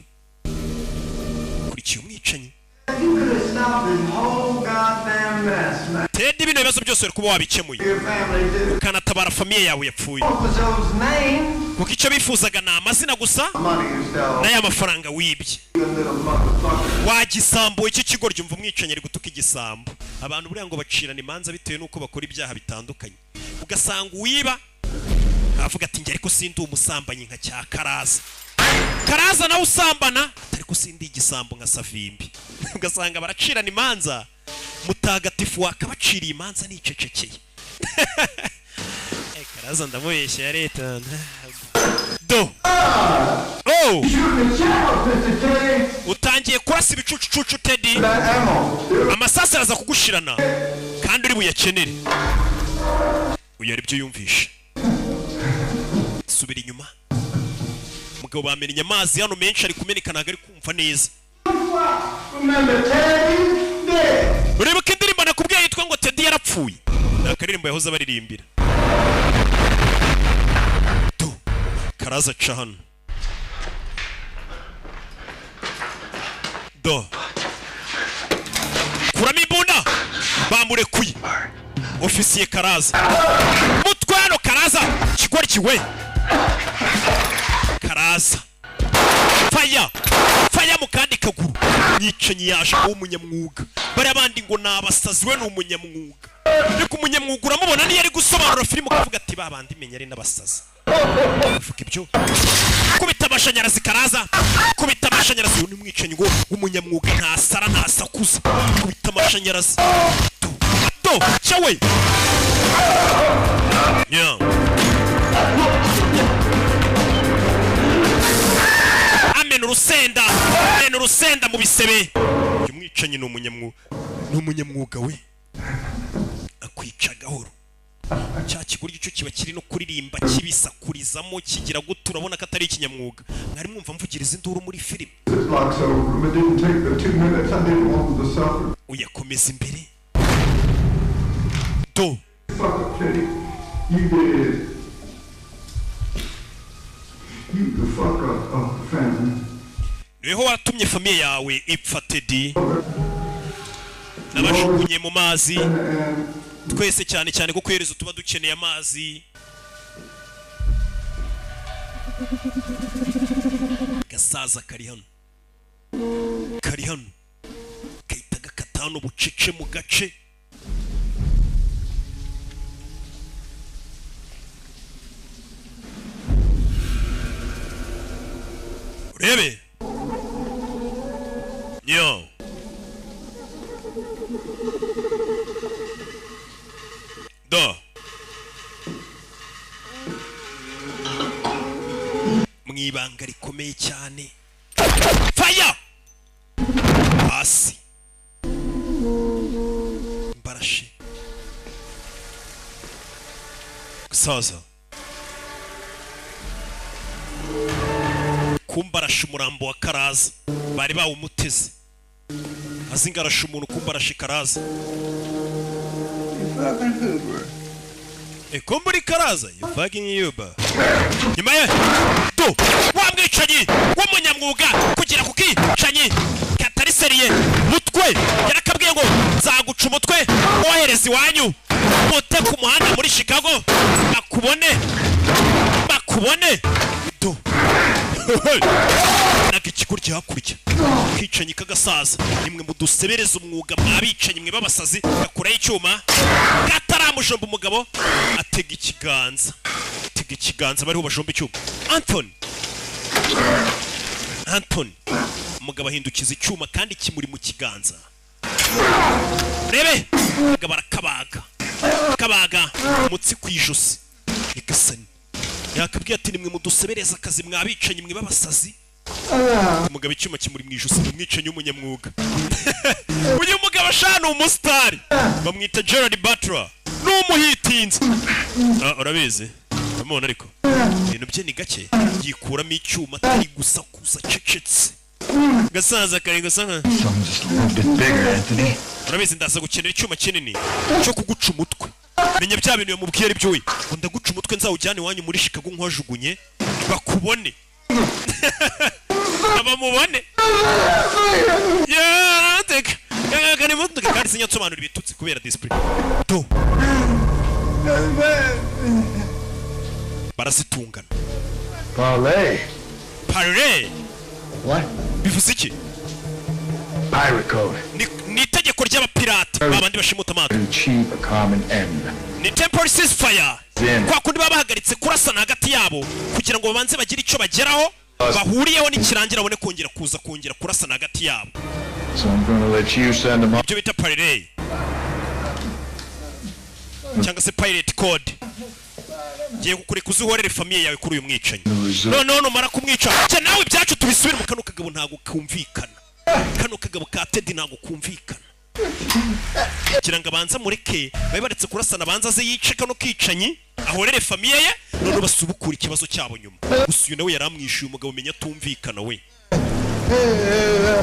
S2: Kurikiye umwicanyi.
S12: You could have stopped this whole goddamn mess, man.
S2: Ted, bino bibazo byose uri kuba wabikemuye,
S12: Your family did.
S2: ukanatabara famille yawe yapfuye.
S12: What was those names?
S2: Kuko icyo bifuzaga ni amazina gusa
S12: Money you stole.
S2: n'aya mafaranga wibye.
S12: You little motherfucker.
S2: Wagisambo iki kigoryi! Umva umwicanyi ari gutuka igisambo. Abantu buriya ngo bacirana imanza bitewe n'uko bakora ibyaha bitandukanye, ugasanga uwiba avuga ati njye ariko sindi umusambanyi nka cya Karaza. Karaza nawe usambana, ariko sindi igisambo nka Savimbi. Ugasanga baracirana imanza. Mutagatifu wakabaciriye imanza nicecekeye. Eh, Karaza ndamubeshya ya leta do. Oh! Utangiye kurasa ibicucucucu, Teddy. Amasasu araza kugushirana kandi uri buyakenere. Uyu ari byo yumvishe. Subira inyuma. Umugabo bamennye amazi hano menshi ari kumeneka, ntabwo ari kumva neza.
S12: Remember Teddy's dead.
S2: Uribuka indirimbo nakubwiye yitwa ngo Teddy yarapfuye? Ni akaririmbo yahoze abaririmbira. Tu Karaza aca hano do, kuramo imbunda. Bamurekuye ofisiye Karaza mutwe hano. Karaza kigoryi kiwe, Karaza faya faya mu kandi kaguru. Mwicanyi yaje kuba umunyamwuga. Bariya bandi ngo ni abasazi, we ni umunyamwuga. Ariko umunyamwuga uramubona niyo ari gusobanura filime ukavuga ati ba bandi menya ari n'abasazi. Uvuga ibyo, kubita amashanyarazi. Karaza kubita amashanyarazi. Uyu ni umwicanyi ngo w'umunyamwuga, ntasara, ntasakuza, kubita amashanyarazi to to cyawe. Yeah. Amena urusenda, amena urusenda mu bisebe. Uyu mwicanyi ni umunyamwuga, ni umunyamwuga. We akwica gahoro. Cya kigoryi cyo kiba kiri no kuririmba kibisakurizamo, kigira gute, urabona ko atari ikinyamwuga. Mwari mwumva mvugiriza induru muri filime.
S9: Ziplocs over them. It didn't take but 2 minutes. I didn't want them to suffer.
S2: Uyakomeza imbere do.
S9: Fuck up, Teddy. You did. You the fuck up of the family.
S2: Niho watumye famille yawe ipfa, Teddy. N'abajugunye mu mazi twese, cyane cyane kuko iherezo tuba dukeneye amazi. Gasaza kari hano, kari hano, gahita gakata hano bucece mu gace. Urebe yo do mu ibanga rikomeye cyane. Fire hasi mbarashe gusaza kumbarasha umurambo wa Karaza bari bawumuteze. Azingarasha umuntu kumbarasha Karaza. Ekumburi Karaza, you fucking Uber. Nyuma ye tu wa mwicanyi w'umunyamwuga kugira kukicanyi katari seriye mutwe yarakabwiye ngo nzaguca umutwe wohereza iwanyu mute ku muhanda muri Chicago bakubone bakubone tu. Nakikikurya hakurya kicanyi kagasaza nimwe mudusebereza umwuga mwabicanyi mwe babasazi. Gakuraho icyuma kataramujomba umugabo atega ikiganza, atega ikiganza bariho bajomba icyuma. Anthony, Anthony, umugabo ahindukiza icyuma kandi kimuri mu kiganza. Rebe umugabo arakabaga, kabaga umutsi ku ijosi. Igasani yakabwiye ati nimwe mudusebereza akazi mwabicanyi mwe babasazi. Umugabo icyuma kimuri mu ijosi, umwicanyi w'umunyamwuga. Uyu mugabo ashana umusitari bamwita Gerard Butler, n'umuhitinze. Urabizi amubona ariko ibintu bye ni gake, yikuramo icyuma atari gusakuza cecetse. Gasaza kari gasa nka urabizi ndaza gukenera icyuma kinini cyo kuguca umutwe. Menya bya bintu yamubwiye ari byo we, ngo ndaguca umutwe nzawujyane iwanyu muri Chicago nkwajugunye bakubone. Abamubone. Yeah, tek. Kari mutu kandi sinyasobanura ibitutsi kubera discipline. To. Barasitungana.
S6: Parlay.
S2: Parlay.
S4: What?
S2: Bivuze iki?
S6: Pirate code.
S2: Ni itegeko ry'abapirate babandi bashimuta amato.
S6: Achieve a common end.
S2: Ni temporary ceasefire. Kwa kundi babahagaritse kurasana hagati yabo kugira ngo babanze bagire icyo bageraho bahuriyeho n'ikirangira babone kongera kuza kongera kurasana hagati yabo.
S6: So I'm going to let you send them up.
S2: Ibyo bita parley cyangwa se pirate code. Ngiye kukureka uzuhorere famille yawe kuri uyu mwicanyi. Noneho numara kumwica cya nawe ibyacu tubisubire mu kano kagabo ntago kumvikana. Kano kagabo ka Teddy ntago kumvikana. Kugira ngo abanza mureke babe baretse kurasana abanza aze yice kano kicanyi ahorere famille ye none basubukura ikibazo cyabo nyuma. Gusa uyu nawe yaramwishuye umugabo menya tumvikana we.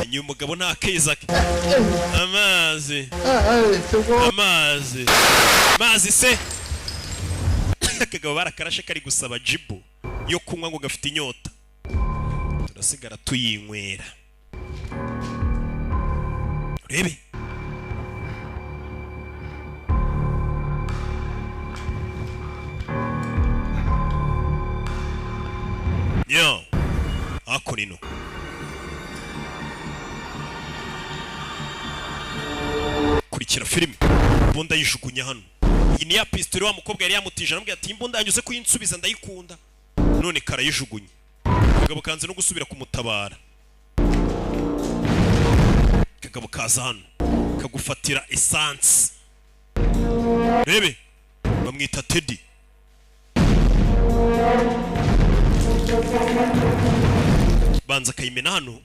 S2: Uyu mugabo nta keza ke. Amazi. Amazi. Amazi se. Akagabo barakarashe kari gusaba jibo yo kunywa ngo gafite inyota. Turasigara tuyinywera. Urebe. Yo. Akorino. Kurikira filime. Imbunda yijugunya hano. Iyi ni ya pistol wa mukobwa yari yamutije aramubwira ati imbunda yanyuze kuyinsubiza ndayikunda. None karayijugunye. Kagabo kanze no gusubira kumutabara. Kagabo kaza hano kagufatira essence. Rebe bamwita Teddy. Banza kayimena hano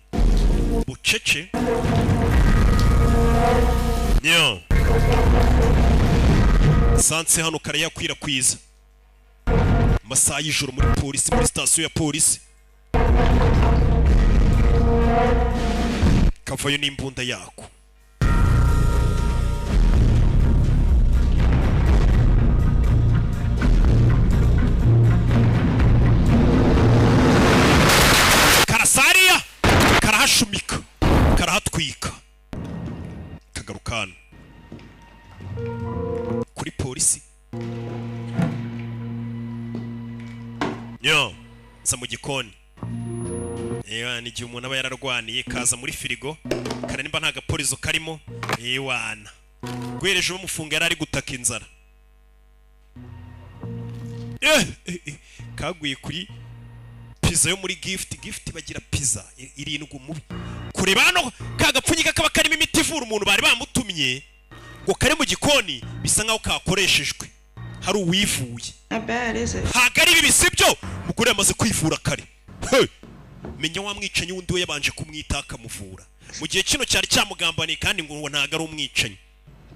S2: bucece. Yo. Sanse hano karayakwirakwiza. Masaha y'ijoro muri polisi, muri station ya polisi. Kavayo n'imbunda yako. Karasariya karahashumika, karahatwika. Kagarukana kuri polisi. Yo. Za mu gikoni. Ewana, igihe umuntu aba yararwaniye, kaza muri firigo kare nimba nta gaporizo karimo. Ewana, guhereje bamufunga yari ari gutaka inzara. Kaguye kuri pizza yo muri Gift. Gift bagira pizza irindwi umubi. Kureba hano, ka gapfunyika kaba karimo imiti ivura umuntu bari bamutumye ngo kari mu gikoni, bisa nkaho kakoreshejwe, hari uwivuye.
S5: Not bad, is it?
S2: Ntabwo ari bibi, sibyo? Umugore yamaze kwivura kare. Hey! Menya wa mwicanyi wundi we yabanje kumwita akamuvura mu gihe kino cyari cyamugambaniye, kandi ngo ntabwo ari umwicanyi.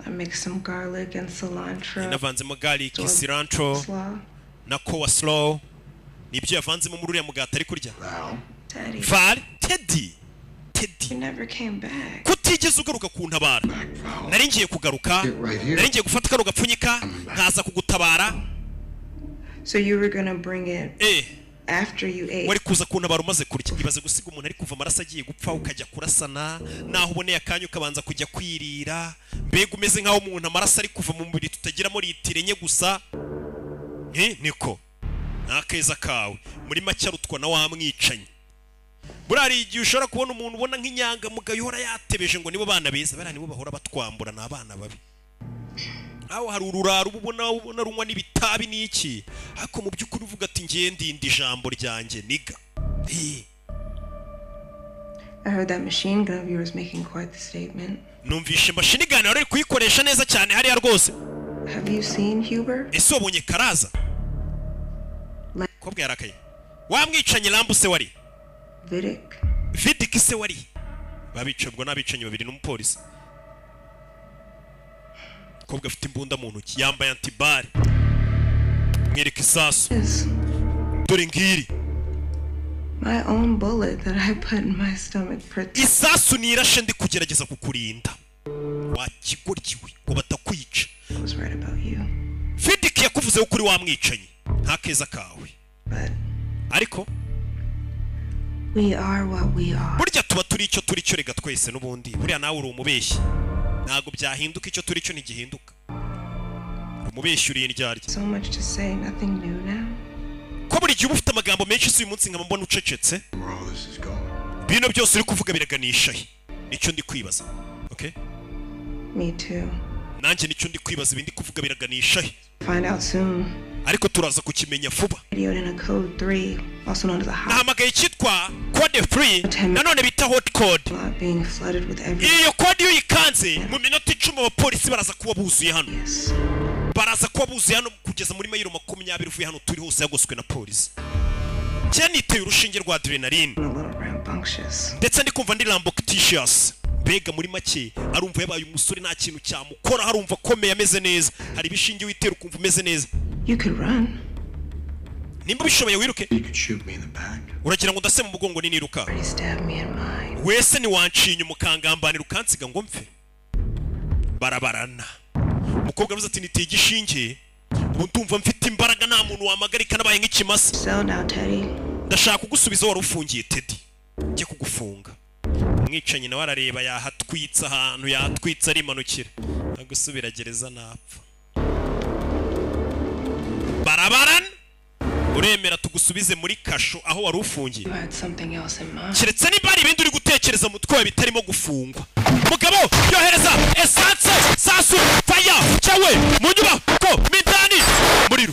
S5: I mix some garlic and cilantro.
S2: Navanzemo garlic, cilantro
S5: Slaw.
S2: na coleslaw, nibyo yavanzemo muri uriya mugati ari kurya.
S5: Teddy.
S2: Val, Teddy, Teddy.
S5: You never came back.
S2: Kutigeze ugaruka kuntabara? Nari ngiye kugaruka, nari ngiye gufata kano gapfunyika nkaza kugutabara.
S5: So you were gonna bring it after you ate.
S2: Wari kuza kuntabara umaze kurya. Ibaze gusiga umuntu ari kuva amaraso agiye gupfa, ukajya kurasana, naho uboneye akanya ukabanza kujya kwirira. Mbega umeze nk'aho umuntu amaraso ari kuva mu mubiri tutagiramo litiro 4 gusa. Niko ni akeza kawe. Muri make arutwa na wa mwicanyi. Buriya hari igihe ushobora kubona umuntu ubona nk'inyangamugayo uhora yatebeje ngo nibo bana beza, bariya nibo bahora batwambura, ni abana babi. Aho hari ururaro uba ubona runywa n'ibitabi n'iki, ariko mu by'ukuri uvuga ati ngiye ndinda ijambo ryanjye niga.
S5: I heard that machine gun of yours making quite the statement.
S2: Numvishe machine gun wari uri kuyikoresha neza cyane hariya rwose.
S5: Have you seen Huber?
S2: Ese wabonye Karaza? Kobwa yarakaye. Wamwicanye Lambu se wari?
S5: Vidic?
S2: Vidic se wari? Babicaye ubwo n'abicanyi babiri n'umupolisi. Kobwa afite imbunda mu ntoki, yambaye anti-balles. Mwereka isasu. Dore ngiri.
S5: My own bullet that I put in my stomach protect.
S2: Isasu nirashe ndi kugerageza kukurinda. Wa kigoryi we, ngo batakwica.
S5: Was right about you.
S2: Vidic yakuvuzeho kuri wa mwicanyi. Nta keza kawe. Ariko
S5: We are what we are.
S2: burya tuba turi icyo turi cyo rega twese n'ubundi. Buriya nawe uri umubeshyi. Ntabwo byahinduka, icyo turi cyo ntigihinduka. Umubeshyi, uri indyarya.
S5: So much to say, nothing new now.
S2: Ko buri gihe uba ufite amagambo menshi, si uyu munsi nkaba mbona ucecetse? Bino byose uri kuvuga biraganisha he? Nicyo ndi kwibaza. Okay?
S5: Me too.
S2: Nanjye nicyo ndi kwibaza, ibindi kuvuga biraganisha he?
S5: Find out soon.
S2: Ariko turaza kukimenya vuba.
S5: Radioed in a code 3, also known as a hot
S2: Nahamagaye icyitwa code 3, nanone bita hot code.
S5: lot, being flooded with every
S2: Iyo code iyo uyikanze, mu minota 10 abapolisi baraza kuba buzuye hano, baraza kuba buzuye hano kugeza muri mayiro 20 uvuye hano turi hose yagoswe na polisi. Njye niteye urushinge rwa adrenaline
S5: rambunctious.
S2: ndetse ndi kumva ndi rambunctious. Mbega muri make arumva yabaye umusore, nta kintu cyamukora, harumva akomeye, ameze neza. Hari ibishinge witera ukumva umeze neza.
S5: You could run.
S2: Nimba ubishoboye wiruke.
S4: You could shoot me in the back.
S2: Uragira ngo ndase mu mugongo niniruka?
S5: Stab me in mine.
S2: Wese ntiwancinya umukangambanira ukansiga ngo mpfe? Barabarana. Umukobwa aravuze ati niteye igishinge, ubu ndumva mfite imbaraga, nta muntu wamagarika, nabaye nk'ikimasa.
S5: Cell now, Teddy.
S2: Ndashaka kugusubiza wari ufungiye, Teddy, njye kugufunga. Umwicanyi nawe arareba, yahatwitse ahantu yahatwitse, arimanukira gusubira gereza napfa. Barabarana. Uremera tugusubize muri kasho aho wari ufungiye?
S5: You had something else in mind.
S2: Keretse niba hari ibindi uri gutekereza mu mutwe wawe bitarimo gufungwa. Mugabo yohereza essence, sasu, faya cyawe mu nyubako mindani muriro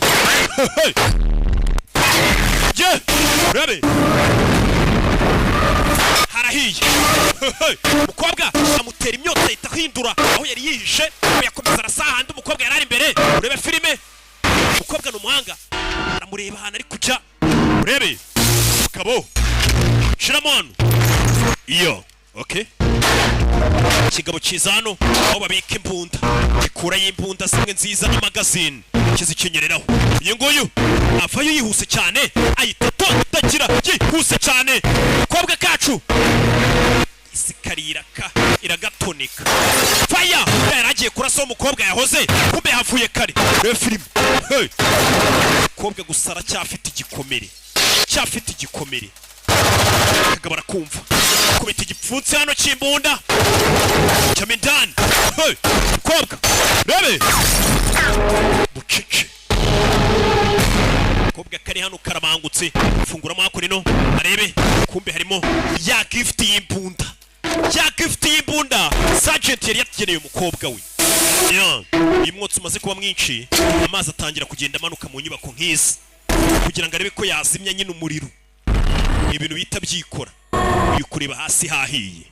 S2: ye. Urabe harahiye. Umukobwa amutera imyotsi, ahita ahindura aho yari yihishe, yakomeza arasa ahandi umukobwa yari ari imbere. Urebe filime, umukobwa ni umuhanga, aramureba ahantu ari kujya. Urebe mugabo, shiramo hano iyo. Okay, ikigabo kiza hano aho babika imbunda, gikurayo imbunda zimwe nziza n'amagazine, kizikenyereraho. Uyu nguyu avayo yihuse cyane, ahita atondagira yihuse cyane. Kobwa kacu isikari iraka iragatonika. Faya yari agiye kurasa uwo mukobwa yahoze, kumbe yahavuye kare. Reba filime. Hey! Umukobwa gusa aracyafite igikomere, cyafite igikomere. Kagabo arakumva, kubita igipfunsi hano cy'imbunda cyamo indani. Hey! Mukobwa rebe bucece. Kobwa kari hano karabangutse, funguramo hakurino arebe, kumbe harimo ya gift y'imbunda, ya gift y'imbunda sergeant yari yageneye umukobwa we. Yeah. Iyo umwotsi umaze kuba mwinshi, amazi atangira kugenda amanuka mu nyubako nk'izi kugira ngo arebe ko yazimya nyine umuriro. Ni ibintu bihita byikora. Uyu kureba hasi hahiye,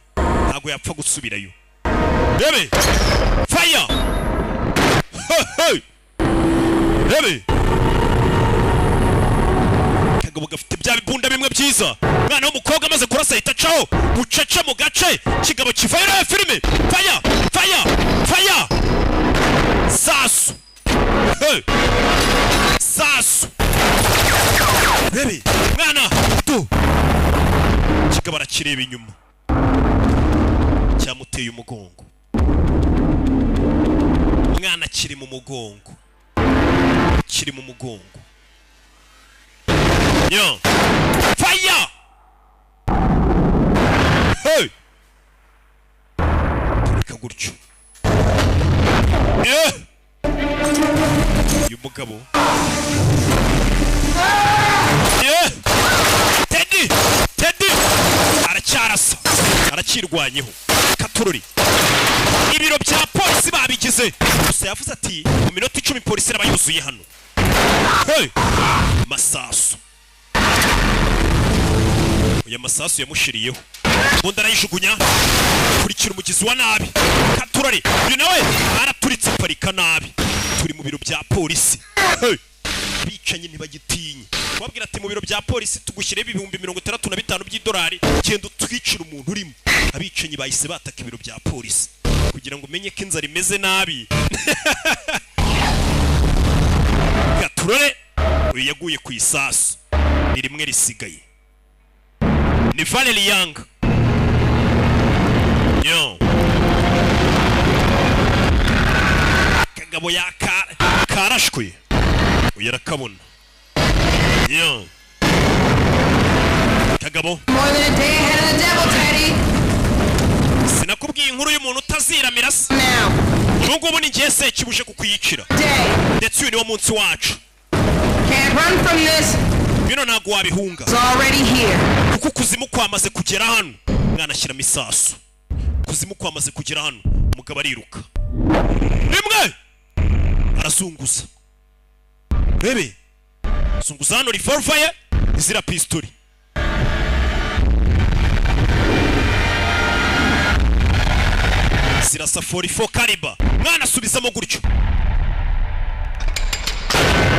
S2: ntabwo yapfa gusubirayo. Rebe fire. Hey, hey! Rebe kagabo gafite bya bibunda bimwe byiza. Umwana w'umukobwa amaze kurasa ahita acaho bucece mu gace. Kigabo kivayo rebe filime. Fire, fire, fire. Sasu. Hey! Sasu. Rebe mwana tu. Kigabo arakireba inyuma, cyamuteye umugongo. Umwana kiri mu mugongo, kiri mu mugongo. Yo fire. Hey! Tureka gutyo. Eh! Uyu mugabo. Eh! Teddy! Teddy! Aracyarasa, aracyirwanyeho. Katururi. Ibiro bya polisi babigize. Gusa yavuze ati mu minota 10 polisi iraba yuzuye hano. Hey! Masasu. Uyu masasu yamushiriyeho. Ubundi arayijugunya. Kurikira umugizi wa nabi. Katurari. Uyu nawe araturitse parika nabi. Turi mu biro bya polisi. Hey! Bicanye ntibagitinye. Kubabwira ati mu biro bya polisi tugushyire 65,000 by'idolari, genda utwicira umuntu urimo. Abicanyi bahise bataka ibiro bya polisi kugira ngo umenye ko inzara imeze nabi. Gaturore uyu yaguye ku isasu, ni rimwe risigaye. Ni Valerie Young. Yo. Kagabo yakarashwe. Uyu arakabona. Yo. Kagabo.
S5: More than a day ahead of the devil, Teddy.
S2: Sinakubwiye inkuru y'umuntu utaziramira se. Ubu ngubu ni ngiye se kibuje kukwiyicira. Ndetse uyu niwo munsi wacu.
S5: Can't run from this.
S2: Bino ntabwo wabihunga.
S5: It's already here.
S2: Kuko kuzimu kwamaze kugera hano. Mwana ashyiramo isasu. Kuzimu kwamaze kugera hano. Umugabo ariruka. Rimwe! Arazunguza. Bebe. Zunguza hano revolver ye, izira pistoli. Zirasa 44 caliber. Mwana asubizamo gutyo.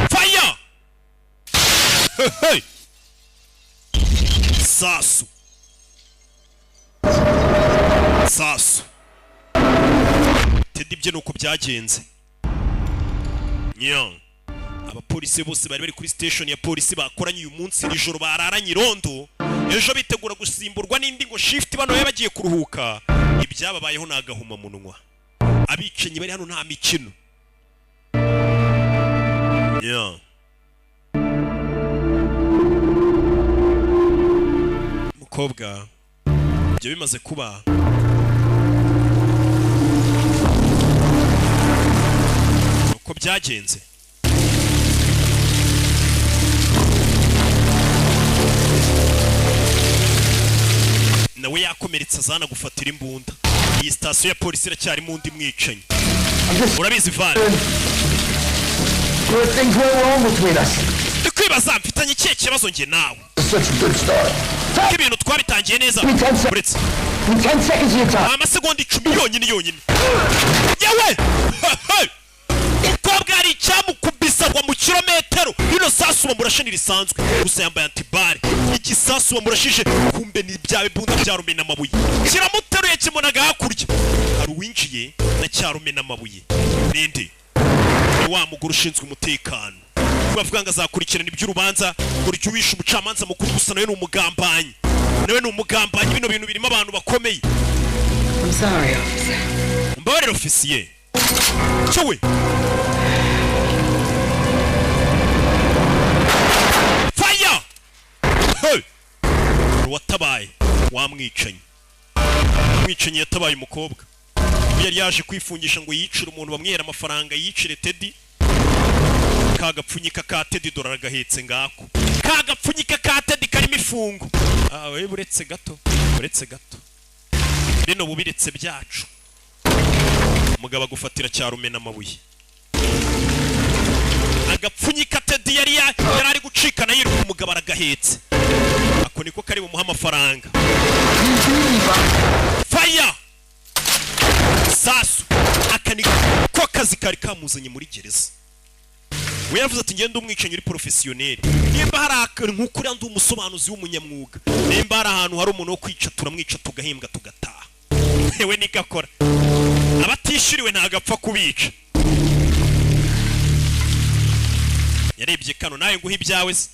S2: Fire! Hey, hey! Sasu. Sasu. Teddy ibye nuko byagenze. Nyo. Abapolisi bose bari bari kuri station ya polisi bakoranye uyu munsi nijoro bararanye irondo. Ejo bitegura gusimburwa n'indi ngo shift bano bagiye kuruhuka. Ibyababayeho nagahuma munwa. Abicanyi bari hano nta mikino. Yeah. Mukobwa ibyo bimaze kuba, uko byagenze. Nawe yakomeretse azana gufatira imbunda. Iyi sitasiyo ya polisi iracyarimo undi mwicanyi. Urabizi Van. Ndikwibaza mfitanye ikihe kibazo njye nawe. Ibintu twabitangiye neza. Uretse amasegonda 10 yonyine yonyine. Yewe! Umukobwa ari icyamukubisa ngo mu kilometero. Rino sasu bamurashe risanzwe. Gusa yambaye antibare. Igisasu bamurashije kumbe ni bya bibunda bya rumena amabuye. Kiramuteruye kimunaga hakurya. Hari uwinjiye na cyarumena amabuye. Ninde? Ni wa mugore ushinzwe umutekano. Bavuga ngo azakurikirana iby'urubanza, buryo uwishe umucamanza mukuru gusa nawe ni umugambanyi. Nawe ni umugambanyi, bino bintu birimo abantu bakomeye.
S5: I'm sorry, officer.
S2: Mbabarira ofisiye. Cyowe. Fire! Hey! Watabaye wamwicanyi. Umwicanyi yatabaye umukobwa. Yari yaje kwifungisha ngo yicire umuntu bamwihera amafaranga yicire Teddy. Kagapfunyika ka Teddy dore aragahetse ngako, kagapfunyika ka Teddy karimo ifungo. Ah, we, buretse gato, buretse gato, bino bubiretse byacu. Umugabo agufatira cyarumena amabuye, agapfunyika Teddy yari ari gucikana yiruka, umugabo aragahetse. Ako niko kari bumuha amafaranga. Faya sasu, aka ni ko kazi kari kamuzanye muri gereza. We yavuze ati: "Ngende umwicanyi uri professionnel, nimba hari akantu nk'uko uriya, ndi umusobanuzi w'umunyamwuga, nimba hari ahantu hari umuntu wo kwica, turamwica tugahembwa tugataha." We niko akora, abatishyuriwe ntabwo apfa kubica. Yarebye kano nawe nguha ibyawe se.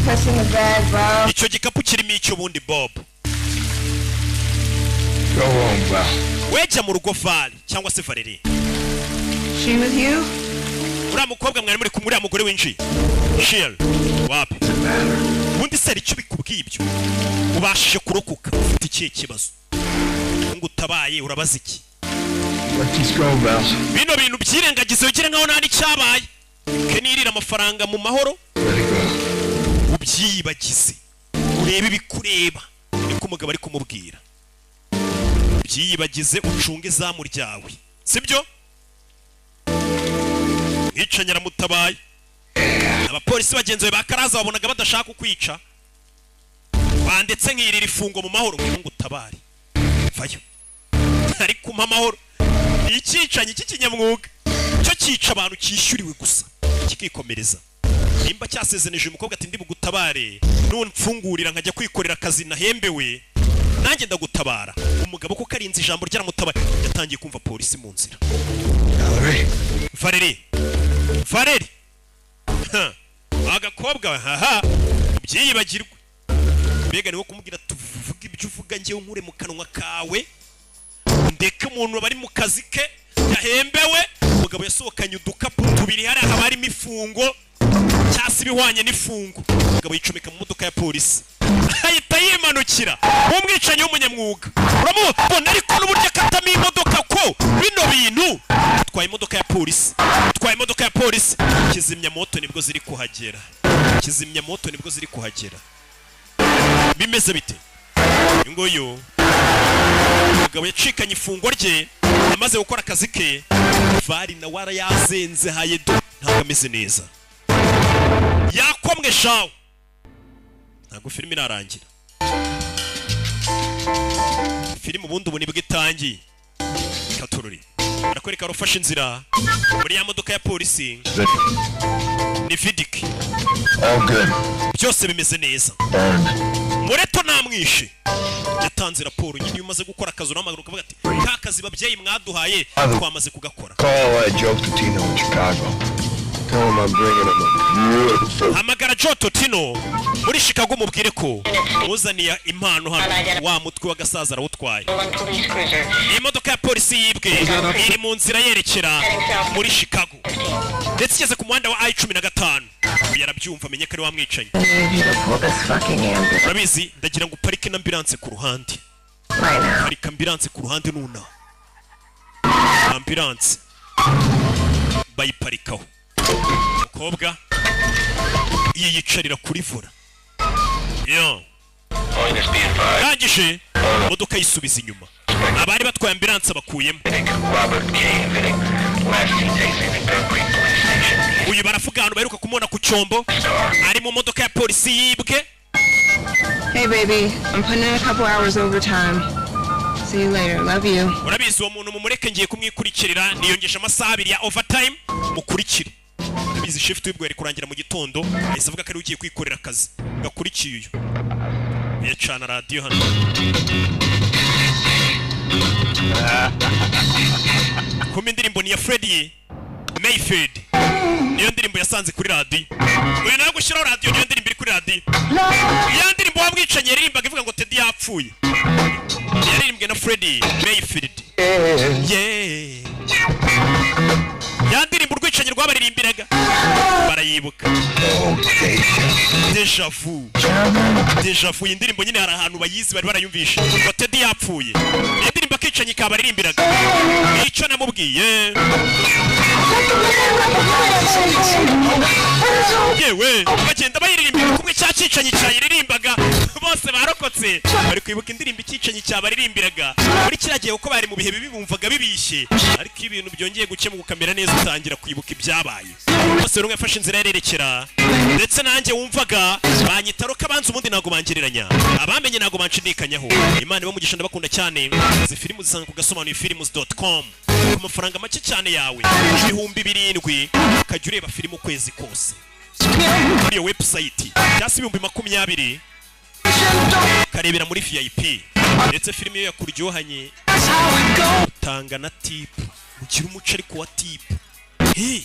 S5: What's in the bag, bro?
S2: Icyo gikapu kirimo icyo bundi, Bob?
S6: Go home, Val.
S2: Wejya mu rugo, Val, cyangwa se Valerie.
S5: She with you?
S2: Uriya mukobwa mwari muri kumwe, uriya mugore winjiye shil wapi ubundi se? Hari icyo bikubwiye ibyo? Ubashije kurokoka, ufite ikihe kibazo ngo utabaye? Urabaza iki?
S6: Let these go, Val.
S2: Bino bintu byirengagize, wigire nkaho nta n'icyabaye, ke nirira amafaranga mu mahoro.
S6: Let it go.
S2: Ubyiyibagize, urebe ibikureba. Niko umugabo ari kumubwira: ubyiyibagize, ucunge izamu ryawe, sibyo? Mwicanyi aramutabaye. Abapolisi bagenzi be ba Karaza babonaga badashaka kukwica, bandetse nkirira ifungo mu mahoro ngo utabare vayo, ariko umpa amahoro. Ni icyicanyi cy'ikinyamwuga cyo cyica abantu cyishyuriwe gusa, kikikomereza. Nimba cyasezeneje uyu mukobwa ati: "Ndi bugutabare nunfungurira nkajya kwikorera akazi nahembewe, nanjye ndagutabara." Umugabo kuko arinze ijambo ryaramutabara. Yatangiye kumva polisi mu nzira.
S6: Valerie.
S2: Valeri, Valeri. Ha, agakobwa haha byiyibagirwe. Mbega niwo kumubwira: "Tuvuge ibyo uvuga, njyewe nkure mu kanwa kawe, ndeke umuntu bari mu kazi ke yahembewe." Umugabo yasohokanye udukapu tubiri, hariya haba harimo ifungo cyangwa se ibihwanye n'ifungo. Umugabo yicomeka mu modoka ya polisi, ahita yimanukira. Umwicanyi w'umunyamwuga uramubona, ariko n'uburyo akatamo imodoka ko bino bintu. Twaye imodoka ya polisi, twaye imodoka ya polisi. Kizimyamoto nibwo ziri kuhagera, kizimyamoto nibwo ziri kuhagera. Bimeze bite? Uyu nguyu umugabo yacikanye ifungo rye amaze gukora akazi ke. Vari nawe arayazenze hayedo, ntabwo ameze neza, yakomwe shawe. Ntabwo filime irarangira, filime ubundi ubu nibwo itangiye. Katururi barakwereka warufashe inzira muri ya modoka ya polisi ni Vidiki.
S6: All good.
S2: Byose bimeze neza.
S6: Burned.
S2: Mureto namwishe, yatanze raporo nyine. Iyo umaze gukora akazi urahamagara ukavuga ati: "Ka kazi babyeyi mwaduhaye twamaze kugakora."
S6: Call Joe Tutino in Chicago. Tell him I'm bringing him a beautiful
S2: Hamagara Joe Totino muri Chicago, mubwire ko muzaniye impano hano. Wa mutwe w'agasaza arawutwaye. Imodoka ya polisi yibwe iri mu nzira yerekera muri Chicago, ndetse igeze ku muhanda wa I-15. Uyu arabyumva, amenye ko ari wa mwicanyi. Urabizi, ndagira ngo uparike na ambulance ku ruhande. Parika ambulance ku ruhande nuna. Ambulance bayiparikaho. Umukobwa yiyicarira kuri volant yo, arangije imodoka yisubiza inyuma. Abari batwaye ambulance bakuyemo uyu. Baravuga ahantu baheruka kumubona ku cyombo, ari mu modoka ya polisi yibwe.
S5: Hey, baby. I'm putting in a couple hours overtime. See you later. Love you.
S2: Urabizi, uwo muntu mumureke, ngiye kumwikurikirira, niyongeje amasaha 2 ya overtime, mukurikire. Urabizi, shift wibwo yari kurangira mu gitondo, ahise avuga ko ari ugiye kwikorera akazi gakurikiye. Uyu yacana radiyo hano. Kuma indirimbo ni iya Freddy Mayfield, niyo ndirimbo yasanze kuri radiyo. Uyu nawe gushyiraho radiyo, niyo ndirimbo iri kuri radiyo, ya ndirimbo wamwicanyi yaririmbaga ivuga ngo Teddy yapfuye, yaririmbwe na Freddy Mayfield. Yeah. Ya ndirimbo urwicanyi rwabaririmbiraga barayibuka. Deja vu, deja vu. Iyi ndirimbo nyine hari ahantu bayizi, bari barayumvishe ngo Teddy yapfuye. Iyi ndirimbo akicanyi kabaririmbiraga, icyo namubwiye. Yewe, bagenda bayiririmbira kumwe cya cyicanyi cyayiririmbaga. Bose barokotse bari kwibuka indirimbo icyicanyi cyabaririmbiraga muri kiriya gihe, kuko bari mu bihe bibi, bumvaga bibishye. Ariko iyo ibintu byongeye gukemuka ukamera neza, utangira kwibuka ibyabaye. Bose buri umwe yafashe inzira yererekera. Ndetse nanjye wumvaga banyita Rocky, abanza ubundi ntabwo bangereranya, abamenye ntabwo banshidikanyaho. Imana ibamugisha, ndabakunda cyane. Izi filime uzisanga ku gasobanuye films.com ku mafaranga make cyane yawe, 7000, ukajya ureba filime ukwezi kose muri iyo website, cyangwa se 20,000 ukarebera muri VIP. Ndetse filime iyo yakuryohanye utanga na tip, ugira umuco ariko wa tip. Hey!